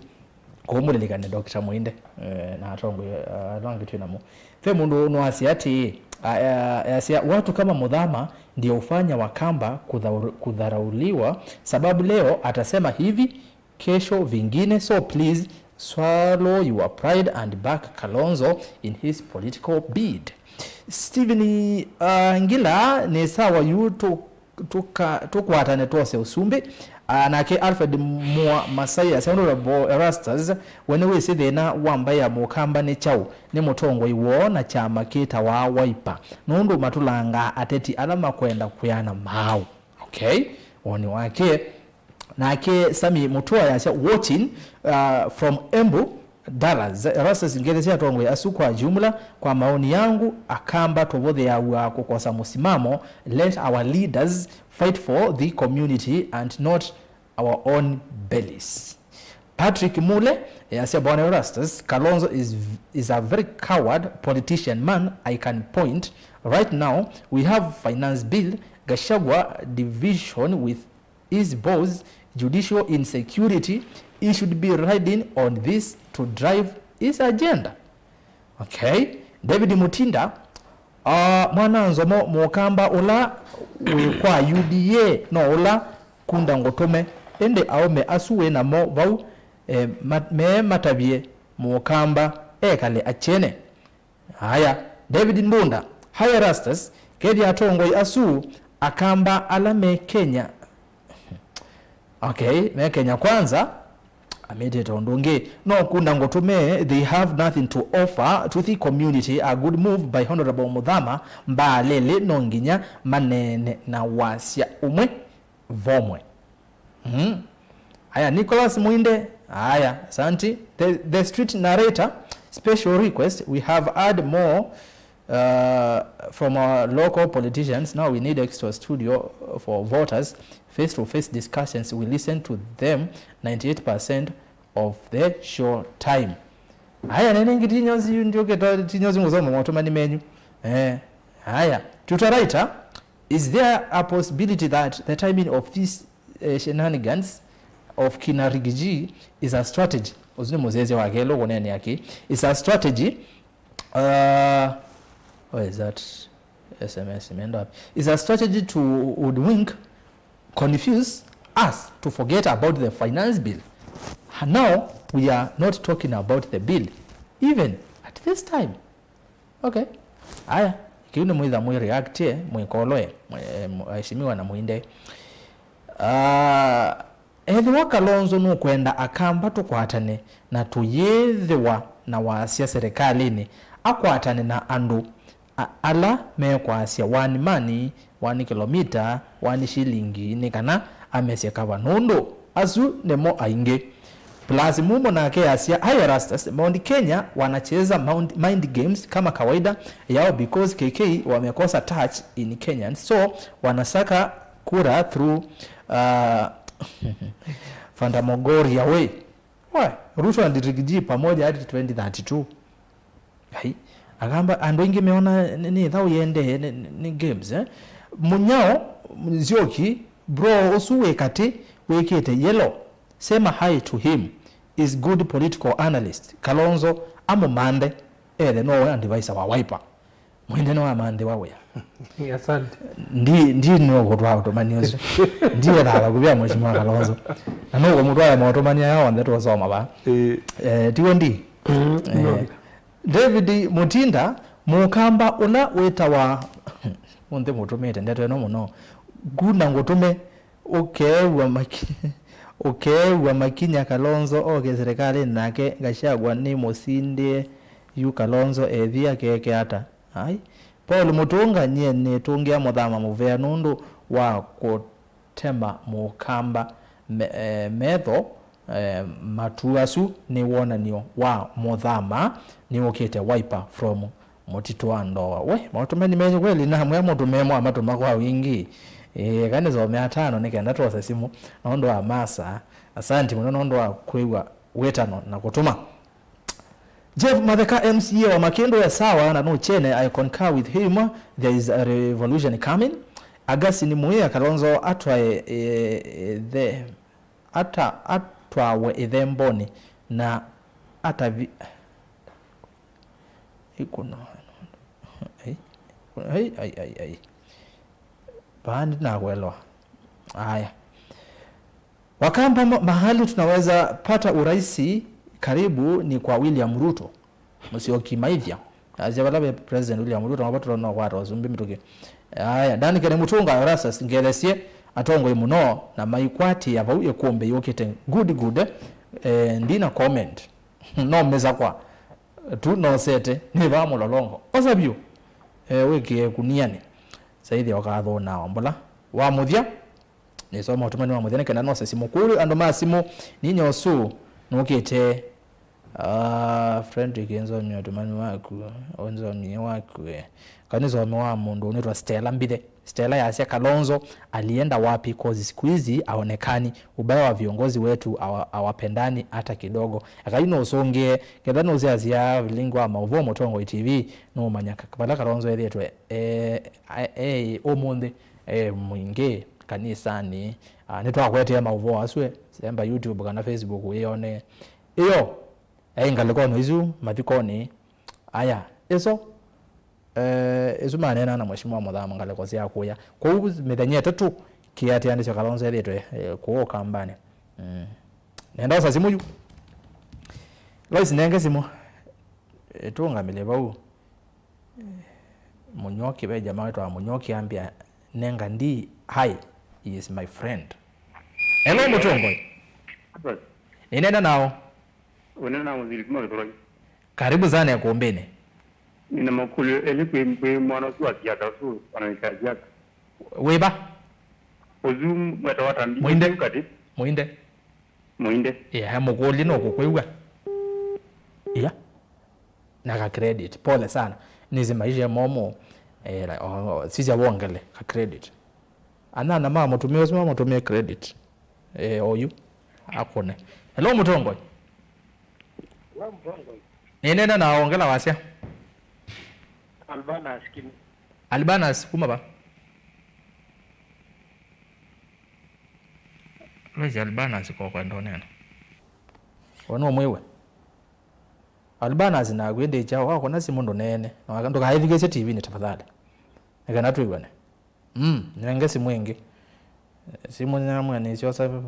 Kũu mũlilikane Doctor Mwinde, eh, na atongoi, eh, ala angĩ twĩ namo. Ve mũndũ ũnũasya atĩĩ, a-, a-, asya, "Watu kama Muthama ndio hufanya Wakamba kudhaur-, kudharauliwa, sababu leo atasema hivi, kesho vingine, so please swallow your pride and back Kalonzo in his political bid." Stephen, uh, Ngila, nĩ sawa yu tũ-, tũka-, tũkwatane twose ũsumbĩ. Uh, nake Alfred Mua Masai asya, "Honorable Erastus, we nĩwĩsĩ thĩna wa mbaĩ ya Mũkamba nĩ kyaũ? Nĩ mũtongoi woo na kyama kĩtawa Wiper, nũndũ matũlangaa ateti ala makwenda kwĩana maaũ." Okay, woni wake. Nake Sami Mutua yasya, "Watching, uh, from Embu, Dallas." Erastus, ngethesya atongoi asu kwa jumla, kwa maoni yangu, Akamba tũvũthĩawa kũkosa mũsimamo. Let our leaders fight for the community and not our own bellies. Patrick Mule yasya, "Bwana Erastus, Kalonzo is, is a very coward politician man. I can point. Right now, we have finance bill, Gachagua division with his boss, judicial insecurity, he should be riding on this to drive his agenda." Okay. David Mutinda, uh, "Mwana Nzomo, Mũkamba ũla wĩ kwa U D A no ũla kunda ngũtũme, ĩndĩ aũme asu wĩ namo vau, eh, ma-, mee matavye Mũkamba ekale akyene." Aya, David Ndunda, "Hi Erastus, kethĩa atongoi asu Akamba ala me Kenya." Okay, me Kenya Kwanza, amĩtĩte ũndũ ũngĩ. "No kunda ngũtũme, they have nothing to offer to the community. A good move by Honorable Muthama, mbaa lelĩ no nginya maneene na wasya ũmwe vomwe." Mm. Aya, Nicholas Mwinde. Aya, asanti. The, the street narrator, special request, we have had more, uh, from our local politicians. Now we need extra studio for voters. Face-to-face discussions, we listen to them ninety-eight percent of the show time. Aya, nene ngi tinyozi yu ndio keta tinyozi ngusoma motuma ni menyu. Eh, aya. Tutor writer, is there a possibility that the timing of these, eh, shenanigans of kina Riggy G is a strategy? Ũsu nĩ mũsyaĩĩsya wa kelũ kũneenea kĩ. Is a strategy, uh, what is that? S M S imeenda wapi? Is a strategy to hoodwink confuse us to forget about the finance bill. Now we are not talking about the bill even at this time. Okay. Aya, kĩu nĩ mwĩtha mwĩ react, mwĩkolwe, mwe-, mwe-, aheshimiwa na mwinde. Ah, ethĩwa Kalonzo nũkwenda Akamba tũkwatane na tũyĩthĩwa na wasya serikalĩnĩ, akwatane na andũ a-, ala mekwasya one money, one kilometer, one shilling nĩ kana amesye kava, nũndũ asu nĩmo aingĩ. Plus Mumo nake asya, "Hi Erastus, Mount Kenya wanacheza mount, mind games kama kawaida yao because K K wamekosa touch in Kenya, so wanasaka kura through, uh, Phantasmagoria way." Why? Ruto and Riggy G pamoja hadi twenty thirty-two. Ai, akamba andũ aingĩ meona nĩ, nĩ thau yendee nĩ, nĩ, nĩ games, eh? Mũnyao Nzioki, bro ũsu wĩ katĩ wĩkĩte yellow, sema hi to him, is good political analyst. Kalonzo amũmanthe, ethe no advisor wa Wiper. Mwende nĩwamanthiwa wĩa. Asante. Ndi, ndi nũkũtwaa ũtũmani ũsu. Ndiethaa vakuvĩ ya Mheshimiwa Kalonzo. Na nũkũmũtwaa maũtũmani aya onthe tũsoma vaa. Ĩĩ. Eh, tiwe ndi? Mm, eh, no. David Mutinda, Mũkamba ũla wĩtawa, ũnthĩ mũtũmĩte ndeto ĩno mũno. Nguna ngũtũme, ũkeew'a maki-, ũkeew'a makinya Kalonzo oke serikalĩnĩ nake Gachagua nĩ mũsindĩe yu Kalonzo ethi akeke ata? Ai. Paul Mutunga, nyie nĩtũngĩa Mũthama mũvea nũndũ wa kũtema Mũkamba me-, eh, metho, eh, matu asu nĩ wonany'o wa Mũthama nĩũkĩte Wiper from mũtitũ wa Ndoa. We, maũtũmani menyu kweli, namwe mũtũme mwamatũma kwa wingĩ. Eh, eka nĩsome atano nĩ kenda twose simũ nũndũ wa masa. Asanti mũno nũndũ wa kwĩw'a wĩtano na kũtũma. Jeff Matheka, M C A wa Makĩndũ, e sawa na nũkyene, I concur with him, there is a revolution coming. Agasi nĩ mũĩa Kalonzo atwae, eh, eh, the, ata, atwawe ĩthembonĩ na atavi-, ikuno, ai, ai, ai, ai, ai. Vaa ndinakwelewa. Aya. Wakamba ma-, mahali tunaweza pata uraisi karibu ni kwa William Ruto. Musyoki Maithya. Asya vala ve President William Ruto, mavotolo no kwata ũsumbĩ mĩtũkĩ. Aya, Dan Kene Mutunga, Erastus, ngethesye atongoi mũno na maikwatĩĩa vau ĩkũmbĩ yũkĩte. Good, good. Eh, ndina comment. No mĩsakwa. Tu nosete. Nĩ vaa mũlolongo. Osa vyũ. Eh, wĩkĩe kunianĩ. Saithi ũkathũna ombũla. Wa mũthya. Nĩsoma ũtũmani wa mũthya nĩ kenda nose simũ. Kũlĩ andũ ma simũ, ninya ũsu nũkĩte. Ah, Frederick, nzomie ũtũmani waku, ũnzomie waku, eh. Kanĩsome wa mũndũ ũnĩtwa Stella Mbithe. Stella yasya, Kalonzo alienda wapi? Cause siku hizi haonekani. Ubaya wa viongozi wetu hawa-, hawapendani hata kidogo. Akai nũsũngĩe, ketha nũsyaasya vilingi wa maũvoo Mũtongoi T V, nũmanya ka-, vala Kalonzo ethĩtwe, eh, a-, eh, ũmũnthĩ, eh, mwingĩ kanisanĩ. Ah, nĩtwakwetee maũvoo asu, eh, semba YouTube kana Facebook wĩone. Ĩyo, eh, ngalĩkonĩ isu, mathikonĩ. Aya, ĩso, eh, ĩsu maneena na Mheshimiwa Mũthama ngalĩko sya kũya. Kwoou mĩthenya ĩtatũ, kĩatĩanĩsyo Kalonzo ethĩtwe, eh, kũũ Kambanĩ. Mm. Nenda osa simũ yu. Lois, nenge simũ. Eh, tũngamĩle vau. Mũnyoki, ve jamaa wĩtawa Mũnyoki ambĩa, nenga ndi, hi, he is my friend. Hello, Mũtongoi. Nĩnena nao. Ũnena na Mũthili kuma Gĩthũrai. Karibu sana ĩkũmbĩnĩ. Nina makũlyo elĩ kwĩ, kwĩ mwana ũsu wa Siaka, ũsu ananĩkaa Siaka. Wĩva? Ũsu mwetawa Tambi, Mũinde. Ũsu katĩ. Mũinde. Mũinde. Yeah, mũkũlye no kũkwĩw'a. Yeah. Na ka credit. Pole sana. Nĩsĩ maisha momo. Eh, la-, o-, o-, sisya wongele ka credit. Anana ma mũtumĩa ũsu mamũtũmĩe credit. Eh, oyu. Akũne. Hello, Mũtongoi. Hello, Mũtongoi. Nĩnena na ongela wasya. Albanas Kim. Albanas kuma va? Lois Albanas kokwenda ũneena. We no mwĩwe. Albanas naku ĩndĩ kyaũ wakona simũ ndũneene. Na waka-, ndũkaĩthukĩĩsye T V-nĩ tafadhali. Nĩ kana twĩw'ane. Mm, nenge simũ ĩngĩ. Simũ nyamwe nĩsyosa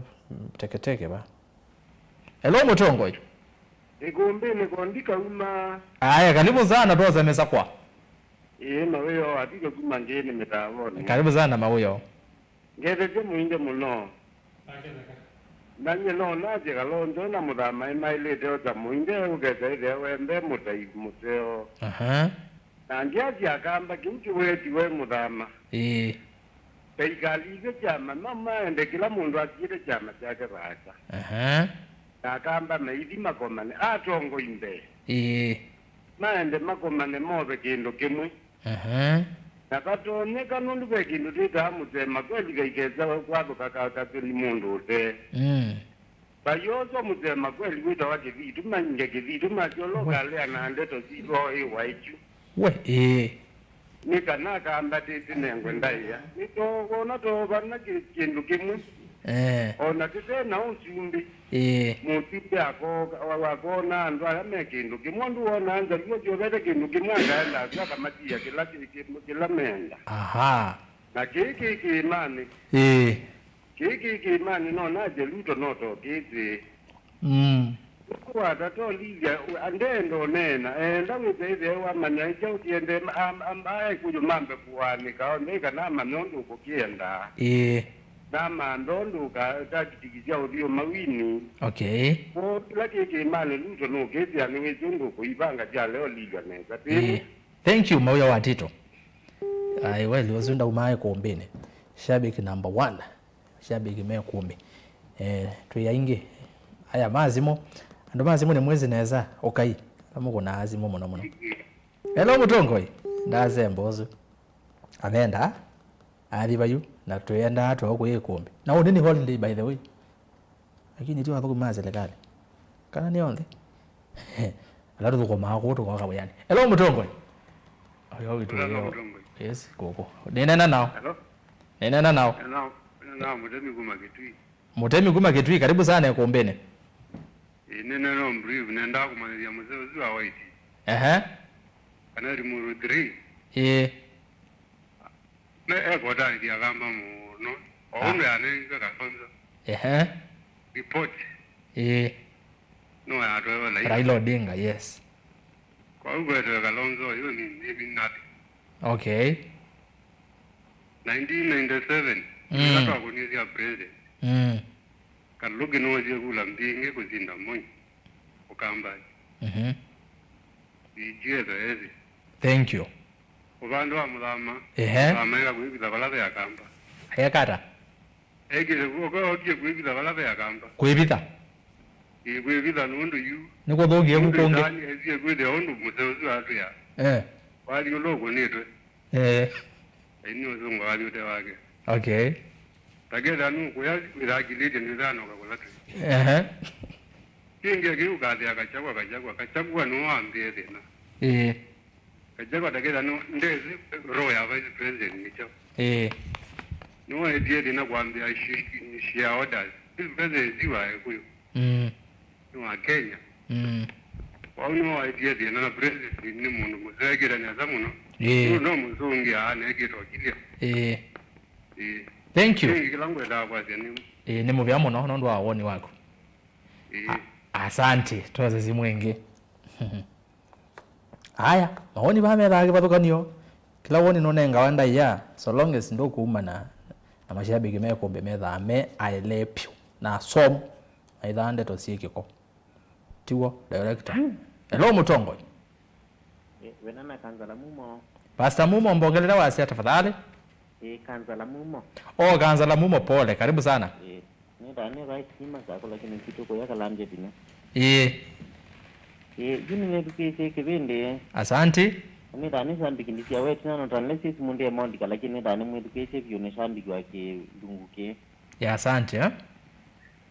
teketeke va. Hello, mũtongoi. Ĩkũmbĩnĩ ko ndikauma. Aya, karibu sana, twoze mĩsakwa. Ĩĩ, mawĩo atike kuma ngĩnĩ mĩtavonĩ. Karibu sana, mawĩo. Ngethetye mũinde mũno. Na nyie no nasye Kalonzo na Mũthama ĩmaĩlĩte osa mũinde ũkesa ĩthĩa wembe mũtai mũseo. Aha. Na ndyasya Akamba kĩu kĩwetiwe Mũthama. Ĩĩ. Kaikalivye kyama, no maende kĩla mũndũ asiĩte kyama kyake vaasa. Aha. Na Akamba maithi makomane, atongoi mbee. Ĩĩ. Maende makomane move kĩndũ kĩmwe. Aha. Na vatonyeka nũndũ ve kĩndũ twĩtaa mũsema kweli kaikesa kwathũka kakasyo nĩ mũndũ ũtee. Mm. Vayoswa mũsema kweli wĩtawa kĩthitũ, mainge kĩthitũ, masyoloka alea na ndeto sitoo ĩwa ĩkyu. We, ĩĩ. Nĩ kana Akamba tĩtinengwe ndaĩa. Nĩtũkwona tũvana kĩ-, kĩndũ kĩmwe. Eh. O na tũte na ũsumbĩ. Ĩĩ. Mũsumbĩ akooka, wa-, wakoona andũ ala me kĩndũ kĩmwe, ndũwona Nzalua syovete kĩndũ kĩmwe, akaenda asu akamatia kĩla kĩ-, kĩ-, kĩla menda. Aha. Na kĩĩ kĩ kĩĩmanĩ. Ĩĩ. Kĩĩ kĩ kĩĩmanĩ, no nasye Ruto no tokĩtĩ. Mm. Kwata tolilya, andenda ũneena, enda wĩse ĩthĩe wamanya ĩkya ũtiende, am-, am-, aekũyũ mambe kũaanĩka onthe, kana amanya ũndũ ũkũkĩendaa. Ĩĩ. Na mantha ũndũ ũka-, tactics sya ũthiĩ ũmawini. Okay. Kwoou kĩla kĩ kĩĩmanĩ, Ruto nũkĩsĩa nĩwĩsĩ ũndũ ũkũivanga sya leo lilya nesa. Ĩĩ. Thank you, Mawĩa wa Tito. Ai, weli ũsu ndaumaa ĩkũmbĩnĩ. Shabiki number one. Shabiki me kũmi. Eh, twĩ aingĩ. Aya ma simũ. Andũ ma simũ nĩ mwĩsĩ nesa. Ũkai. Amũkũnaa simũ mũno mũno. Hello, mũtongoi. Ndasemba ũsu. Amenda. Athi vayu. Na twĩendaa twa kwĩ ĩkũmbĩ. Na ũnĩ nĩ holiday, by the way. Lakini ti athũkũmi ma serikali. Kana nĩ onthe. Ala tũthũkũmaa kũu tũkoka wĩanĩ. Hello, mũtongoi. Oyo witũ. Hello, mũtongoi. Yes, kũkũ. Nĩnena nao. Hello. Nĩnena nao. Nao, nao, mũtemi kuma Kitui. Mũtemi kuma Kitui, karibu sana ĩkũmbĩnĩ. Ĩĩ, nĩnena no brief, nendaa kũmanyĩthya mũseo ũsu wa White. Ehe. Kana Limuru three. Ĩĩ. Me ekotanĩthya Akamba mũno. O ũndũ yanengiwe Kalonzo. Ehe. Report. Ĩĩ. No yatwewe Raila. Raila Odinga, yes. Kwa hiyo kwetewe Kalonzo, hiyo ni, ni nothing. Okay. Nineteen ninety-seven, mm, ĩla twakonie sya president. Mm. Kaluki nĩwosie kula mbingĩ kũsinda Moi. Ũkambanĩ. Mhm. Ĩĩ, ĩsu ethwa esi. Thank you. Ũvande wa Mũthama. Ehe. Mũthama eka kwĩvitha vala ve Akamba. Eka ata? Ekile, oka-, okie kwĩvitha vala ve Akamba. Kwĩvitha? Ĩĩ, kwĩvitha nũndũ yu. Nĩkũthũkie nũndũ kũkũngĩ. Ĩsaani esie kwĩthĩa ũndũ mũseo ũsu atwĩa. Eh. Wathi ũla ũkũnĩtwe. Eh. Ĩĩ, nĩ ũsũngwa wathi ũte wake. Okay. Taketha nũkũya wĩthakilĩtye nĩthanoka kũla twĩ. Ehe. Kĩngĩ kĩu kathĩa Kachagwa, Kachagwa, Kachagwa nũũ wambĩe thĩna. Ĩĩ. Kachagwa taketha nũ, ndesĩ role ya vice president nĩ kyaũ. Ĩĩ. Nũũ waetie thĩna kwambĩa shi-, share orders. Vice president si wa Kikuyu. Mm. Nĩ wa Kenya. Mm. Wau nĩwe waetie thĩna na president nĩ mũndũ mũseo ekĩte nesa mũno. Ĩĩ. Nũ no mũsũngĩa anekĩtwe akilya. Ĩĩ. Ĩĩ. Thank you. Kĩngĩ kĩla ngwendaa kwasya nĩ. Ĩĩ, nĩ mũvea mũno nũndũ wa woni waku. Ĩĩ. A-, asante. Twose simũ ĩngĩ. Aya, mawoni vaa methaa kĩvathũkany'o. Kĩla woni nũnengawa ndaĩa, so long as ndũkumana na mashabiki me kũmbĩ methaa me aelewe vyũ na asomu, maithaa ndeto syĩ kĩko. Tiw'o, director? Hello, mũtongoi. Eh, wena na Kansala Mumo. Pastor Mumo, mbongelele wasya tafadhali. Eh, Kansala Mumo. Oh, Kansala Mumo, pole. Karibu sana. Eh, nĩthaa nĩ right sima sako lakini kitu kuya kalambia vinya. Eh. Eh, yu nĩnĩthukĩĩsye kĩvĩndĩ. Asante. Nĩthaa nĩ shabiki ndisia wetina not unless isi mũndũ emondika lakini nĩthaa nĩmwĩthukĩĩsye vyũ nĩ shabiki wa kĩlungu kĩĩ. Ya, asante, eh?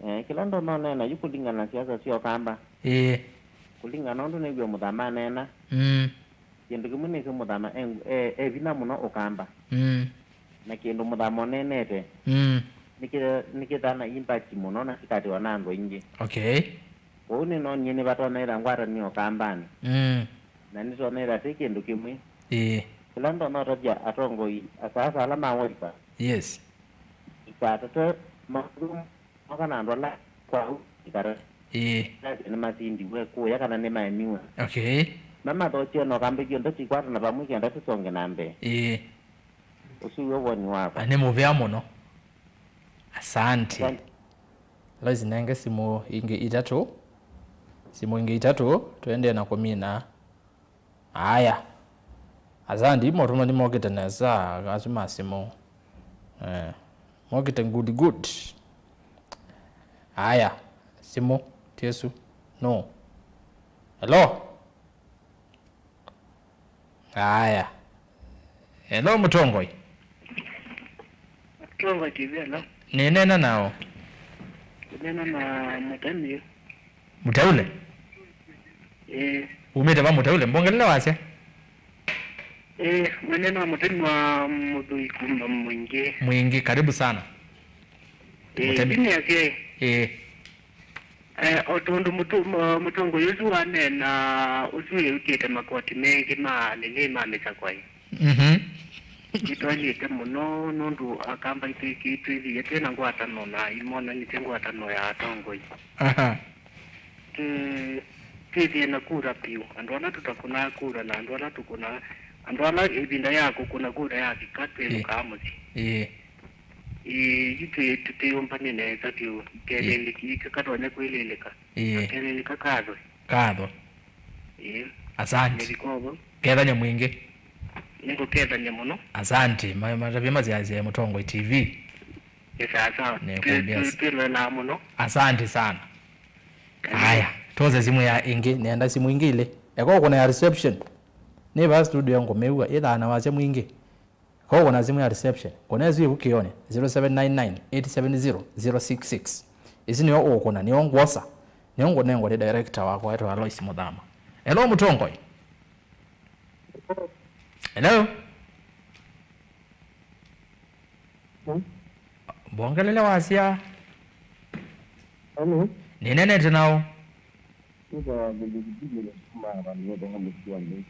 Eh, kĩla ndonya ũneena yu kũlingana na siasa sya Ũkamba. Ĩĩ. Kũlingana na ũndũ nĩw'e Mũthama aneena. Mm. Kĩndũ kĩmwe nĩsĩ Mũthama e, e, e vinya mũno Ũkamba. Mm. Na kĩndũ Mũthama ũneenete, mm, nĩkĩ-, nĩkĩthaa na impact mũno na kĩkatĩwa na andũ aingĩ. Okay. Kwoou nĩnoonie nĩvatonya ĩtha ngwatanĩo Ũkambanĩ. Mm. Na nĩtonya ĩtha tĩ kĩndũ kĩmwe. Ĩĩ. Kĩla ndonya ũtavya atongoi asaasa ala ma Wiper. Yes. Kwatata maũndũ moka na andũ ala kwa u ikara. Ĩĩ. Nĩmasindiwe kũya kana nĩmaemiwe. Okay. Mamathokye na ũkambĩkie ndeto ikwatana vamwe kenda tũsonge na mbee. Ĩĩ. Ũsu w'o woni wakwa. Na nĩ mũvea mũno. Asante. Asante. Lois, nenge simũ ingĩ itatũ. Simũ ingĩ itatũ, tũendee na kũmina. Aya. Asante, motũmani mokĩte nesa, asu ma simũ. Eh, mokĩte good, good. Aya, simũ, tiesu. No. Hello? Aya. Hello, Mũtongoi. Mũtongoi T V, hello. Nĩneena nao. Nĩneena na Mũtemi. Mũteule? Ĩĩ. Umĩte va Mũteule? Mbongelele wasya. Ĩĩ, nĩneena na Mũtemi wa Mũthũi kuma Mwingĩ. Mwingĩ, karibu sana. Ĩĩ, Mũtemi. Ĩĩ. Eh, o tondũ mũtu-, mũ-, mũtongoi ũsu waneena, ũsu wĩũkĩte makoti mengĩ ma nini ma mĩsakwai. Mhm. Nĩtwailĩte mũno nũndũ Akamba itwĩkĩtwĩthĩie twĩ na ngwatano na imonanĩtye ngwatano ya atongoi. Aha. Tũ-, twĩthĩe na kura piũ. Andũ ala tũtakũnaa kura na andũ ala tũkũnaa, andũ ala ĩvinda ya kũkũna kura yavika, twĩthũkaa mũsyĩ. Ĩĩ. Ĩĩ, yu twĩ-, tũtĩyũmbany'e nesa vyũ, kelĩlĩki, ĩĩ, kakatonya kwĩlĩlĩka. Ĩĩ. Kelĩlĩka kathwe. Kathwe. Ĩĩ. Asante. Nĩlikovo. Kethany'a mwingĩ. Nĩngũkethany'a mũno. Asante. Ma-, matavya masyaasya Mũtongoi T V. Nĩ sawa sawa. Nĩkũmbĩa. Twĩ-, twĩ-, twĩlolaa mũno. Asante sana. Karibu. Aya, tose simũ ya ĩngĩ, nenda simũ ingĩ ilĩ. Eko kuna ya reception. Nĩ va studio ngũmĩw'a, ĩthaa na wasya mwingĩ. Kwoou kũna simũ ya reception, kũna ĩsu yĩ vukĩonĩ, zero seven nine nine, eight seven zero, zero six six. Ĩsu nĩyo ũkũna, nĩyo ngwosa, nĩyo ngũnengwa nĩ director wakwa wetwa Alois Mũthama. Hello, Mũtongoi. Hello? Hmm? Mbongelele wasya. Hello? Nĩnenete nao. Ĩthawa Vilikitili kuma vandũ vetwa Mũtiwa Mbei.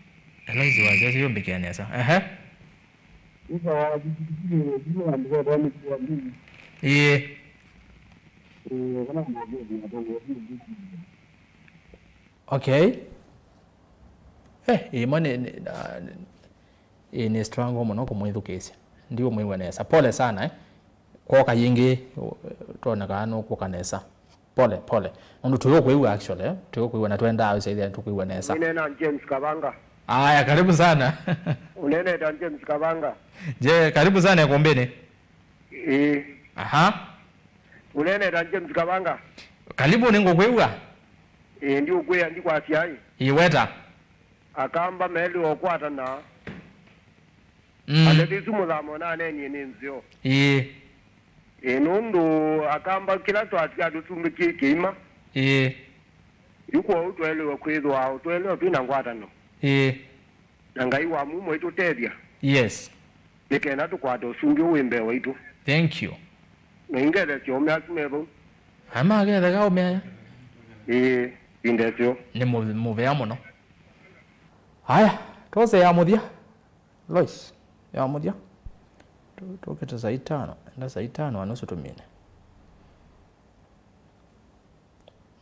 Ela isi wasya siyũmbĩkĩa nesa. Ehe. Ĩthawa Vilikitili kuma vandũ vetwa Mũtiwa Mbei. Ĩĩ. Ĩĩ, kana mũndũ ũthi atongwa Vilikitili. Okay. Eh, ĩmwe nĩ, nĩ, na, ĩĩ, nĩ struggle mũno kũmwĩthukĩĩsya. Ndiũmwĩw'a nesa. Pole sana, eh. Kwoka yĩngĩ, twonekaa nũkũka nesa. Pole, pole. Nũndũ tũyũkwĩw'a actually, eh? Tũyũkwĩw'a na twendaa ũsyaithia tũkwĩw'a nesa. Ũnena James Kavanga. Aya, karibu sana. Ũneneta James Kavanga. Je, karibu sana ĩkũmbĩnĩ. Ĩĩ. Aha. Ũneneta James Kavanga. Karibu, nĩngũkwĩw'a. Ĩĩ, ndiũkwĩa, ndikwasya ĩ. Ĩĩ, weta. Akamba melĩ okwatana. Mm. Ateti isu Mũthama ũnanenie nĩ nzeo. Ĩĩ. Ĩĩ, nũndũ Akamba kĩla twasya tũsumbĩkie kĩima. Ĩĩ. Yu kwoou twaĩlĩwe kwĩthĩwa o twaĩlĩwe twĩ na ngwatano. Ĩĩ. Na Ngai wa mumo aitũtethya. Yes. Nĩ kenda tũkwate ũsumbĩ ũũ wĩ mbee waitũ. Thank you. Na ingethesya ũme asu me vau. Amaketheka ũme aya. Ĩĩ, indesyo. Nĩ mũ-, mũvea mũno. Aya, tose ya mũthya. Lois, ya mũthya. Tu-, tũkĩte saa itano, enda saa itano na nusu tũmine.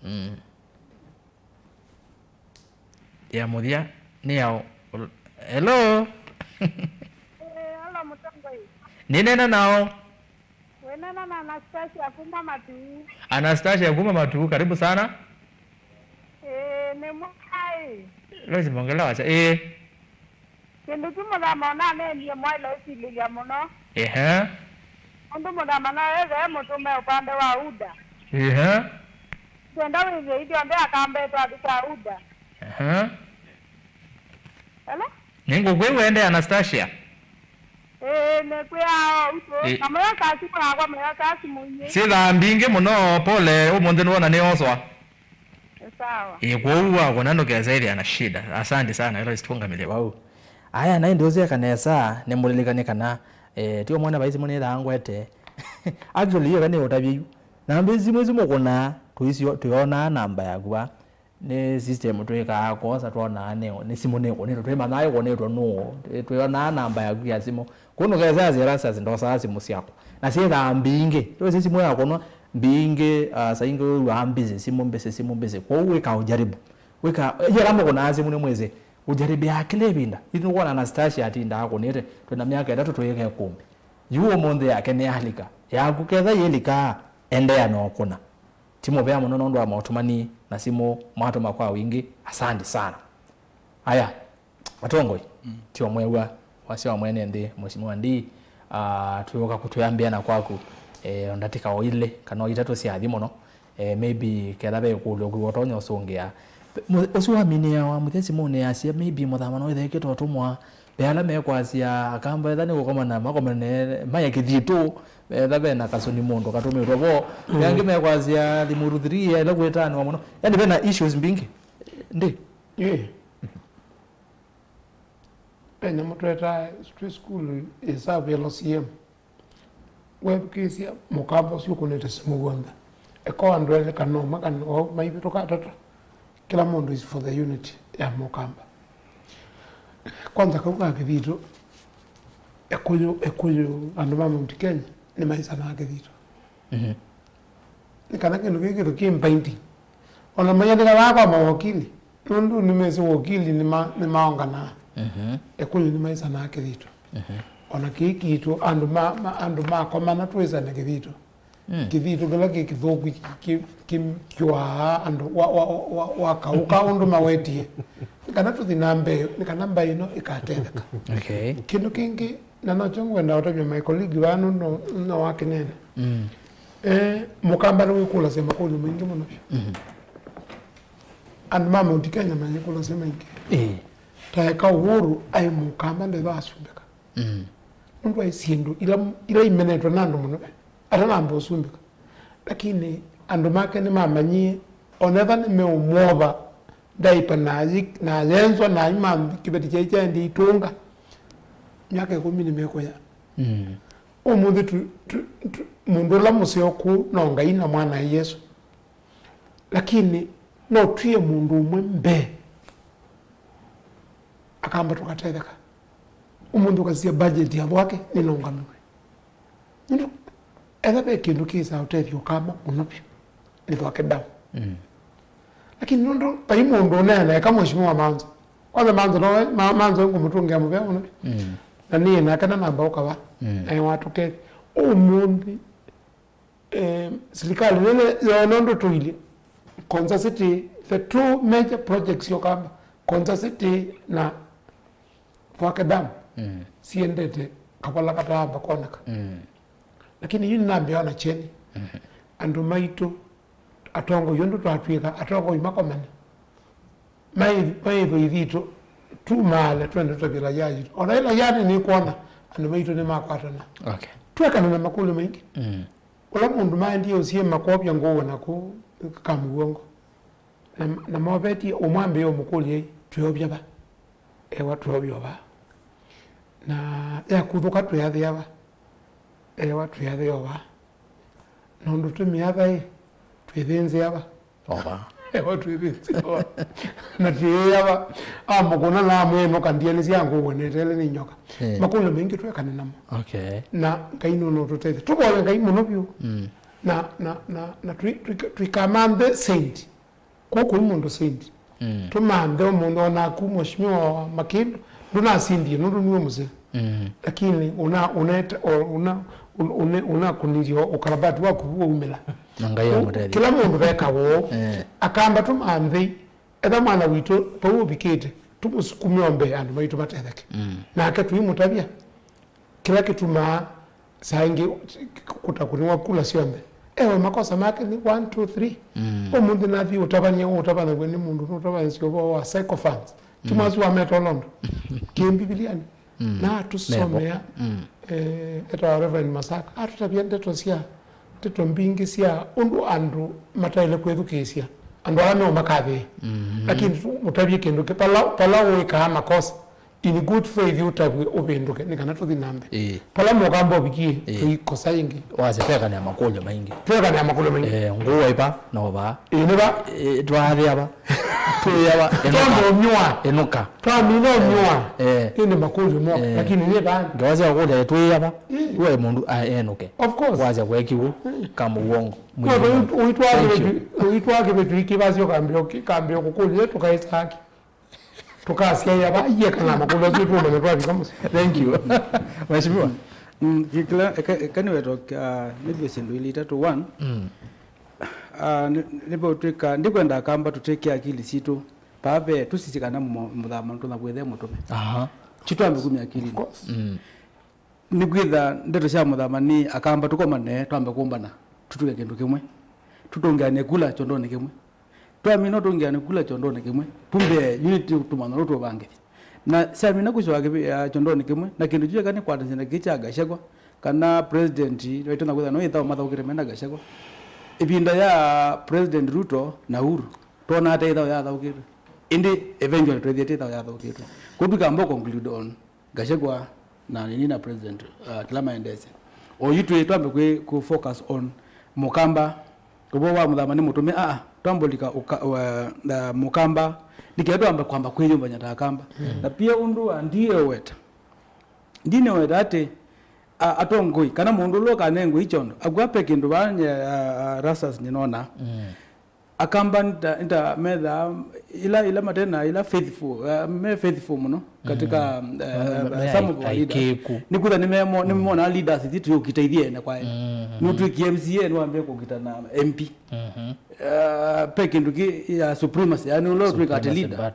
Mm. Ya mũthya nĩ ya ũ-, ũ-, hello? Eh, hello, Mũtongoi. Nĩneena nao. Wĩneena na Anastasia kuma Matuu. Anastasia kuma Matuu, karibu sana. Ĩĩ, nĩ mwai. Lois, mbongelele wasya. Ĩĩ. Kĩndũ kyu Mũthama ũnaneenie mwaĩle ũsilĩlya mũno. Ehe. Nũndũ Mũthama no ethĩwe mũtũme ũpande wa UDA. Ehe. Twenda wĩthĩe ithyonthe Akamba etũ athika UDA. Ehe. Hello? Nĩngũkwĩw'a ende Anastasia. Ĩĩ, nĩkwĩaa o ũtũ. Ĩ- Na mũyo kasi mwakwa, mũyo kasi mũinyĩ. Syĩ thaa mbingĩ mũno, pole, ũmũnthĩ nĩwona nĩoswa. Sawa. Ĩ, kwoou wakũna ndũkesa ĩthĩa na shida. Asante sana, ĩla isitũngamĩlye vau. Aya, na ĩndĩ ũsyeka nesa, nĩmũlilikane kana, eh, ti ũmwona vai simũ nĩthaa ngwete. Actually, iyo nĩ ũtavye yu. Namba ici simũ isu mũkũnaa, tũisyo, tũyonaa namba yaku va. Nĩ system twĩkaa kwosa twonaa nĩ, nĩ simũ nĩkũnĩtwe, twĩmanyaa ĩkũnĩtwe nũũ, twĩonaa namba yaku ya simũ. Kũu nũkesa Erastus ndosaa simũ syakwa. Na syĩthaa mbingĩ. Twĩsĩ simũ yakũnwa mbingĩ, ah, saa ingĩ wĩw'aa busy, simũ busy, simũ busy. Kwoou wĩka ũjaribu. Wĩka, yĩla mũkũnaa simũ nĩ mwĩsĩ, ũjaribĩaa kĩla ĩvinda. Ithu nĩwona Anastasia atindaa akũnĩte, twĩna myaka ĩtatũ tũyĩka ĩkũmbi. Yu ũmũnthĩ yake nĩyalika. Yaku ketha yĩlikaa, endeea na ũkũna. Ti mũvea mũno nũndũ wa maũtũmani na simũ mwatũma kwa wingĩ. Asante sana. Aya, atongoi, mm, tio mwew'a wasya wa mwene nthĩ, Mheshimiwa Ndii, ah, twĩũka kũtwĩambĩana kwaku, eh, o ndatĩka o ilĩ kana o itatũ sya athi mũno, eh, maybe ketha ve ĩkũlyo kwĩ ũtonya ũsũngĩa. Mu-, ũsu waminĩawa mũthya simũnĩ yasya, maybe mũthama no ĩthekĩte ũtũmwa, ve ala mekwasya akamba etha nĩ kũkomana, makomane, maye kĩthitũ, etha ve na kasũni mũndũ katũmĩtwe vo, ve angĩ mekwasya thimũ three ĩla kwĩtanĩwa mũno. Yani ve na issues mbingĩ. Ndi? Ĩĩ. Ve nyamũ twetaa twĩ sukulu ĩsavu ya L C M. Wethukĩĩsya mũkamba ũsu ũkũnĩte simũ w'onthe. Eka o andũ elĩ kana ũmwe kana o maivĩtũka atatũ, kĩla mũndũ is for the unity ya mũkamba. Kwanza kau ka kĩthitũ, Ĩkũyũ, Ĩkũyũ, andũ ma Mount Kenya nĩmaisanaa kĩthitũ. Mhm. Nĩ kana kĩndũ kĩĩ kĩthũ kĩ binding. Ona maiandĩka vaa kwa mawakili, nũndũ nĩmesĩ wokili nĩma-, nĩmaonganaa. Mhm. Ĩkũyũ nĩmaisanaa kĩthitũ. Mhm. Ona kĩĩ kitũ, andũ ma, ma, andũ makomana twĩsane kĩthitũ. Mm. Kĩthitũ kĩla kĩ kĩthũku kĩ-, kĩ-, kĩkyũaa andũ wa, wa, wa, wa, wa kaũ ka ũndũ mawetie. Nĩ kana tũthi na mbee, nĩ kana mbaĩ ĩno ĩkatetheka. Okay. Kĩndũ kĩngĩ, na nokyo ngwenda ũtavya my colleague vaa nũndũ no, no wakĩneena. Mm. Eh, mũkamba nĩwĩkũlasya makũlyo maingĩ mũno vyũ. Mhm. Andũ ma Mount Kenya mayĩkũlasya maingĩ. Ĩĩ. Ta eka Uhuru aĩ mũkamba ndethwa asumbĩka. Mm. Nũndũ aĩ syĩndũ ila, ila imenetwe na andũ mũno, atanamba ũsumbĩka. Lakini andũ make nĩmamanyie, onetha nĩmeũmwova, ndaipa na ayi-, na ayenzwa, na aima kĩveti kyai kyaendie itũnga. Myaka ĩkũmi nĩmekũya. Mm. Ũmũnthĩ tu, tu, tu, mũndũ ũla mũseo kũu no Ngai na Mwanae Yesũ. Lakini no twie mũndũ ũmwe mbee, akamba tũkatetheka. Ũmũnthĩ ũkasisya budget ya thwake nĩnũngamĩwe. Nũndũ etha ve kĩndũ kĩsaa ũtethyo ũkamba mũno vyũ, nĩ thwake down. Mm. Lakini nũndũ vai mũndũ ũneena eka Mheshimiwa Manzo. Kwanza Manzo no, Ma-, Manzo ngũmũtũngĩa mũvea mũno vyũ. Mm. Na nĩ nake na namba ũkava. Mm. Na watũkethya. Ũmũnthĩ, eh, silikalĩ nene yoona ũndũ tũilye. Konza City, the two major projects yokamba, Konza City na Thwake Dam, mm, siendete kavala kataamba kwoneka. Mm. Lakini yu nĩnambĩa ona kyeni, mhm, andũ maitũ, atongoi ũndũ twatw'ĩka, atongoi makomane. Maĩ-, maĩthwa ithitũ, tumaale twende tũtavye ĩla ya yitũ. Ona ĩla yani nĩkwona, andũ maitũ nĩmakwatana. Okay. Twekana na makũlyo maingĩ. Mm. Ũla mũndũ maendie ũsie makovya ngũũwe na kũu kamũw'ongo. Na, na movetie ũmwambĩĩa ũmũkũlya, "Twĩovya va?" Ewa, "Twĩovya va?" Na yakuthũka, "Twĩathĩa va?" Ewa, "Twĩathĩa va?" Na ũndũ tũmĩatha ĩ, "Twĩthĩnzĩa va?" Ova. Ewa, "Twĩthĩnzĩa va?" Na twĩĩa va? Amũkũna na amwĩnũka, "Ndianĩsya ngũũwe neteele nĩ nyoka." Eh. Makũlyo maingĩ twekane namo. Okay. Na Ngai nũnũtũtethya. Tũvoye Ngai mũno vyũ. Mm. Na, na, na, na tũi-, tũika-, tũikamanthe saint. Kũkũ mũndũ saint. Mm. Tũmanthe ũmũnthĩ, o naku Mheshimiwa Makĩndũ, ndũnasindie nũndũ nĩwe mũseo. Mm. Lakini una-, unete-, o-, una-, un-, une-, unakũnilye ũkarabati waku waumĩla. Na Ngai amũtethye. Kĩla mũndũ veka woo. Eh. Akamba tũmanthei, etha mwana witũ vau ũvikĩte, tũmũsukume o mbee andũ maitũ matetheke. Mm. Nake tũimũtavya. Kĩla kĩtumaa saa ingĩ kũtakũnĩwa kula syonthe. Ewe makosa make nĩ one, two, three. Mm. Ũmũnthĩ nathi ũtavany'a, ũtavanaw'a nĩ mũndũ nũtavanĩsya ũvoo wa sycophants. Ti, mm, mwasu wa metolondo. Kĩ Mbivilianĩ. Mm. Na atũsomea, mm, eh, etawa Reverend Masaka. Atũtavya ndeto sya, ndeto mbingĩ sya ũndũ andũ mataĩle kwĩthukĩĩsya. Andũ ala meũmakathĩe. Mm. Lakini tu mũtavye kĩndũ kĩ-, pala, pala wĩkaa makosa. In good faith ũtavw'e ũvĩndũke nĩ kana tũthi na mbee. Ĩĩ. Pala mũkamba ũvikie, ĩĩ, tũikosa ĩngĩ. Wasya twekanĩa makũlyo maingĩ. Twekanĩa makũlyo maingĩ. Eh, ngũũwa ipa na ũvaa. Ĩĩ, nĩ va? Eh, twaathĩa va? Twĩawa, ĩnũka. Twamba ũmyũa. Ĩnũka. Twamina ũmyũa. Eh. Ĩndĩ makũlyo mo. Eh. Lakini nĩ vaa. Ngewa sya kũlya twĩawa. Eh. Iwe mũndũ aenũke. Of course. Wasya kwekĩw'ũ. Kama uongo. Ũitwaa kĩvĩtu ikĩvasya ũkambĩa kambĩa kũkũlya tũkaĩsaki. Tũkasyaĩa vaa iye kana makũlyo asu tũmanya twavika mũsyĩ. Thank you. Mheshimiwa. Mm, kĩla eka nĩwetwa nĩvyo syĩndũ ilĩ itatũ. One, mm. Uh, nĩvaũtwĩka ndikwenda akamba tũtwĩke akili sitũ paa ve tũsisye kana mũthama tũna kwĩthe mũtũme. Aha. Titwambe kumya akili. Mm. Nĩkwĩtha ndeto sya mũthama nĩ akamba tũkomane twambe kũmbana tũtwĩke kĩndũ kĩmwe. Tũtũngeane kula kyondonĩ kĩmwe. Twamina ũtũngeane kula kyondonĩ kĩmwe. Tumbee unity tũmanya ũndũ tũvangĩthya. Na syamina kũsyoka kĩvĩa kyondonĩ kĩmwe na kĩndũ kyu eka nĩkwatanĩsya na kĩĩ kya Gachagua kana president waitũ na kwĩthwa no ĩthao mathaũkĩte mena Gachagua. Ĩvinda ya President Ruto na Uhuru twonaa ta ĩthao yathaũkĩtwe. Ĩndĩ eventually twethĩĩte ĩthao yathaũkĩtwe. Kwoou tũkamba conclude on Gachagua na nini na president uh, kĩla maendesya. Oyu twĩ twambe kwĩ kũ focus on mũkamba. Ũvoo wa mũthama nĩ mũtũme aa twambũlika uh, uh, mũkamba nĩkĩla twambe kwamba kwĩyũmbany'a ta akamba. Mm. Na pia ũndũ wa ndieweta ndineweta atĩ uh, atongoi kana mũndũ ũla ũkanengwe ikyondo akua pe kĩndũ vaa uh, uh, rasas nĩnona. Mm. Akamba nda, nda metha ila ila matena ila faithful uh, me faithful mũno katika mm. uh, uh, some of our leaders. Nikuta nimemo nimona leaders iti tuyukita ithiene kwa ene. Mm. Nutwiki M C A niwambie kukita na M P. Mhm. Uh, pe kindu ki ya supremacy yani ulo twika ati leader.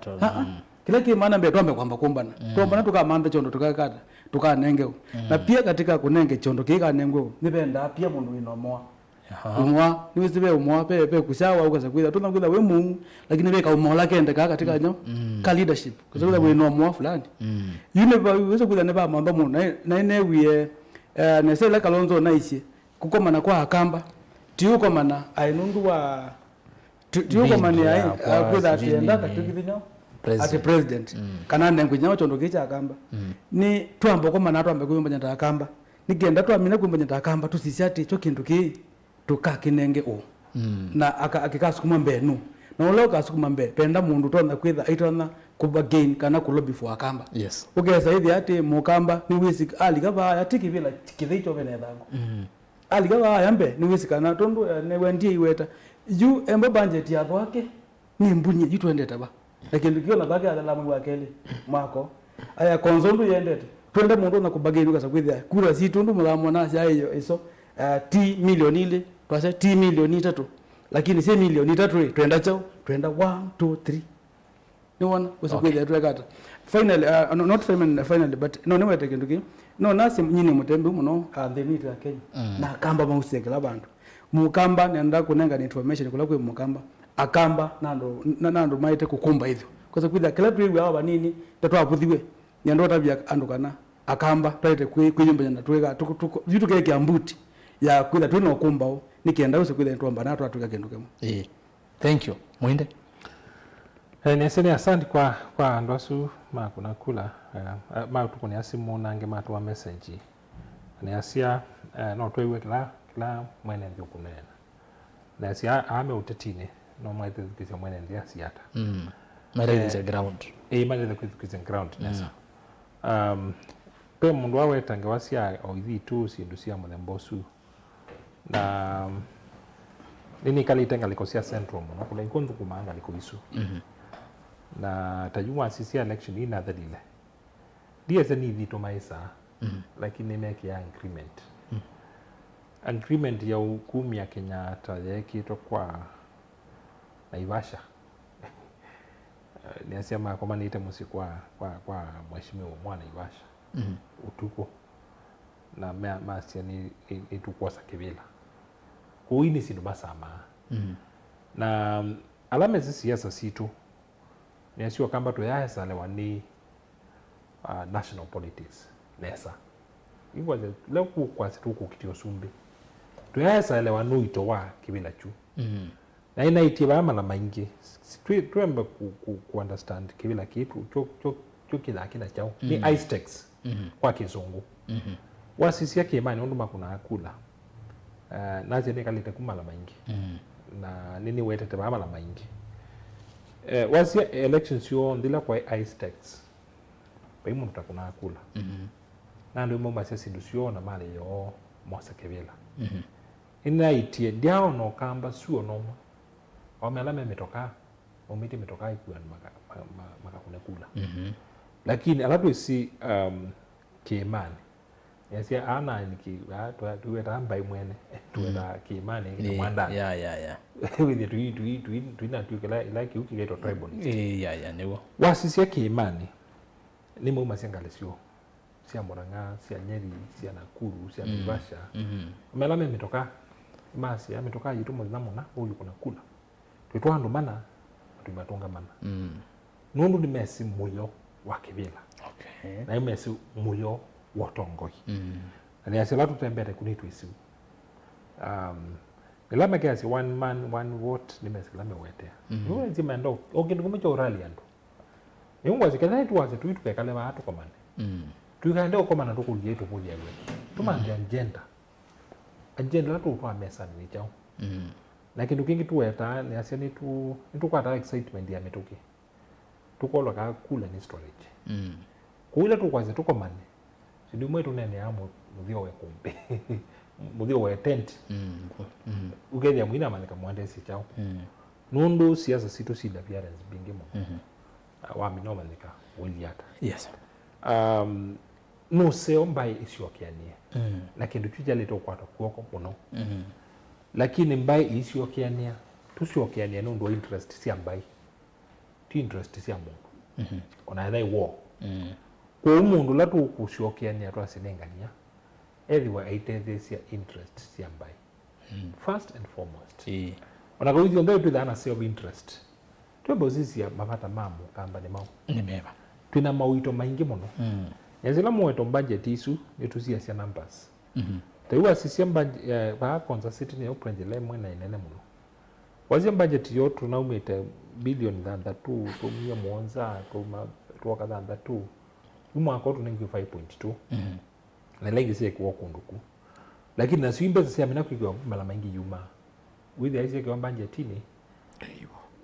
Kila ki maana mbe twambe kwamba kumbana. Mm. Tumbana tukamantha chondo tukakata tukanengeu. Mm. Na pia katika kunenge chondo kikanengeu nibenda pia mundu winomoa. Aha. Umwa nĩwĩsĩ ve umwa ve ve kũsyawa ũkasa kwĩtha tũna kwĩtha wĩ mũu. Lakini ve kauma ũla kendekaa katika nyo mm. ka leadership kasa kwĩtha wĩ no mwa fulani. Mm. Yu nĩ wĩsĩ kwĩtha nĩ va mamba mũno na na newie eh, nesa ĩla Kalonzo naisye kũkomana kwa akamba ti ũkomana aĩ nũndũ wa ti ũkomania aĩ kwĩtha atĩ enda katwĩkithinya ati president mm. kana nengwe nyawa chondo kĩ kya akamba mm. Nĩ twamba ũkomana twambe kwĩyũmbany'a ta akamba. Nĩkenda twamina kwĩmbany'a ta akamba tũsisya atĩ kyo kĩndũ kĩĩ tũkakĩnenge ũũ. Mm. Na aka- akĩkasukuma mbee nũ? Na ũla ũkasukuma mbee penda mũndũ ũtonya kwĩtha aitonya kũbargain kana kũlobby for akamba. Yes. Ũkesa ĩthĩa atĩ mũkamba nĩwĩsĩ alika vaaya ti kĩvĩla kĩthei kyovene ĩthangũ. Mm. Alika vaaya mbee nĩwĩsĩ kana tondũ eh, nĩwendie iweta yu embo budget ya thwake nĩ mbunye yu twendete va na kĩndũ kĩo na vake athela mwei wa kelĩ mwako aya konzo ndũ yendete twende mũndũ na kũbageni ũkasa kwĩthĩa kura sitũ ndũ mũthamona sya ĩyo ĩso uh, ti milioni ilĩ twasya ti milioni itatũ lakini si milioni itatũ ĩ twenda chao twenda one two three nĩwona ũsa kwĩthĩa twekata finally uh, no, not finally, finally but no nĩwete kĩndũ kĩ no nasi nyini mũtembe mũno uh, nthĩnĩ itũ ya Kenya mm. Na akamba mausie kĩla vandũ Mũkamba nenda kũnengana information kũla kwĩ Mũkamba. Akamba na andũ na, na andũ maĩte kũkũmba ĩthyo. Kwasa kwĩthĩa kĩla twĩw'aa vanini ta twavũthiwe. Nenda ũtavya andũ kana Akamba twaĩte kwĩ- kwĩyũmbany'a na twĩka tũkũ- tũkũ- yu tũkekĩa mbuti ya kwĩtha twĩ na ũkũmbaũ nĩ kenda ũse kwĩthĩa nĩtwombana twatwĩka kĩndũ kĩmwe. Ĩĩ. Thank you. Mwinde. Eh, nĩasya nĩ asante kwa kwa andũ asu makũna kula eh, eh, matũkũnĩa simũ na angĩ matũa message. Nĩasya eh, no twĩw'e kĩla kĩla mwene nthĩ ũkũneena. Nĩasya aa me ũtetinĩ no maithe thukĩsya mwene nthĩ asiata. Mm. Maithe thukĩsya ground. Ĩĩ maithe kwĩthukĩsya ground nesa. Um, pe mũndũ aweta ngewa sya oithitũ syĩndũ sya mũthemba ũsu. Na nĩnĩkalĩte ngalĩko sya Central mũno kũla ikw'o nthũkũmaa ngalĩko isu. Mhm. Na ta yu wasisya election inathelile ndiesya nĩ ithitũ maĩsaa. Mhm. Lakini nĩmekĩaa agreement. Mhm. Agreement ya kumya Kenyatta yeekĩtwe kwa Naivasha. Nĩasya makomanĩte mũsyĩ kwa kwa kwa mheshimiwa mwa Naivasha. Mhm. Ũtukũ. Na ma- masya nĩ- nĩ- nĩtũkwosa kĩvĩla. Kũu nĩ syĩndũ masamaa. Mhm. Na ala mesĩ siasa sitũ nĩasyo kamba tũyaesalewa nĩ uh, national politics nesa. Ikwasya leo kukwasya tũkũkitia ũsumbĩ tũyaesaelewa nũito wa kĩvĩla kyu. Mm. Na inaĩtie vaa mala maingĩ. Twĩ- twembe ku- ku- ku understand kĩvĩla kĩĩ tũ- kyo- kyo- kyo kĩthaa kĩna kyaũ nĩ high stakes kwa kĩsũngũ. Wasisya kĩĩmanĩ ũndũ makũnaa kula. Uh, nasya nĩkalĩte ku mala maingĩ. Na nĩnĩwetete vaa mala maingĩ. Eh, wasya elections syonthe ila kwaĩ high stakes, vai mũndũ ta kũnaa kula. Mhm. Na andũ maumasya syĩndũ syoo na malĩ yoo mosa kĩvĩla. Mhm. Nĩnaĩtye, ndyaona ũkamba suo nomwe. Aũme ala me mĩtokaa, maumĩtye mĩtokaa ikuanĩ maka-, ma-, ma-, makakũne kula. Mhm. Lakini ala twĩsĩ, um, kĩĩmanĩ, yasya, aa na nĩkĩ, aa, twa-, tũwetaa mbaĩ mwene, tũwetaa kĩĩmanĩ, ĩĩ, kĩmwandanĩ. Ya, ya, ya. Wĩthĩe tũi-, tũi-, tũi-, tũinatw'ĩka ila, ila kĩu kĩkaitwa tribalism. Ĩĩ, ya, ya, nĩw'o. Wasisya kĩĩmanĩ, nĩmaumasya ngalĩ syoo, sya Murang'a, sya Nyeri, sya Nakuru, sya, mm, Naivasha. Mhm. Mela me mĩtokaa, masya, mĩtokaa yitũ mũthenya mũna, ũyũ kũna kula. Twĩtwa andũ mana, na tũimatũnga mana. Mm. Nũndũ nĩmesĩ mũyo wa kĩvĩla. Okay. Na nĩmesĩ mũyo wa ũtongoi. Mm. Na nĩasya ala tũtembete kũ nĩtwĩsĩ. Um, ĩla mekeasya one man, one vote, nĩmesĩ ĩla mewetea. Mm. Nĩwĩsĩ menda o kĩndũ kĩmwe kya ũrali andũ. Nĩũngwasya kethĩa nĩtũwasya tũi tũkekale vaa tũkomane. Mm. Tũikaende ũkomana tũkũlye tũkũlya we. Tũmanthe, mm, agenda. Agenda ĩla tũũtwaa mesanĩ nĩ kyaũ? Mm. Na kĩndũ kĩngĩ tũwetaa nĩ asya nĩtũ-, nĩtũkwataa excitement ya mĩtũkĩ. Tũkolwa kaa kula nĩ storage. Mm. Kwoou ĩla tũkwasya tũkomane, syĩndũ imwe tũneeneaa mũ-, mũthyo wa ĩkũmbĩ, mũthyo wa tent. Mm. Mm. Ũkethĩa mũinamanyĩka mwandesie kyaũ. Mm. Nũndũ siasa sitũ syĩna variance mbingĩ mũno. Mhm. Ah, wamina ũmanyĩka ũilyĩ ata. Yes. Um, nũseo mbaĩ ĩsyokeanĩe. Mm. Na kĩndũ kyu kyalĩte ũkwata kw'oko mũno. Mhm. Lakini mbaĩ iisyokeanĩa, tũsyokeanĩa nũndũ wa interest sya mbaĩ, ti interest sya mũndũ. Mhm. Ona ethĩwa ĩ war. Mm. Kwoou mũndũ ũla tũkũsyokeanĩa twasye nĩ ngania, ethĩwa aitetheesya interest sya mbaĩ. Mm. First and foremost. Ĩĩ. Ona kau ithyonthe twĩthaa na self interest. Twĩmba ũsisya mavata ma mũkamba nĩ maũ? Nĩ meva? Twĩna mauito maingĩ mũno. Mm. Nĩasya ĩla mũweto budget isu, nĩtũsiasya numbers. Mhm. Ta yu wasisya budget, eh, vaa Konza City nĩyo project ĩla ĩmwe na ĩnene mũno. Wasisya budget yoo tũnaumĩte bilioni thanthatũ, tũmie mũonza, tũma-, twoka thanthatũ. Yu mwaka ũũ tũnengiwe five point two. Mhm. Na ila ingĩ syekiwa kũndũ ku. Lakini nasyo i mbesa syamina kwĩkĩwa mala maingĩ yumaa. Wĩthĩa syekiwa mbanjetinĩ,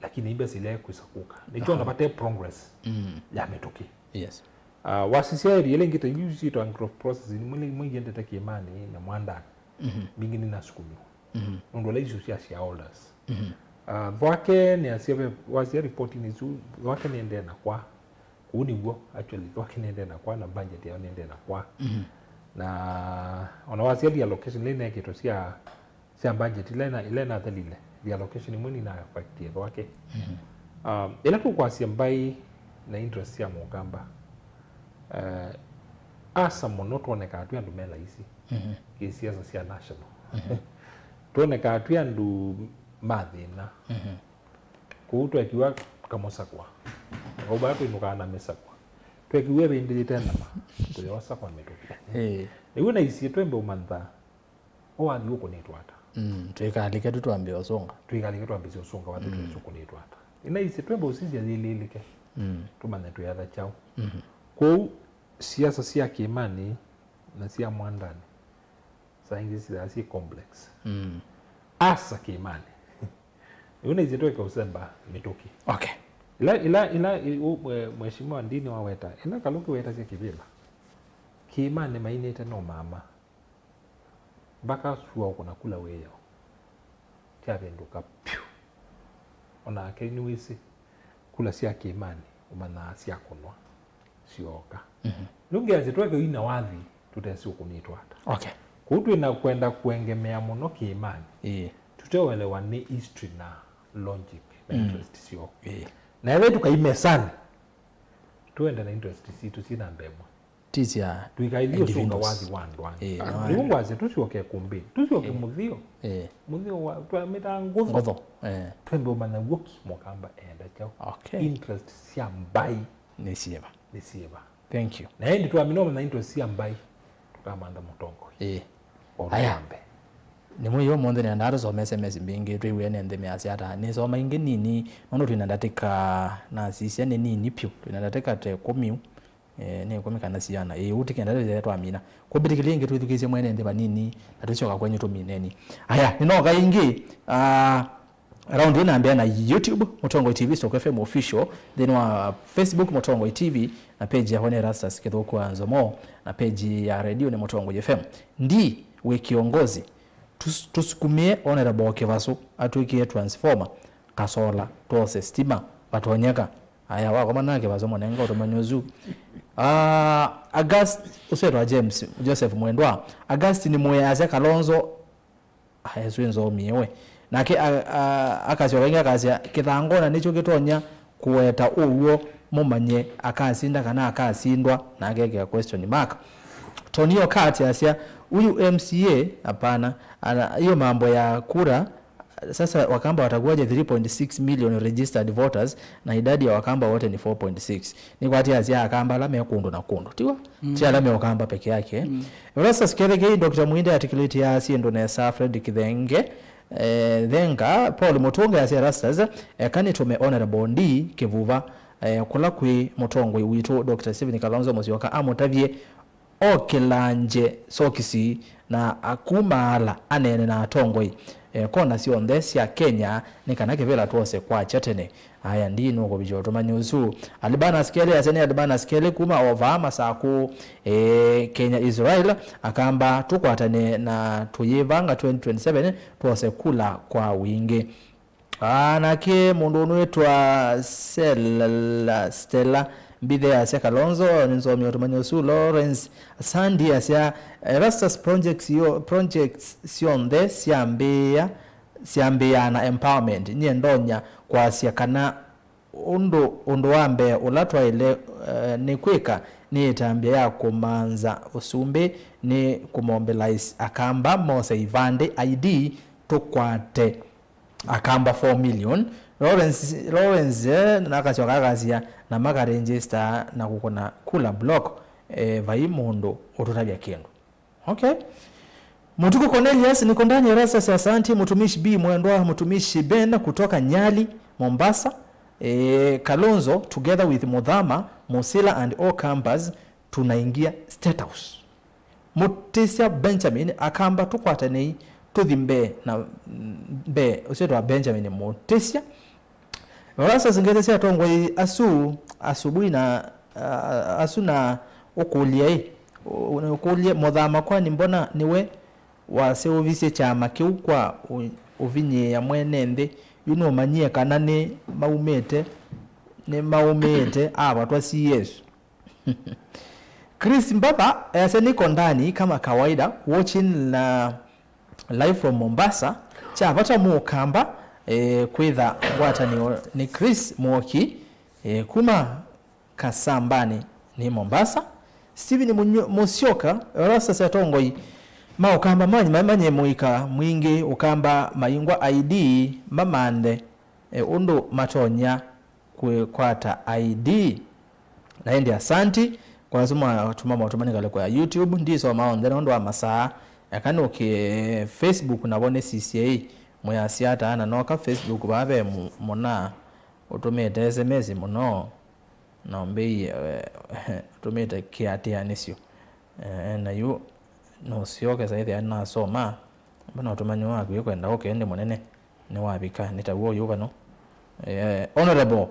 lakini i mbesa ila ekwĩsa kũka. Nĩkyo ona vate progress, mm, ya mĩtũkĩ. Yes. Ah, wasisya area ila ingĩ ta iu syĩtwa agro processing, imwe, imwe iendete kĩĩmanĩ na mwandanĩ. Mhm. Mbingĩ nĩnasukumiwa. Mhm. Nũndũ ila isu sya shareholders. Mhm. Ah, Thwake nĩasya ve, wasya reportinĩ isu, Thwake nĩendee na kwa. Kũu nĩw'o, actually, Thwake nĩendee na kwa, na budget yao nĩendee na kwa. Mhm. Na ona wasya reallocation ila inekĩtwe sya, sya budget ila ina-, ila inathelile, reallocation imwe nina affectie Thwake. Mhm. Um, ĩla tũkwasya mbaĩ na interest sya mũkamba, eh, asa mũno twonekaa twĩ andũ me laisi, mhm, kĩsiasa sya national. Mhm. Twonekaa twĩ andũ ma thĩna. Mhm. Kũu twekiwa kamũsakwa. Kau vaa twĩnũkaa na mĩsakwa. Twekiwa ĩvĩndĩ yĩte nama, tũyoosa kwa mĩtũkĩ. Ĩĩ. Nĩw'o naisye twembe ũmantha, ũwathi ũkũnĩtwe ata? Mm, tũikalike tu twambie ũsũnga. Tũikalike twambĩsye ũsũnga wathi, mm, twĩsĩ ũkũnĩtwe ata. Nĩnaisye twembe ũsisya yĩlĩlĩke. Mm. Tũmanye twĩatha kyaũ. Mhm. Kwoou siasa sya kĩĩmanĩ na sya mwandanĩ saa ingĩ syĩthaa syĩ complex. Mm. Asa kĩĩmanĩ. Yu nĩsĩ twĩke ũsemba mĩtũkĩ. Okay. Ila, ila, ila, i-, u-, mwe-, Mheshimiwa Ndini waweta, ĩla Kalũki wetasya kĩvĩla, kĩĩmanĩ mainĩte no mama. Mbaka sua ũkũna kula wĩoo. Kyavĩndũka pyũ. Onake nĩwĩsĩ, kula sya kĩĩmanĩ ũmanyaa syakũnwa. Syooka. Mhm. Nũngĩ asya tweke wina wathi tũtesĩ ũkũnĩtwe ata. Okay. Kũu twĩna kwenda kũengemea mũno kĩĩmanĩ. Ĩĩ. Tũteũelewa nĩ history na logic na, mm, interest syoo. Ĩĩ. Na ethĩwa tũkai mesanĩ, tũende na interest sitũ syĩ namba ĩmwe. Ti sya individuals. Tũikaithie ũsũnga wathi wa andũ angĩ. Ĩĩ, na nĩw'o ngwasya tũsyoke kũmbĩ. Tũsyoke, ĩĩ, mũthio. Ĩĩ. Mũthio wa, twamĩtaa ngũtho. Ngũtho, ĩĩ. Twembe ũmanya w'o kĩ mũkamba enda kyaũ. Okay. Interest sya mbaĩ. Nĩ syĩva? Nĩ syĩva? Thank you. Na ĩndĩ twamina ũmanya interest sya mbaĩ, tũkamantha mũtongoi. Ĩĩ. Aya. Wa mbee. Nĩ mwĩĩ ũmũnthĩ nĩendaa tũsome S M S mbingĩ, twĩw'e nĩ nthĩ measya ata. Nĩsoma ingĩ nini, nũndũ twĩna ndatĩka nasisya nĩ nini pyũ. Twĩna ndatĩka ta ĩkũmi, eh, nĩ ĩkũmi kana siana. Ĩĩ, ũu ti kenda twĩthĩe twamina. Kũmbĩtĩkĩlya ĩngĩ twĩthukĩĩsye mwene nthĩ vanini, na tũsyoka kwenyu tũmineni. Aya, nĩnoka ĩngĩ, ah, Round ĩno nambĩa na YouTube, Mũtongoi T V stroke F M Official, nthĩnĩ wa Facebook, Mũtongoi T V, na page yakwa nĩ Erastus Kĩthũku wa Nzomo, na page ya radio nĩ Mũtongoi F M. Ndi wĩ kĩongozi, tus-, tũsukumĩe Honorable Kĩvasũ atwĩkĩe transformer, kasola, twose stima, vatonyeka. Aya, wakoma na Kĩvasũ mũnenga ũtũmani ũsu. Ah, August, ũsetwa James, Joseph Mwendwa. Augustine Mũyasya Kalonzo, aya, swĩ nzomie we. Nake, a, a, akasyoka ĩngĩ akasya, kĩthangona nĩkyo kĩtonya kũweta ũw'o mũmanye akasinda kana akasindwa, na akekĩa question mark. Tonio Kat asya, huyu M C A, hapana, ana, hiyo mambo ya kura, sasa Wakamba watakuwaje three point six million registered voters na idadi ya Wakamba wote ni four point six? Nĩkwatĩ asya Akamba ala me kũndũ na kũndũ, tiwa? Mm. Ti ala me Ũkamba peke yake. Mm. Erastus Kethekei, Doctor Mwinde articulate ya syĩndũ nesa, Fred Kithenge, eh, Thenga, Paul Mũtũnge asya Erastus, eka nĩtũme Honorable D Kĩvuva, eh, kũla kwĩ mũtongoi witũ Doctor Stephen Kalonzo Musyoka amũtavye okĩlangye sokisi na akumaala aneene na atongoi, eh, kona syonthe sya Kenya nĩ kana kĩvĩla twose kwakya tene. Aya, ndi nũkũvikya ũtũmani ũsu. Alibanas Kelly asya nĩ Alibanas Kelly kuma o vaa Masakũ, eh, Kenya Israel, Akamba tũkwatane na tũyĩvanga twenty twenty-seven twose kula kwa wingĩ. Ah, nake mũndũ ũnũĩtwa Stella, Stella Mbithe asya Kalonzo nĩnzomie ũtũmani ũsu. Lawrence Sandi asya, Erastus, projects yo, projects syonthe syambĩĩa, syambĩĩaa na empowerment. Nyie ndonya kwasya kana ũndũ, ũndũ wa mbee ũla twaĩle, eh, nĩ kwĩka nĩ ĩtambya ya kũmanza ũsumbĩ nĩ kũmobilize Akamba mose ivandĩ, I D, tũkwate Akamba four million. Lawrence, Lawrence, eh, nakasyoka akasya, na makaregister na kũkũna kula block, eh, vai mũndũ ũtũtavya kĩndũ. Okay. Mũtuku Cornelius, niko ndani ya Erastus, asante. Mtumishi B Mwendwa, Mtumishi Ben kutoka Nyali, Mombasa. Eh, Kalonzo together with Muthama, Musila and all Kambas, tunaingia State House. Mũtĩsya Benjamin, Akamba tũkwatanei tũthi mbee na mbee, ũsyĩtwa Benjamin Mũtĩsya. Erastus, ngethi sya atongoi asu asubuhi na, a-, asu na ũkũlye ĩ, ũ-, ũkũlye Mũthama, kwani mbona nĩwe waseũvisye kyama kĩu kwa ũ-, ũvinyĩĩa mwene nthĩ? Yu nũmanyie kana nĩ maumĩte, nĩ maumĩĩte avatwa C S? Chris Mbatha easya, niko ndani kama kawaida, watching na live from Mombasa. Kya vata Mũkamba, eh, kwĩtha ngwatanĩo. Nĩ Chris Mwoki, eh, kuma Kasambani nĩ Mombasa. Stephen Munyo-, Musyoka, Erastus, atongoi ma Ũkamba manyimanye mũika mwingĩ Ũkamba maingwa I D mamanthe, eh, ũndũ matonya kwĩkwata I D. Na ĩndĩ asanti kwa asu mwatũma maũtũmani ngalĩko ya YouTube. Ndisoma onthe nũndũ wa masaa. Eka nũkĩe Facebook navo nĩsisye ĩ, mwĩasya ata? Na noka Facebook vaa ve mũ-, mũna ũtũmĩte S M S mũno, na ũmbĩie, eh, ũtũmĩte kĩatĩanĩsyo. Eh, na yu nũsyoke saithĩa nasoma, mbona ũtũmani waku ĩkwenda ũke ĩndĩ mũnene nĩwavika, nĩ taw'o ũyũ vano. Eh, Honorable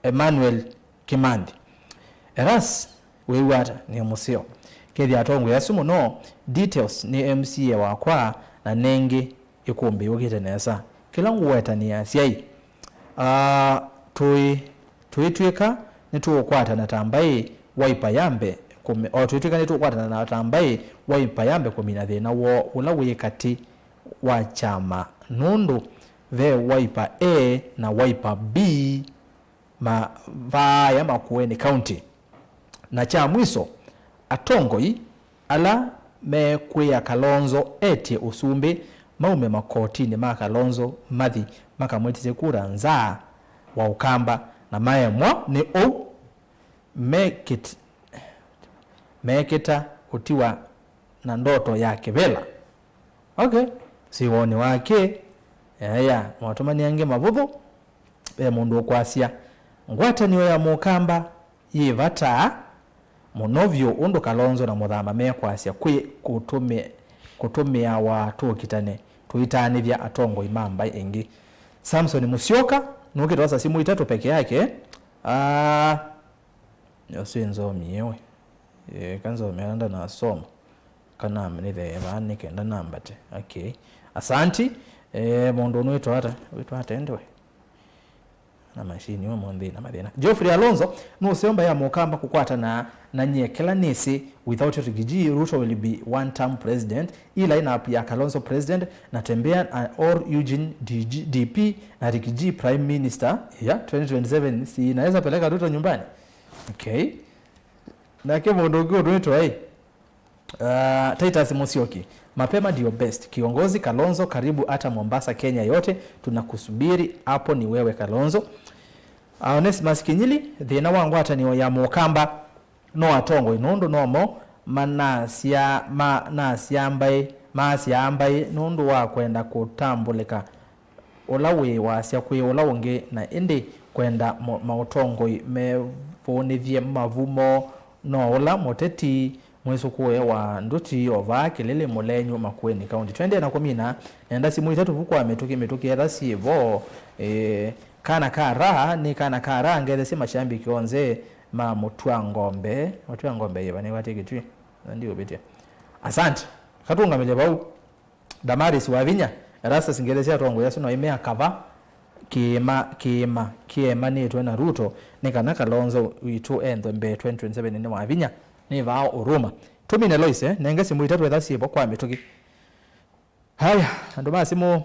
Emmanuel Kimanthi. Eras, wĩw'a ata? Nĩ mũseo. Kethĩa atongoi asu mũno, details nĩ M C A wakwa, na nengĩ ĩkũmbĩ yũkĩte nesa. Kĩla ngũwetanĩa syai, ah, tũĩ, tũitw'ĩka nĩtũũkwatana ta mbaĩ, Wiper yambe kũme-, o, tũitw'ĩka nĩtũũkwatana na ta mbaĩ, Wiper yambe kũmina thĩna woo ũla wĩ katĩ wa kyama, nũndũ ve Wiper A na Wiper B mavaaya Makueni County. Na kya mwiso, atongoi ala mekwĩa Kalonzo etye ũsumbĩ maume makotinĩ ma Kalonzo mathi makamwĩtĩsye kura nza wa Ũkamba, na maemwa nĩ ũu, mekĩt-, meekĩta ũtiwa na ndoto ya kĩvĩla. Okay. Si woni wake. Aya, maũtũmani angĩ mavũthũ. Ve mũndũ ũkwasya, ngwatanĩo ya Mũkamba yĩ vata mũno vyũ ũndũ Kalonzo na Mũthama mekwasya kwĩ kũtũmĩ-, kũtũmĩawa tũkitane tũitaanĩthya atongoi ma mbaĩ ĩngĩ. Samson Musyoka, nũkĩte wasa simũ itatũ peke yake. Ah, ũsu nzomie we. Eh, kanzomea ndanasoma. Kana nĩthee vaa nĩ kenda nambate. Okay. Asanti. Eh, mũndũ ũnũ wĩtwa ata? Wĩtwa ata ende we? Na machine ũmũnthĩ na mathĩna. Geoffrey Alonzo, nũseo mbaĩ ya Mũkamba kũkwatana na nyie kĩla nĩsĩ, without Rigiji, Ruto will be one term president. Hii line-up ya Kalonzo president, Natembeya, uh, or Eugene D G, D P, na Rigiji prime minister, ya twenty twenty-seven, si inaweza peleka Ruto nyumbani? Okay. Nake mũndũ ũngĩ ũtwĩtwa, eh? Uh, Titus Musyoki, mapema ndio best. Kiongozi Kalonzo, karibu hata Mombasa, Kenya yote, tunakusubiri. Hapo ni wewe, Kalonzo. Uh, Onesmus Kinyili, thĩna wa ngwatanĩo ya Mũkamba no atongoi, nũndũ nomo manasya, manasya mbaĩ, maasyaa mbaĩ nũndũ wa kwenda kũtambũlĩka ũla wĩ wasya kwĩ ũla ũngĩ, na ĩndĩ kwenda mo-, maũtongoi mevũnĩthye mavu moo. No ũla mũteti mwĩsũkũũe wa nduti o vaa Kĩlĩlĩ Mũlenyu, Makueni County. Twendee na kũmina, nenda simũ itatũ vu kwa mĩtũkĩ, mĩtũkĩ etha syĩ vo. Ĩĩ, kana ka raha, nĩ kana ka raha, ngethesye mashambiki onthe ma Mũtua Ngombe. Mũtua Ngombe yĩva nĩwatie Kĩtui? Na ndiũvĩtya. Asante. Katũngamĩle vau. Damaris Wavinya, Erastus, ngele sya atongoi asu no imea kava kĩĩma, kĩĩma kĩemanĩtwe na Ruto, nĩ kana Kalonzo witũ enthwe mbee twenty twenty-seven nĩ Wavinya, nĩ vaa ũrũma. Tũmine Loise, nenge simũ itatũ etha syĩvo kwa mĩtũkĩ. Haya, andũ ma simũ,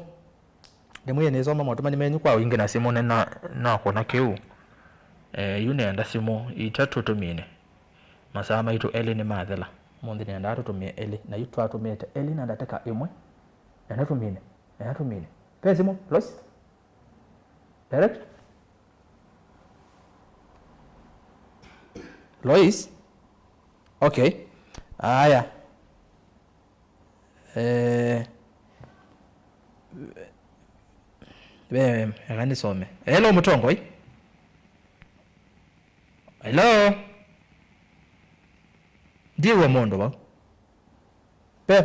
ndĩmwĩe nĩsoma motũmani menyu kwa wingĩ na simũ nĩ na, nakũna kĩu. Eh, yu nĩenda simũ itatũ tũmine. Masaa maitũ elĩ nĩmathela. Ũmũnthĩ nĩendaa tũtũmĩe elĩ. Na yu twatũmĩte elĩ na ndatĩka ĩmwe. Enda tũmine. Enda tũmine. Ve simũ? Lois? Direct? Lois? Okay. Aya. Eh, ve, eka nĩsome. Hello, mũtongoi. Hello? Ndiw'a mũndũ vau. Pe,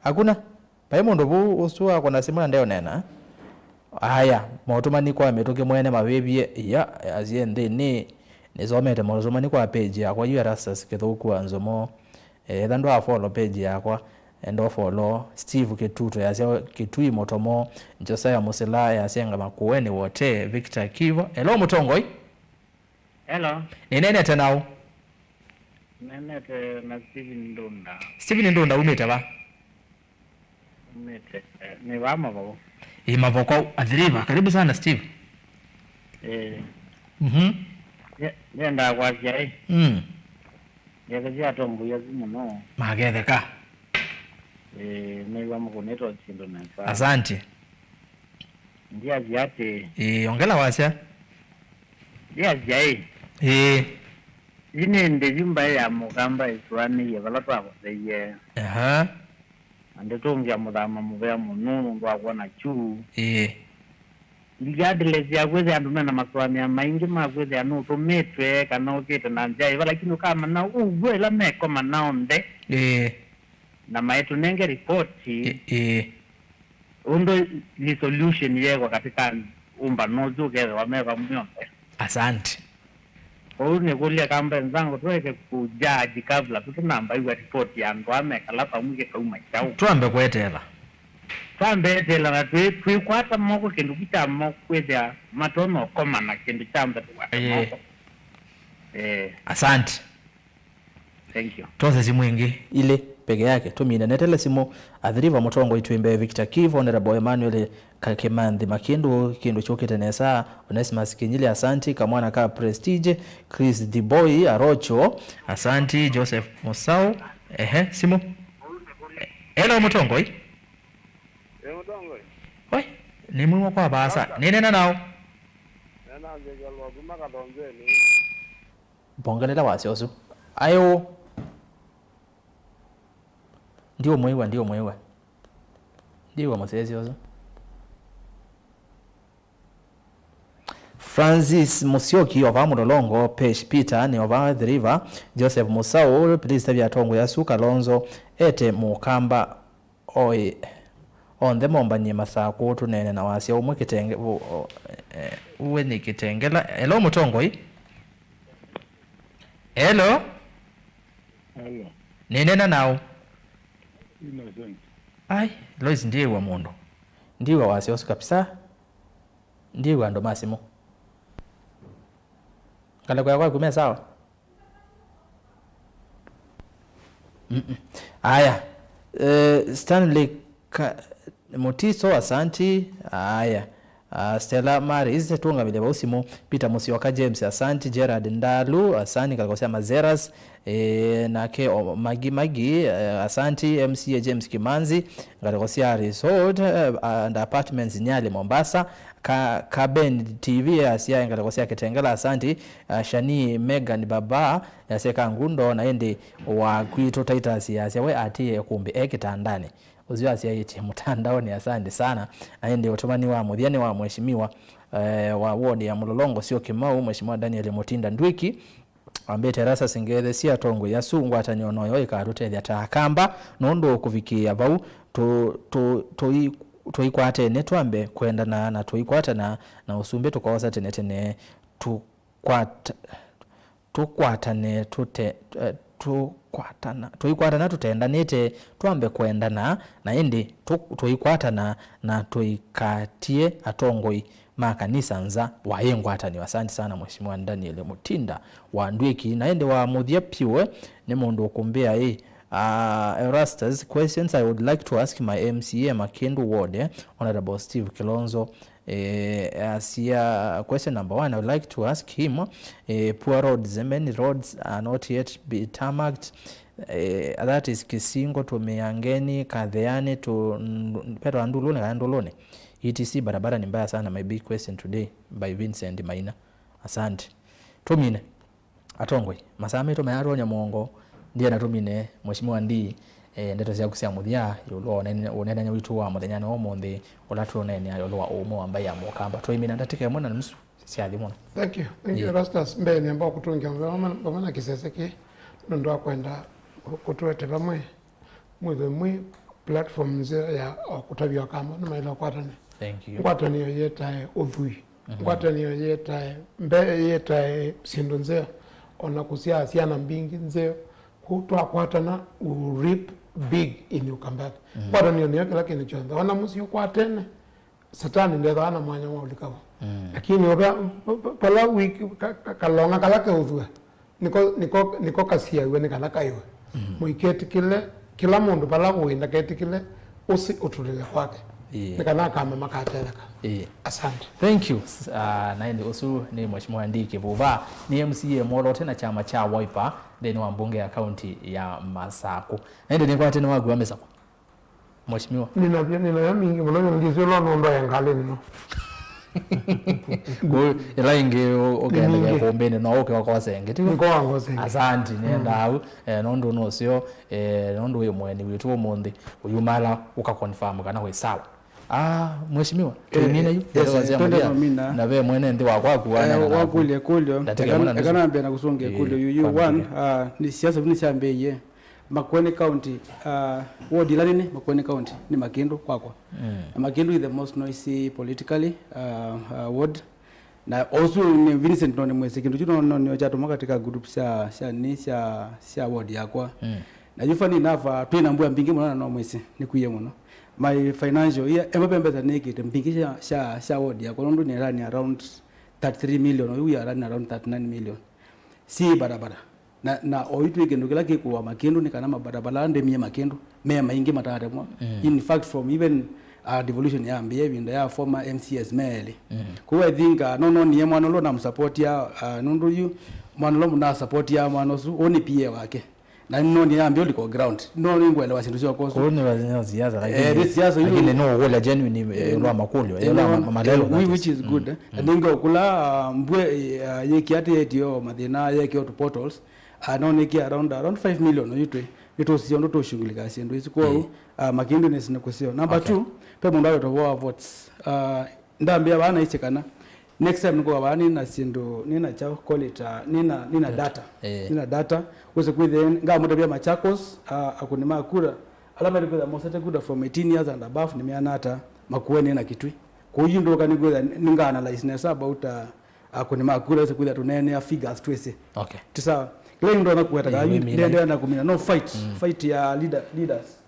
hakuna. Vai mũndũ vu ũsu akwa na simũ na ndeũneena. Aya, motũmani kwa mĩtũkĩ mwene mavĩvie, iya, asie nthĩnĩ. Nĩsomete motũmani kwa page yakwa, yu Erastus Kĩthũku wa Nzomo. Eh, etha ndwa follow page yakwa, enda follow Steve Kĩtuto, yasya Kĩtui Mũtomo, Josiah Mũsila, yasya Ngama Kueni Wote, Victor Kivo. Hello, mũtongoi. Hello. Nĩneenete naũ? Neenete na Steven Ndunda. Steven Ndunda, umĩte va? Umĩte, eh, nĩ va Mavoko. Ĩ, Mavoko, Athi River. Karibu sana, Steve. Eh. Mhm. Ye-, yendaa kwasya, ĩ. Mm. Ngethesie atongoi asu mũno. Maketheka. Eh, nĩw'a mũkũnĩtwa syĩndũ nesa. Asante. Ndiasya atĩ. Ĩĩ, ongela wasya. Ndiasya ĩ. Ĩĩ. Yu nĩ ĩndĩ yu mbaĩ ya Mũkamba ĩsũanĩie vala twakoseie. Aha. Na ndĩtũngĩa mũthama mũvea mũno nũndũ wa kwona kyu. Ĩĩ. Regardless ya kwĩthĩa andũ mena masũanĩa maingĩ ma kwĩthĩa nũtũmĩtwe kana ũkĩte na nzĩa ĩva, lakini ũkamanya ũw'o ĩla mekoma na onthe. Ĩĩ. Na maitũnenge ripoti. Ĩ-, ĩĩ. Ũndũ resolution yeekwa katika ũmbano ũsu ũkethĩwa me vamwe onthe. Asante. Kwoou nĩkũlya kamba wenzangu, tũeke kũjaji kabla tũtũnamba ĩw'a ripoti ya andũ aa mekala vamwe kĩkauma kyaũ. Twambe kweteela. Twambe eteela na twĩ-, twĩkwata moko kĩndũ kĩ kya moko kwĩthĩa matonya ũkomana kĩndũ kya mbee tũkwate Ĩĩ. moko. Eh. Asante. Thank you. Twose simũ ingĩ ilĩ peke yake. Tũmine netele simũ. Athi River, mũtongoi twĩ mbee, Victor Kivu, Honorable Emmanuel Ka-, Kimanthi Makĩndũ, kĩndũ kyũkĩte nesa, Onesmus Kinyili, asanti, kamwana ka Prestige, Chris Diboi, Arocho, asanti, Joseph Musau. Ehe, simũ. Hello, mũtongoi. Ĩ, mũtongoi. Oi, nĩ mwĩwa kwa vaasa. Nĩnena nao. Nena nzĩkalwa kuma Kathonzeni. Mbongelele wasya ũsu. Aĩ ũũ? Ndiũmwĩw'a, ndiũmwĩw'a. Ndiũmwĩw'a mũsyaĩĩsya ũsu. Francis Musyoki ova Mũlolongo, Pesh Peter nĩ ova The River, Joseph Musau, please tavya atongoi asu Kalonzo ete Mũkamba. Oĩ, Onthe mombany'e Masakũ, tũneene na wasya ũmwe kĩtenge-, ũ-, ũ-, eh, ũwe nĩ kĩtengela. Hello, mũtongoi. Hello. Hello. Nĩneena naũ? Innocent. Ai, Lois, ndiĩw'a mũndũ. Ndiĩw'a wasya ũsu kabisa. Ndiĩw'a andũ ma simũ. Ngalĩko yakwa ĩkumya sawa? Mm-mm. Aya. Eh, Stanley Ka-, Mutiso, asanti. Aya. Ah, Stella Maris, tũngamĩle vau simũ. Peter Musyoka, James, asanti. Gerard Ndalu, asanti, ngalĩko sya Mazeras. Eh, nake o-, Magi Magi, eh, asanti. M C A James Kimanzi, ngalĩko sya Resort, eh, and Apartments, Nyali, Mombasa. Ka, Kaben T V yasya ngalĩko sya Kitengela, asanti. Ah, Shani Megan Baba yasya ka ngundo, na ĩndĩ wa kwitũ Titus yasya we atĩe kumbi e kĩtandanĩ. Ũsu asyaĩtye mũtandaonĩ, asanti sana. Na ĩndĩ ũtũmani wa mũthya nĩ wa mheshimiwa, eh, wa ward ya Mlolongo, sio Kimau, Mheshimiwa Daniel Mutinda Ndwiki. Ambĩte, Erastus, ngetheesye atongoi asu, ngwatanĩo noyo ĩkatũtethya ta Akamba, nũndũ kũvikĩĩa vau tũ-, tũ-, tũi-, tũikwatene twambe kwendana, na tũikwatana na ũsumbĩ tũkoosa tene tene, tũkwata-, tũkwatane tũte-, eh, tũkwatana, tũikwatana tũtendanĩte, twambe kwendana, na ĩndĩ tũ-, tũikwatana na tũikatie atongoi ma kanisa nza wa ĩ ngwatanĩo. Asanti sana Mheshimiwa Daniel Mutinda wa Ndwiki. Na ĩndĩ wa mũthya piũ, eh, nĩ mũndũ ũkũmbĩa ĩ, ah, Erastus, questions I would like to ask my M C A Makindu Ward, eh, Honorable Steve Kilonzo. Eh, asia, question number one, I would like to ask him, eh, poor roads, eh, many roads are not yet be tarmacked. Eh, that is Kisingo to Miangeni, Katheani to Ndu-, Petro Anduluni, kana Nduluni. E T C barabara ni mbaya sana, my big question today by Vincent Maina. Asante. Tumine. Atongoi, masaa maitũ mayatonya mũongo, ndiana tũmine Mheshimiwa Ndii, eh, ndeto syaku sya mũthya ĩũlũ wa ũnene-, ũneenany'a witũ wa mũthenyanĩ wa ũmũnthĩ, ũla tũũneenea ĩũlũ wa ũũme wa mbaĩ ya Mũkamba. Twaimina ndatĩka ĩmwe na nusu syathi mũno. Thank you. Thank you, yeah. Erastus, mbee nĩamba kũtũngĩa vamwe, vamwe na kĩsese kĩĩ, nũndũ wa kwenda kũ-, kũtũete vamwe. Mwĩthwe mwĩ platform nzeo ya o kũtavya Akamba nĩmaĩle ũkwatane. Thank you. Ngwatanĩo yĩetae ũthwii. Mhm. Ngwatanĩo yĩetae mbe-, yĩetae syĩndũ nzeo, ona kũsyaa syana mbingĩ nzeo. Kwoou twakwatana, we will reap big in Ukambani. Mhm. Ngwatanĩo nĩyo kĩla kĩndũ kyonthe. Ona mũsyĩ ũkwatene, Satani ndethaa na mwanya wa ũlika vo. Mm. Lakini ũvea, vala wiki, ka, ka, kalonga kala keũthw'a, nĩko, nĩko, nĩko kasiaĩwe nĩ kana kaiwe. Mm. Mũiketĩkĩle, kĩla mũndũ vala ũĩ ndaketĩkĩle ũsĩ ũtũlĩle kwake. Ĩĩ. Nĩ kana akamba makatetheka. Ĩĩ. Asante. Thank you. S-, ah, na ĩndĩ ũsu nĩ Mheshimiwa Ndii Kĩvuva, nĩ M C A mwoloote na kyama kya Wiper nthĩnĩ wa mbunge ya kaunti ya Masakũ. Na ĩndĩ nĩkwatene wakua mĩsako. Mheshimiwa. Ninayo, ninayo mingi mũno, yo ndisiũlwa nũndũ ya ngalĩ nĩno. Kũu ĩla ĩngĩ ũ-, ũkendekea kũmbĩnĩ, no ũke wakose ĩngĩ, tiw'o? Nĩko wangosa ĩngĩ. Asanti, nĩendaa au, eh, nũndũ nũseo, eh, nũndũ wĩ mũeni witũ ũmũnthĩ, ũyumala ũka confirm kana wĩ sawa. Ah, Mheshimiwa, eh, tũimina yu, yes, ndeto sya twende mũthya, nomina. Na ve mwene nthĩ wakwa akuana, eh, na wakũlya ĩkũlyo, ndatĩka eka-, mwana eka nusu. Nambe na kũsũngĩa ĩkũlyo yu, yu, eh, one, ah, nĩ siasa nĩsyambĩĩie. Makueni County, uh, ward ĩla nene Makueni County nĩ Makĩndũ kwakwa. Mm. Na Makĩndũ is the most noisy politically, uh, uh, ward. Na ũsu nĩ Vincent no nĩ mwĩsĩ kĩndũ kyu no, no nĩo kyatũmwa katika group sya, sya, nĩ sya, sya ward yakwa. Mm. Na yu funny enough, uh, twĩ na mbua mbingĩ mũno na no mwĩsĩ nĩ kwie mũno. My financial year, emwe mbesa nĩkĩte mbingĩ sya, sya, sya ward yakwa nũndũ nĩ run around thirty-three million, oyu we are running around thirty-nine million. Si barabara. Na, na oyu twĩ kĩndũ kĩla kĩkũwa Makĩndũ nĩ kana mabarabara ala ndemie Makĩndũ me maingĩ matatemwa. Mm. In fact, from even, uh, devolution yambĩĩa ĩvinda ya former M C As me elĩ. Mm. Kwoou I think, uh, no, no, nonie mwana ũla namsupportia, uh, nũndũ yu mwana ũla mũnasupportia mwana ũsu, ũũ nĩ P A wake. Na no nĩambĩa ũliko ground. No nĩngũelewa syĩndũ syoko ũsu. Kũu nĩ wa-, nĩ wa siasa, eh, lakini, nĩ siasa yu. Lakini no ũkũlya genuine, eh, eh, ũndũ wa makũlyo, eh, ũndũ wa ma-, malelo, eh, that is, which is good, mm, eh. Mm. And then ngokũla, ah, mbue, eh, ah, yĩki atĩ yetio mathĩna, yekio tu portals. Ah, no nĩki around, around five million oyu twĩ. Nĩtũsisya ũndũ tũshughulikaa syĩndũ isu. Kwoou, eh, ah, Makĩndũ nĩ nĩ kũseo. Number, okay, two, pe mũndũ awetwa wa votes. Ah, Ndambĩa vaa naisye kana next time nĩkũka vaa nĩna syĩndũ, nĩna kyaũ, call it, uh, nĩna, nĩna data. Data. Eh. Nĩna data. Wĩse kwĩthĩa ngamũtavya Machakos, uh, akũni ma kura, Ala maikwĩthĩa mosete kura from eighteen years and above nĩ meana ata Makueni na Kitui. Kwoou yu ndũka nĩ kwĩthĩa nĩnga analyze nesa about uh, akũni ma kura ĩsu kwĩthĩa tũneenea figures twĩsĩ. Okay. Ti sawa. Kĩla ĩndĩ ndonya kũweta kana yu ndendea na kũmina no fight, fight ya leader, leaders.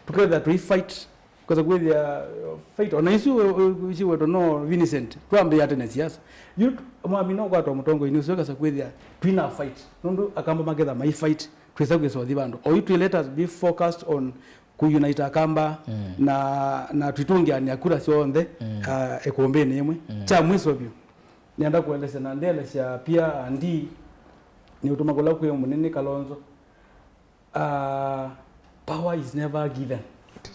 Tũkethĩa tũi fight, kwĩsa kwĩthĩa uh, fight ona isu uh, uh, isu wetu no Vincent twambĩĩa tene siasa. Yu mwami no kwatwa mũtongoi nĩ ũsu kasa kwĩthĩa twina fight. Nũndũ akamba maketha mai fight twĩsa kwĩsa ũthi vandũ. Oyu twĩ let us be focused on kũunite akamba na na twitũngĩanĩa kura syonthe uh, ĩkũmbĩnĩ ĩmwe. Kya mwiso vyũ nĩenda kũelesya na ndelesya pia andi nĩ ũtũma kũla kwĩ mũnene Kalonzo. Uh, power is never given.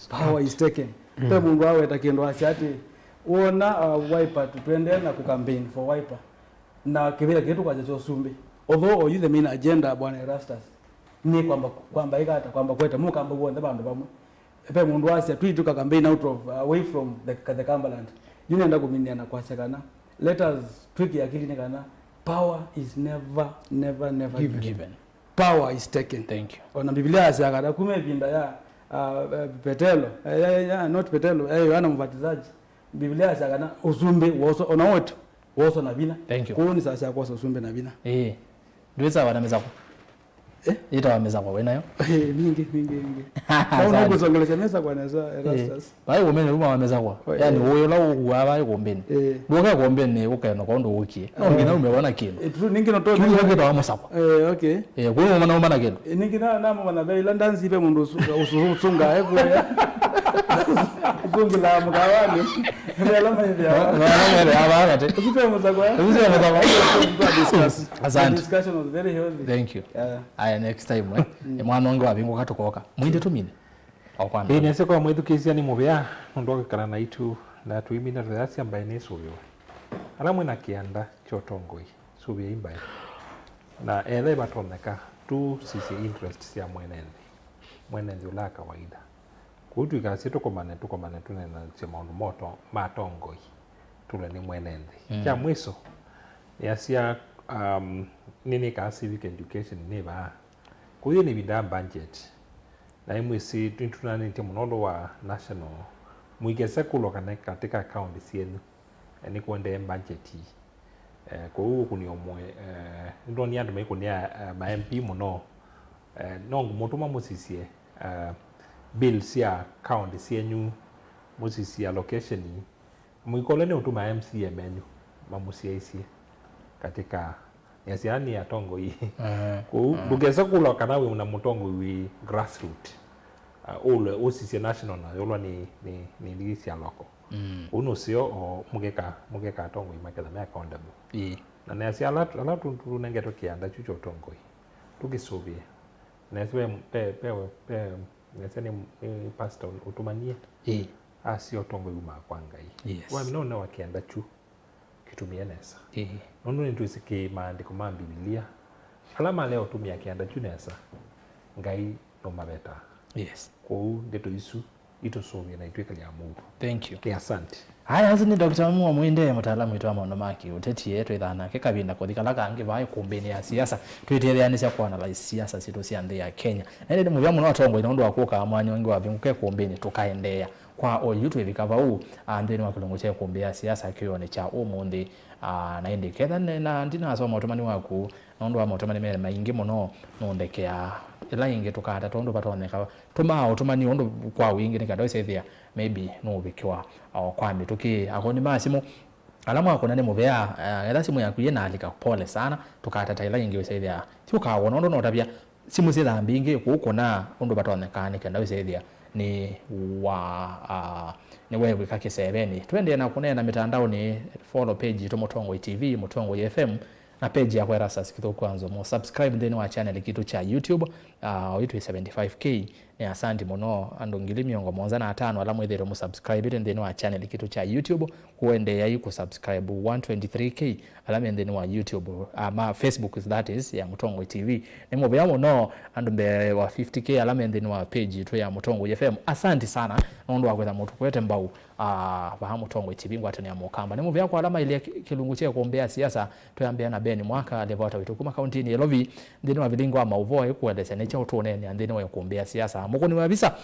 Power is taken. Ve mũndũ aweta kĩndũ asya atĩ wona uh, Wiper tũtwendee na kũ campaign for Wiper na kĩvĩla kĩĩ tũkwasya kya ũsumbĩ. Although oyu the main agenda bwana Erastus nĩ kwamba kwamba ĩkata kwamba kweta mũkamba w'onthe vandũ vamwe. Ve mũndũ wasya twĩ tũka campaign out of uh, away from the, the Cumberland. Yu nenda kũminĩa na kwasya kana let us twĩke akili nĩ kana power is never never never given. Given. Power is taken. Thank you. Ona Biblia yasya kana kuma ĩvinda ya uh, uh, Petelo eh, ya, ya, ya, not Petelo eh, Yohana Mbatizaji. Biblia yasya kana ũsumbĩ woso ona wetu woso na vinya. Thank you. Kwoou nĩ saa sya kwosa ũsumbĩ na vinya. Eh. Ndwĩsa wana mĩsako? Eh? Ĩtawa mĩsako wĩ nayo? Eh, mingi mingi mingi. Asante. Kũsongelesya mĩsako nesa Erastus. Vai ũmene uma wa mĩsako. Oh, yani eh. Ũyũ ũla ũkuaa vai kũmbĩnĩ. Eh. Ndũke kũmbĩnĩ ũkeno kwa ũndũ ũkie. No nginya ume wana kĩndũ. Eh, true, ningi no to. Kĩu kĩtawa mũsako. Eh, okay. Eh, kwa ũmana ũmana kĩndũ. Eh, ningi na na mwana ve ila ndanzi ve mũndũ ũsu- ũsu- ũsunga eh kwa. Ũsungila mkawanĩ. Ndio alama hivi. Na na mwana aba ate. Usitoe msako. Usitoe msako. Discuss. Asante. The discussion was very healthy. Thank you. Yeah. Aya, next time eh. Mwana wangu wavingũka tũkoka. Mwinde tũmine. Ĩĩ, nĩsĩ kwa mwĩthukĩĩsya nĩ mũvea nũndũ wa kwĩkala naitũ na tũimina tũyasya mbaĩ nĩsũvĩwe. Ala mwĩ na kĩanda kya ũtongoi, sũvĩai mbaĩ. Na etha ĩvatonyeka, tũsisye interest sya mwene nthĩ, mwene nthĩ ũla wa kawaida. Kwoou tũikasye tũkomane, tũkomane tũneenanĩsye maũndũ ma ũto- ma atongoi, tũlwe nĩ mwene nthĩ. Kya mwĩso, nĩasya, um, nĩnĩkaa civic education nĩ vaa. Kũyĩ nĩ ĩvinda ya budget. Na imwĩsĩ nĩtũnanĩtye mũno ũndũ wa national. Mũikese kũlwa kana katika county syenyu, eh, nĩkũendee budget ii. Eh, kũu ũkũnĩa ũmwe, eh, nĩndonĩa andũ maikũnĩa, eh, ma M P mũno. Eh, no ngũmũtũma mũsisye, eh, bill sya county syenyu, mũsisye allocation ii. Mũikole nĩ ũtuma M C A menyu mamũsyaisye katika nĩasya nĩ atongoi. Kũu ndũkese kũlwa kana wĩ na mũtongoi wĩ grassroot. Uh, ũlwe ũsisye national na yũlwa nĩ, nĩ, nĩ ndigi sya local. Kũu nũseo o mũkeka, mũkeka atongoi maketha me accountable. Na nĩasya ala, ala tũ- tũnengetwe kĩanda kyu kya ũtongoi tũkĩsũvĩe. Nĩasya ve, ve, ve, ve, nĩasya nĩ, nĩ pastor ũtũmanie. Asya ũtongoi umaa kwa Ngai. Yes. Wamina ũnewa kĩanda kyu kĩtũmĩe nesa. Nũndũ nĩtwĩsĩ kĩ maandĩko ma Mbivilia ala malea ũtũmĩa kĩanda kyu nesa, Ngai nũmavetaa. Yes. Kwoou ndeto isu itũsũvĩe na itwĩkalya mũuo. Thank you. Nĩ asante. Aya, asu nĩ Doctor Mua Mwinde, mũtaalamu witũ wa maũndũ ma kĩũteti, e twĩthaa nake kavinda kũthi kala kangĩ vaa ĩkũmbĩnĩ ya siasa, twĩtetheanĩsya kũanalyze siasa sitũ sya nthĩ ya Kenya. Na ĩndĩ nĩ mũvea mũno atongoi nũndũ wa kũkaa mwanya ũngĩ wavingũka ĩkũmbĩnĩ tũkaendeea. Kwa oyu twĩvika vau, a, nthĩnĩ wa kĩlungu kya ĩkũmbĩ ya siasa kĩw'onĩ kya ũmũnthĩ, a, na ĩndĩ ketha ne- na ndinasoma ũtũmani waku, nũndũ wa maũtũmani me maingĩ mũno, nũndekeaa ĩla ĩngĩ tũkata tondũ vatonyeka. Tũmaa ũtũmani ũndũ kwa wingĩ nĩ kenda wĩsethĩa maybe nũũvikĩwa o kwa mĩtũkĩ. Akũni ma simũ, ala mwakũna nĩ mũvea, eh, etha simũ yaku yĩ na alika, pole sana, tũkatata ĩla ĩngĩ wĩsethĩa ti ũkawona ũndũ notavya. Simũ syĩthaa mbingĩ kũu kũna ũndũ vatonekaa nĩ kenda wĩsethĩa nĩ wa, ah, nĩwew'ĩka kĩsevenĩ. Tũendee na kũneena mĩtandaonĩ, follow page yitũ Mũtongoi T V, Mũtongoi F M, na page yakwa Erastus Kĩthũku wa Nzomo. Subscribe nthĩnĩ wa channel kitũ kya YouTube, ah, oyu twĩ seventy-five K. Nĩ asanti mũno andũ ngili mĩongo mũonza na atano ala mwĩthĩĩtwe mũsubscribĩte nthĩnĩ wa channel kitũ kya YouTube. Kũendeeai kũsubscribe one twenty-three K ala me nthĩnĩ wa YouTube, ah, ma Facebook, that is, ya Mũtongoi T V. Nĩ mũvea mũno andũ mbee wa fifty K ala me nthĩnĩ wa page yitũ ya Mũtongoi F M. Asanti sana nũndũ wa kwĩtha mũtũkwete mbau, ah, vaa Mũtongoi T V ngwatanĩo ya Mũkamba. Nĩ mũvea kwa ala mailye kĩ- kĩlungu kya ĩkũmbĩ ya siasa. Twĩambĩa na Ben Mwaka, ripota witũ kuma kauntinĩ ya Nairobi, nthĩnĩ wa vilingi wa maũvoo, ĩkũelesya nĩ kyaũ tũũneenea nthĩnĩ wa ĩkũmbĩ ya siasa. Mũkũni wa visa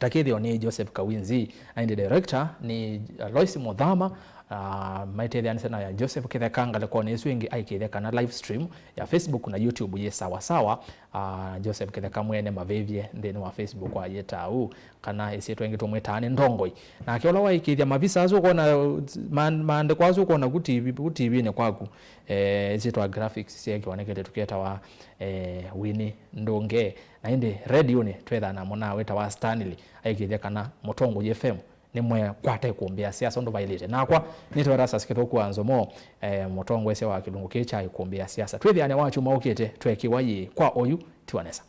Akĩthĩo nĩ Joseph Kawinzi, na ĩndĩ director nĩ Alois Muthama. Ah, maitetheanĩsya na Joseph Kĩtheka ngalĩkonĩ ĩsu ĩngĩ aikĩthya kana live stream ya Facebook na YouTube yĩ sawa sawa. Ah, Joseph Kĩtheka mwene mavĩvye nthĩnĩ wa Facebook ayĩtaa ũu, kana ĩsyĩtwa ĩngĩ tũmwĩtaa nĩ Ndongoi. Nake ũla waĩkĩthya mavisa asu ũkona, ma-, maandĩko asu ũkona ku T V, ku T V-nĩ kwaku, eh, ĩsyĩtwa graphics syeekĩwa nĩ kĩndũ kĩtawa, eh, Winnie Ndunge. Na ĩndĩ redionĩ twĩthaa na mũna wĩtawa Stanley aikĩthya kana Mũtongoi F M nĩmwekwata ĩkũmbĩ ya siasa ũndũ vaĩlĩte. Nakwa nĩtawa Erastus Kĩthũku wa Nzomo, eh, mũtongoesya wa kĩlungu kĩĩ kya ĩkũmbĩ ya siasa. Twĩthĩane wakyumwa ũkĩte, twekĩwa yĩĩ kwa oyu, tiwa nesa.